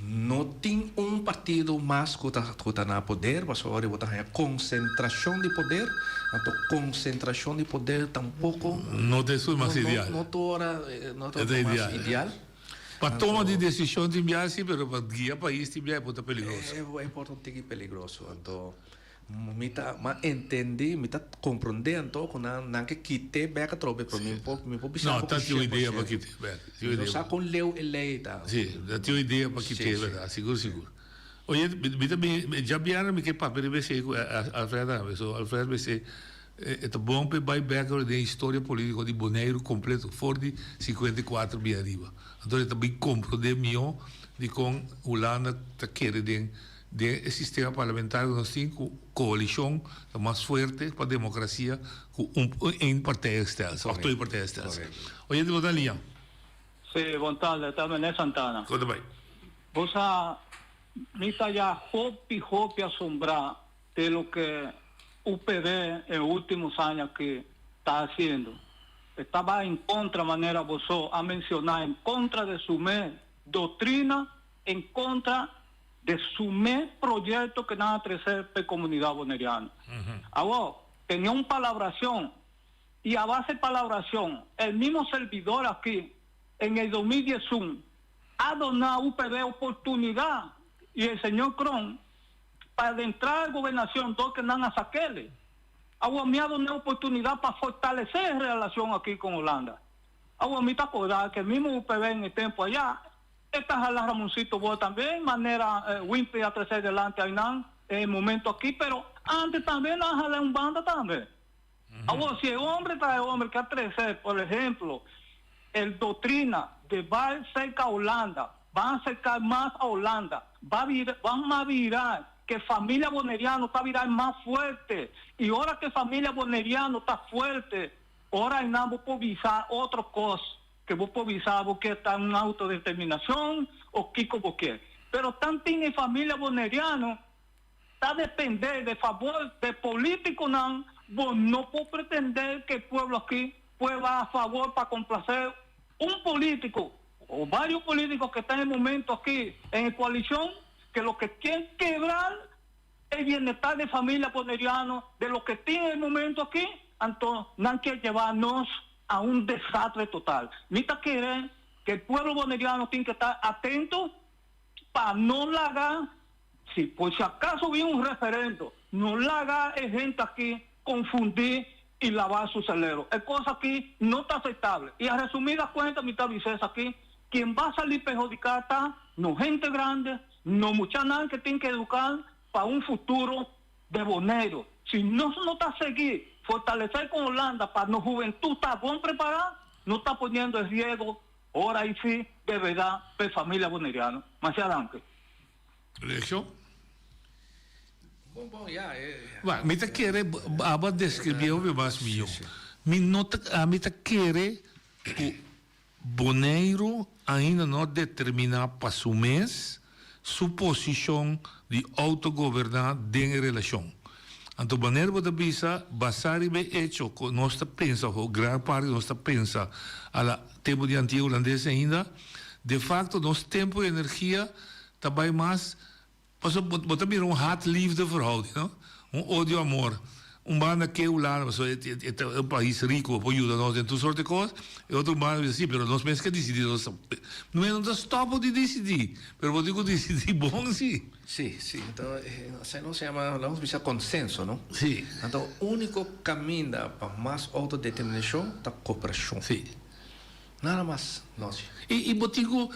no tin un partido mas ku ta ku ta na poder pasobra ora bo ta haña konsentrashon di poder, anto konsentrashon di poder tampoko No ta esun mas ideal. no ta ora no ta ora mas ideal. Pa toma di desishon tin biaha si pero pa guia pais tin biaha e por ta peligroso. E por ta un tiki peligroso anto Mi ta m'a entendí, mi ta komprondé anto ku nan nan ke kit'é bèk atrobe, pero mi por mi por bisa No, bo ta ku tin un shen por idea pa shento. kit'é bèk. Tin un Mi no idea sa pa. kon leu e lei ta. Sí, ta tin un idea pa Sí, kit'é, sí. bèrdat, sigur sigur. Oye, mi mi ta bin, djabièrnè mi ke papia riba esei ku Alfred tambe. So Alfred mester e ta bon p'e bai bèk ora den historia polítiko di Boneiru kompleto, for di 54 bin ariba. Anto e ta bin komprondé mihó dikon Hulanda ta kere den Den e sistema parlamentario nos tin ku koalishon ta mas fuerte pa demokrasia ku un een partijstelsel òf twee partijstelsel. Oyente bo ta liña. Sí, bon tarde, ta Meneer Santana. Kon ta bai? Bo sa, mi ta ya hopi, hopi asombrá de loke UPB en últimos aña aki ta haciendo. E ta bai en contra, manera boso a menciona, en contra de su mes doctrina, en contra de su mes proyecto que nan a trece p'e comunidad boneriano. Awor, tenia un palabracion y a base palabracion el mismo servidor aki en el 2011 a dona UPB oportunidad y el señor Kroon pa adentra e gobernacion dor que nan a saquele. Awor mi a dona oportunidad pa fortalece e relacion aki con Hulanda. Awor mi ta acorda que mismo UPB en e tempo aya E ta hala Ramoncito bo tambe manera Wimpy a trece delante aynan e momento aki pero antes tambe nan a hala un banda tambe. Awor si e hombre ta e hombre ke a trece por ehemplo el doctrina de bay cerca Holanda ban acerca mas a Holanda ba bira ban a bira ke familia boneriano ta bira mas fuerte y ora ke familia boneriano ta fuerte ora aynan bo por bisa otro cos. Ke bo por bisa bo ke ta un autodeterminacion o kico bo ke. Pero tantin e familia boneriano ta depende de favor de politiconan, bo no por pretende ke e pueblo aki pueda a favor pa complacer un politico o varios politicos ke ta en e momento aki en e coalicion ke lo ke kier kebrar e bienestar de familia boneriano de lo ke tin en e momento aki, anto nan kier lleva nos a un desastre total. Mi ta kere ke e pueblo boneriano tin ke ta atento pa no laga, si por si acaso bin un referendo, no laga e hente aki confundi y laba su celebro. E cos aki no ta aceptable. Y a resumidas cuentas mi ta bisa esaki, quien ba sali perhudica ta no hente grande, no muchanan ke tin ke educa pa un futuro de Boneiru. Si nos no ta sigui fortalesé con Hulanda pa nos hubentud ta bon prepará, nos ta poniendo en riesgo ora y si de verdad p'e familia boneriano. Masha danki. Reaccion? Bon, bon, ya. E, Wak, mi ta kere abo a describié hopi mas mihó. Mi no ta, ami ta kere ku Boneiru ainda no a determiná pa su mes su posishon di outogoberná den e relashon. Anto manera bo ta bisa, basá riba e echo ku nos ta pensa, òf gran parti di nos ta pensa a la tempu di Antia Hulandes ainda, de fakto nos tempu i energia ta bai mas, pasobra bo ta mira un haat-liefde verhouding, no? Un odio-amor. Un banda ke Hulanda pasobra e ta un pais rico por yuda nos den tur sorte cos, e otro banda bisa si pero nos mes ke dicidi nos no no ta stop di dicidi pero bo tin cu dicidi bon si. Si, si, anto esei nos yama, nos bisa consenso no? Si. Anto unico caminda pa mas autodeterminacion ta cooperacion. Si. Nada mas, no si. Y bo tin cu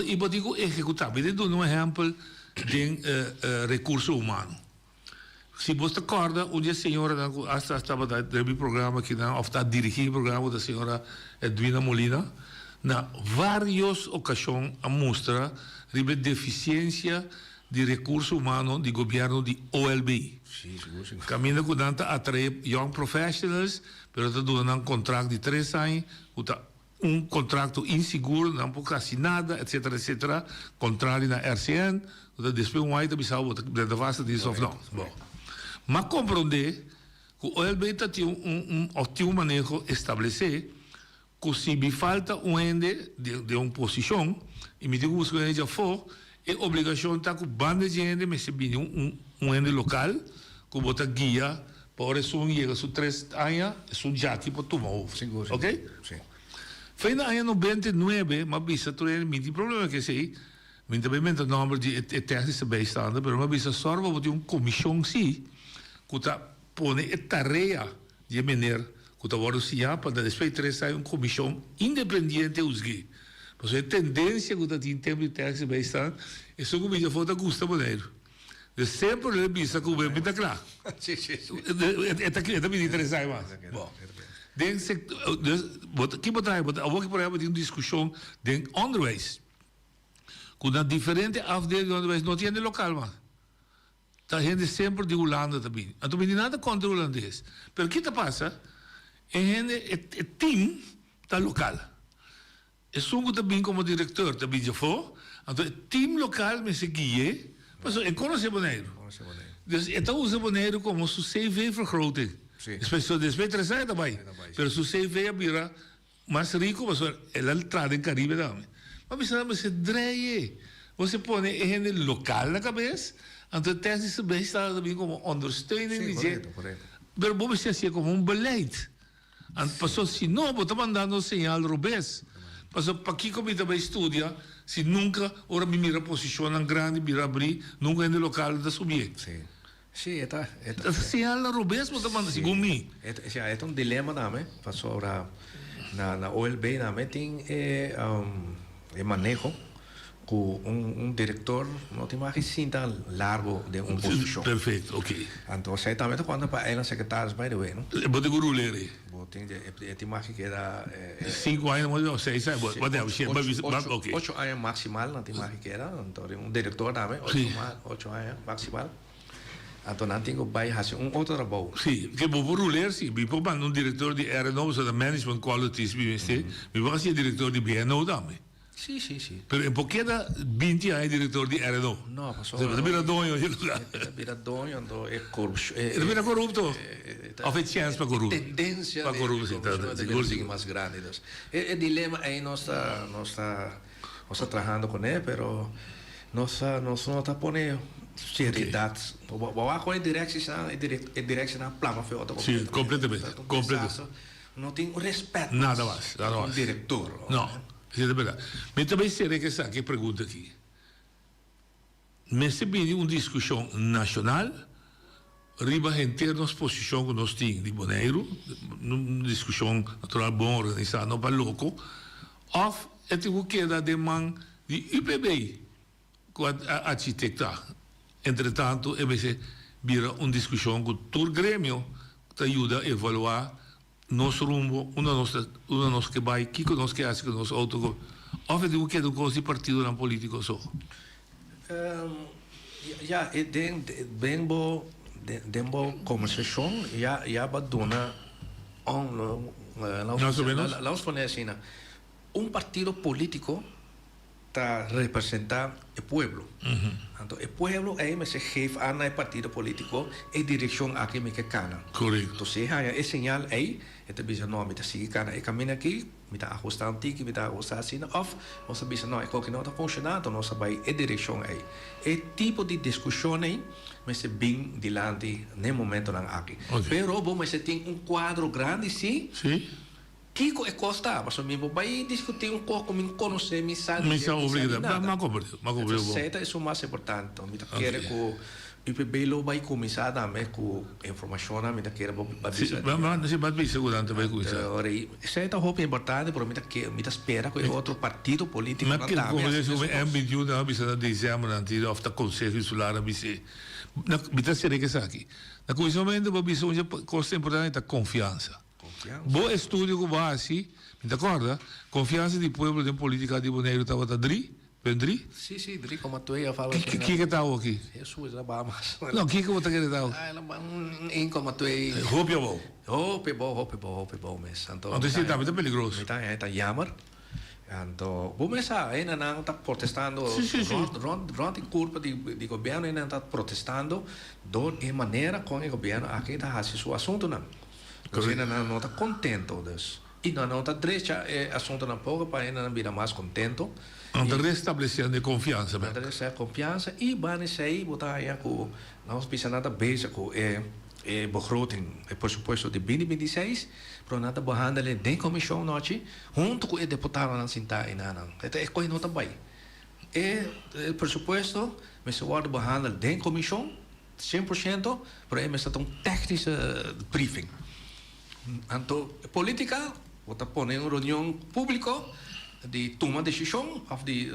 y bo tin cu ehecuta. Mi ta duna un ehempel den recurso humano. Si bo ta kòrda un di e señoranan ku asta tabata den mi programa akinan òf ta dirigí mi programa ku ta señora Edwina Molina, na vários okashon a mustra riba e defisiensia di rekurso humano di gobièrnu di OLB. Kaminda ku nan ta atraé young professionals pero ta duna nan kontrakt di tres aña ku ta Un contracto insigur, nan por casi nada, etcetera, etcetera, contrario na RCN, cu ta despues un aña ta bisa bo ta drenta vast dienst of no. Bon. M'a comprende cu OLB ta tin un, un, of tin un maneho establece cu si mi falta un hende den un posicion y mi tin cu busca un hende djafó, e obligacion ta cu banda dje hende mester bini un, un hende local cu bo ta guia Pa ora esun yega su tres aña, esun djaki por tuma over. Sigur, sigur. Ok? Si. Fin di aña 99, m'a bisa tur hende, mi tin problema ku esei, mi ta bay menta nomber di e technische bijstander, pero m'a bisa sòru pa bo tin un komishon si, ku ta pone e tarea di e meneer ku ta wòrdu siñá pa despues di tres aña un komishon independiente husg'é. Pasobra e tendensia ku ta tin tempu di technische bijstand, esun ku mi djafó ta gusta Boneiru. De semper lo e bisa cu mi ta cla. Sí, sí, sí. E ta e ta bini tres aña mas. Bo. Den sector, dus, bo ta, ki bo ta haña? Awor ki por ehempel tin un discusion den onderwijs. Cu na diferente afdeling di onderwijs no tin hende local mas. Ta hende semper di Hulanda ta bini. Anto mi tin nada contra Hulandes. Pero ki ta pasa? E hende, e team ta local. Esun ku ta bin komo direktor ta bin djafó, anto e tim lokal mester gui'é, pasobra e konosé Boneiru. Dus e ta usa Boneiru komo su CV-vergroting. Despues despues di tres aña e ta bai, pero su CV a bira mas riku pasobra el a traha den Karibe tambe. Ma bisa nan mester drei e. Bo mester pone e hende lokal na kabes, anto e tèknische bijstand ta bin komo ondersteuning di dje. Pero bo mester hasié komo un beleid. Ant paso si no bo ta mandando un señal robes. Paso pakiko mi ta bay studia si nunca ora mi mira posicionnan grandi bira abri nunca hende local ta subié. Sí. Sí, e ta, e ta. Señalnan robes bo ta manda segun mi. E ta, e ta un dilema tambe pasobra na na OLB tambe tin e e maneho. Cu un un director no tin mag sinta largo den un posicion. Perfecto, ok. Anto esey tambe ta cuenta pa eiland secretaris by the way, no? Bo tin cu rulere. Bo tin e tin mag keda. Cinco aña o seis aña, whatever, ok. Ocho aña maximal nan tin mag keda, anto un director tambe ocho aña maximal. Anto nan tin cu bay haci un otro trabou. Si, ke bo por ruler si. Mi por manda un director di RNO, pasobra management qualities mi mester. Mi por haci e director di BNO tambe. Sí, sí, sí. Pero e por keda binti aña director di RNO. No, pasobra. E ta bira doño di e lugar. E ta bira doño, anto e corupcion. E ta bira corupto. Of e chens pa corupto. E tendencia di corupcion ta bira sigui mas grandi. Dus e dilema ey nos ta, nos ta, nos ta trahando cune, pero nos nos no ta pone seriedad. Bo wak con e directiesnan, e directienan a plama fe otro completamente. Sí, completamente, completamente. No tin respet Nada mas, nada mas. Un director. No. Esei ta berdad. Mi ta bay sera ke esaki e pregunta aki. Mester bini un diskushon nashonal riba henter nos posishon ku nos tin di Boneiru, un diskushon natural bon organisá, no pa loko, òf e tin ku keda den man di UPB ku a architektá. Entretantu e mester bira un diskushon ku tur gremio ta yuda evaluá Nos rumbo, unda nos ta, unda nos ke bai, kiko nos ke hasi ku nos outo, ku òf e tin ku keda un kos di partidonan polítiko so? Ya, e den, den bo, den bo kombersashon ya, ya bo a duna un, Mas o menos. Laos pone asina, un partido polítiko ta representa e pueblo. Anto e pueblo ei mester geef aan na e partido politico e direccion aki mi ke cana. Correcto. Anto si e haya e señal ei, e ta bisa no, mi ta sigui cana e camina aki. Mi ta ahustá un tiki, mi ta ahustá asina, òf nos ta bisa, no, e koki no ta funshoná, anto nos ta bai e direkshon ei. E tipo di diskushon ei mester bin dilanti n'e momentonan aki. Pero bo mester tin un kuadro grandi sí. Kiko e kos ta? Pasobra mi bo bai diskutí un kos ku mi no konosé, mi sa di dje, mi sa di nada. Esei ta esun mas importante. Mi ta kere ku UPB lo bai kuminsá tambe ku informashonnan, mi ta kere bo bai bisa. Si, bai bisa ku nan ta bai kuminsá. Esei ta hopi importante, pero mi ta ke, mi ta spera ku e otro partido polítikonan tambe hasi mesun kos. MBU nan a bisa na desèmber nan tin òf ta Konseho Insular a bis'é. Mi ta sera ku esaki. Na kuminsamentu bo a bisa un dje kos importante ta konfiansa. Bo estudio ku bo a hasi, mi ta kòrda, konfiansa di pueblo den polítika di Boneiru tabata dri, ben dri? Sí, sí, dri koma twee of algo asina. Kiko ta awo aki? Hesus, el a baha mas. No, kiko bo ta kere ta awo? El a baha un un koma twee. Hopi abou. Hopi abou, hopi abou, hopi abou mes. Anto esei tambe ta peligroso. Mi ta haña ta jammer. Anto bo mes sa, hendenan ta protestando rond, rond, rond di kurpa di di gobièrnu, hendenan ta protestando dor e manera kon e gobièrnu aki ta hasi su asuntunan. Nos hendenan no ta contento dus. Y nan no ta drecha e asuntonan poco pa hendenan bira mas contento. Nan ta restableciendo e confiansa bek. Nan ta restableciendo e confiansa y banda esey bo ta haya cu nos bisa nan ta bezig cu e e begroting, e presupuesto di binti binti i seis, pero nan ta behandele den comision nochi hunto cu e deputadonan sinta eynan. E ta e coy no ta bay. E presupuesto mester wordo behandel den comision. 100%, pero e mester ta un technische briefing. Anto e politica, bo ta pone un reunion publico di tuma decision of di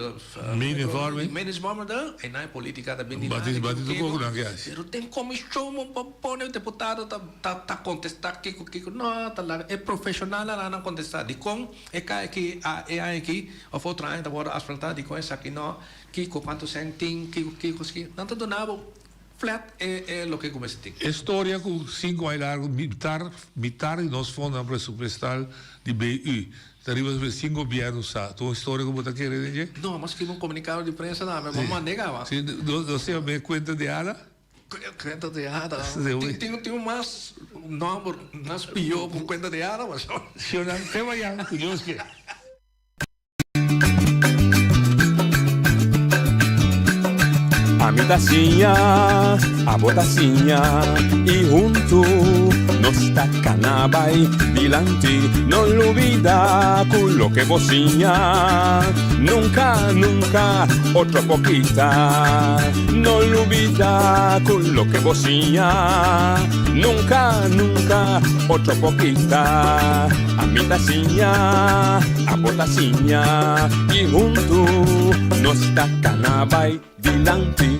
Meningsvorming. meningsvorming da, e nan e politica ta bin dilanti. Bati bati tur koko nan ke hasi. Pero den comision bo pa pone deputado ta ta ta contesta kiko kiko, no ta laga e profesionalnan nan contesta dikon e kai aki a e aña aki of otro aña ta wordo asfalta dikon esaki no. Kiko, kuantu sèn tin, kiko, kiko, ski. Nan ta duna bo flat e e loke ku mester tin. E storia ku sinku aña largu mitar mitar di nos fondonan presupuestal di BU ta riba su sin gobièrnu sa. Ta un historia ku bo ta kere den dje? No, mas skibi un komunikado di prensa tambe, bo manda e kaba. Si, nos tin e kuenta di ala? Kuenta di ada. Tin tin un mas nòmber mas pió ku kuenta di ada, macho. Shionan, te mañan ku Dios ke. Ami ta siña, abo ta siña y huntu nos ta cana bay dilanti. No lubida cu loke bo siña nunca, nunca otro por kita. No lubida cu loke bo siña nunca, nunca otro por kita. Ami ta siña, abo ta siña y huntu nos ta cana bay dilanti.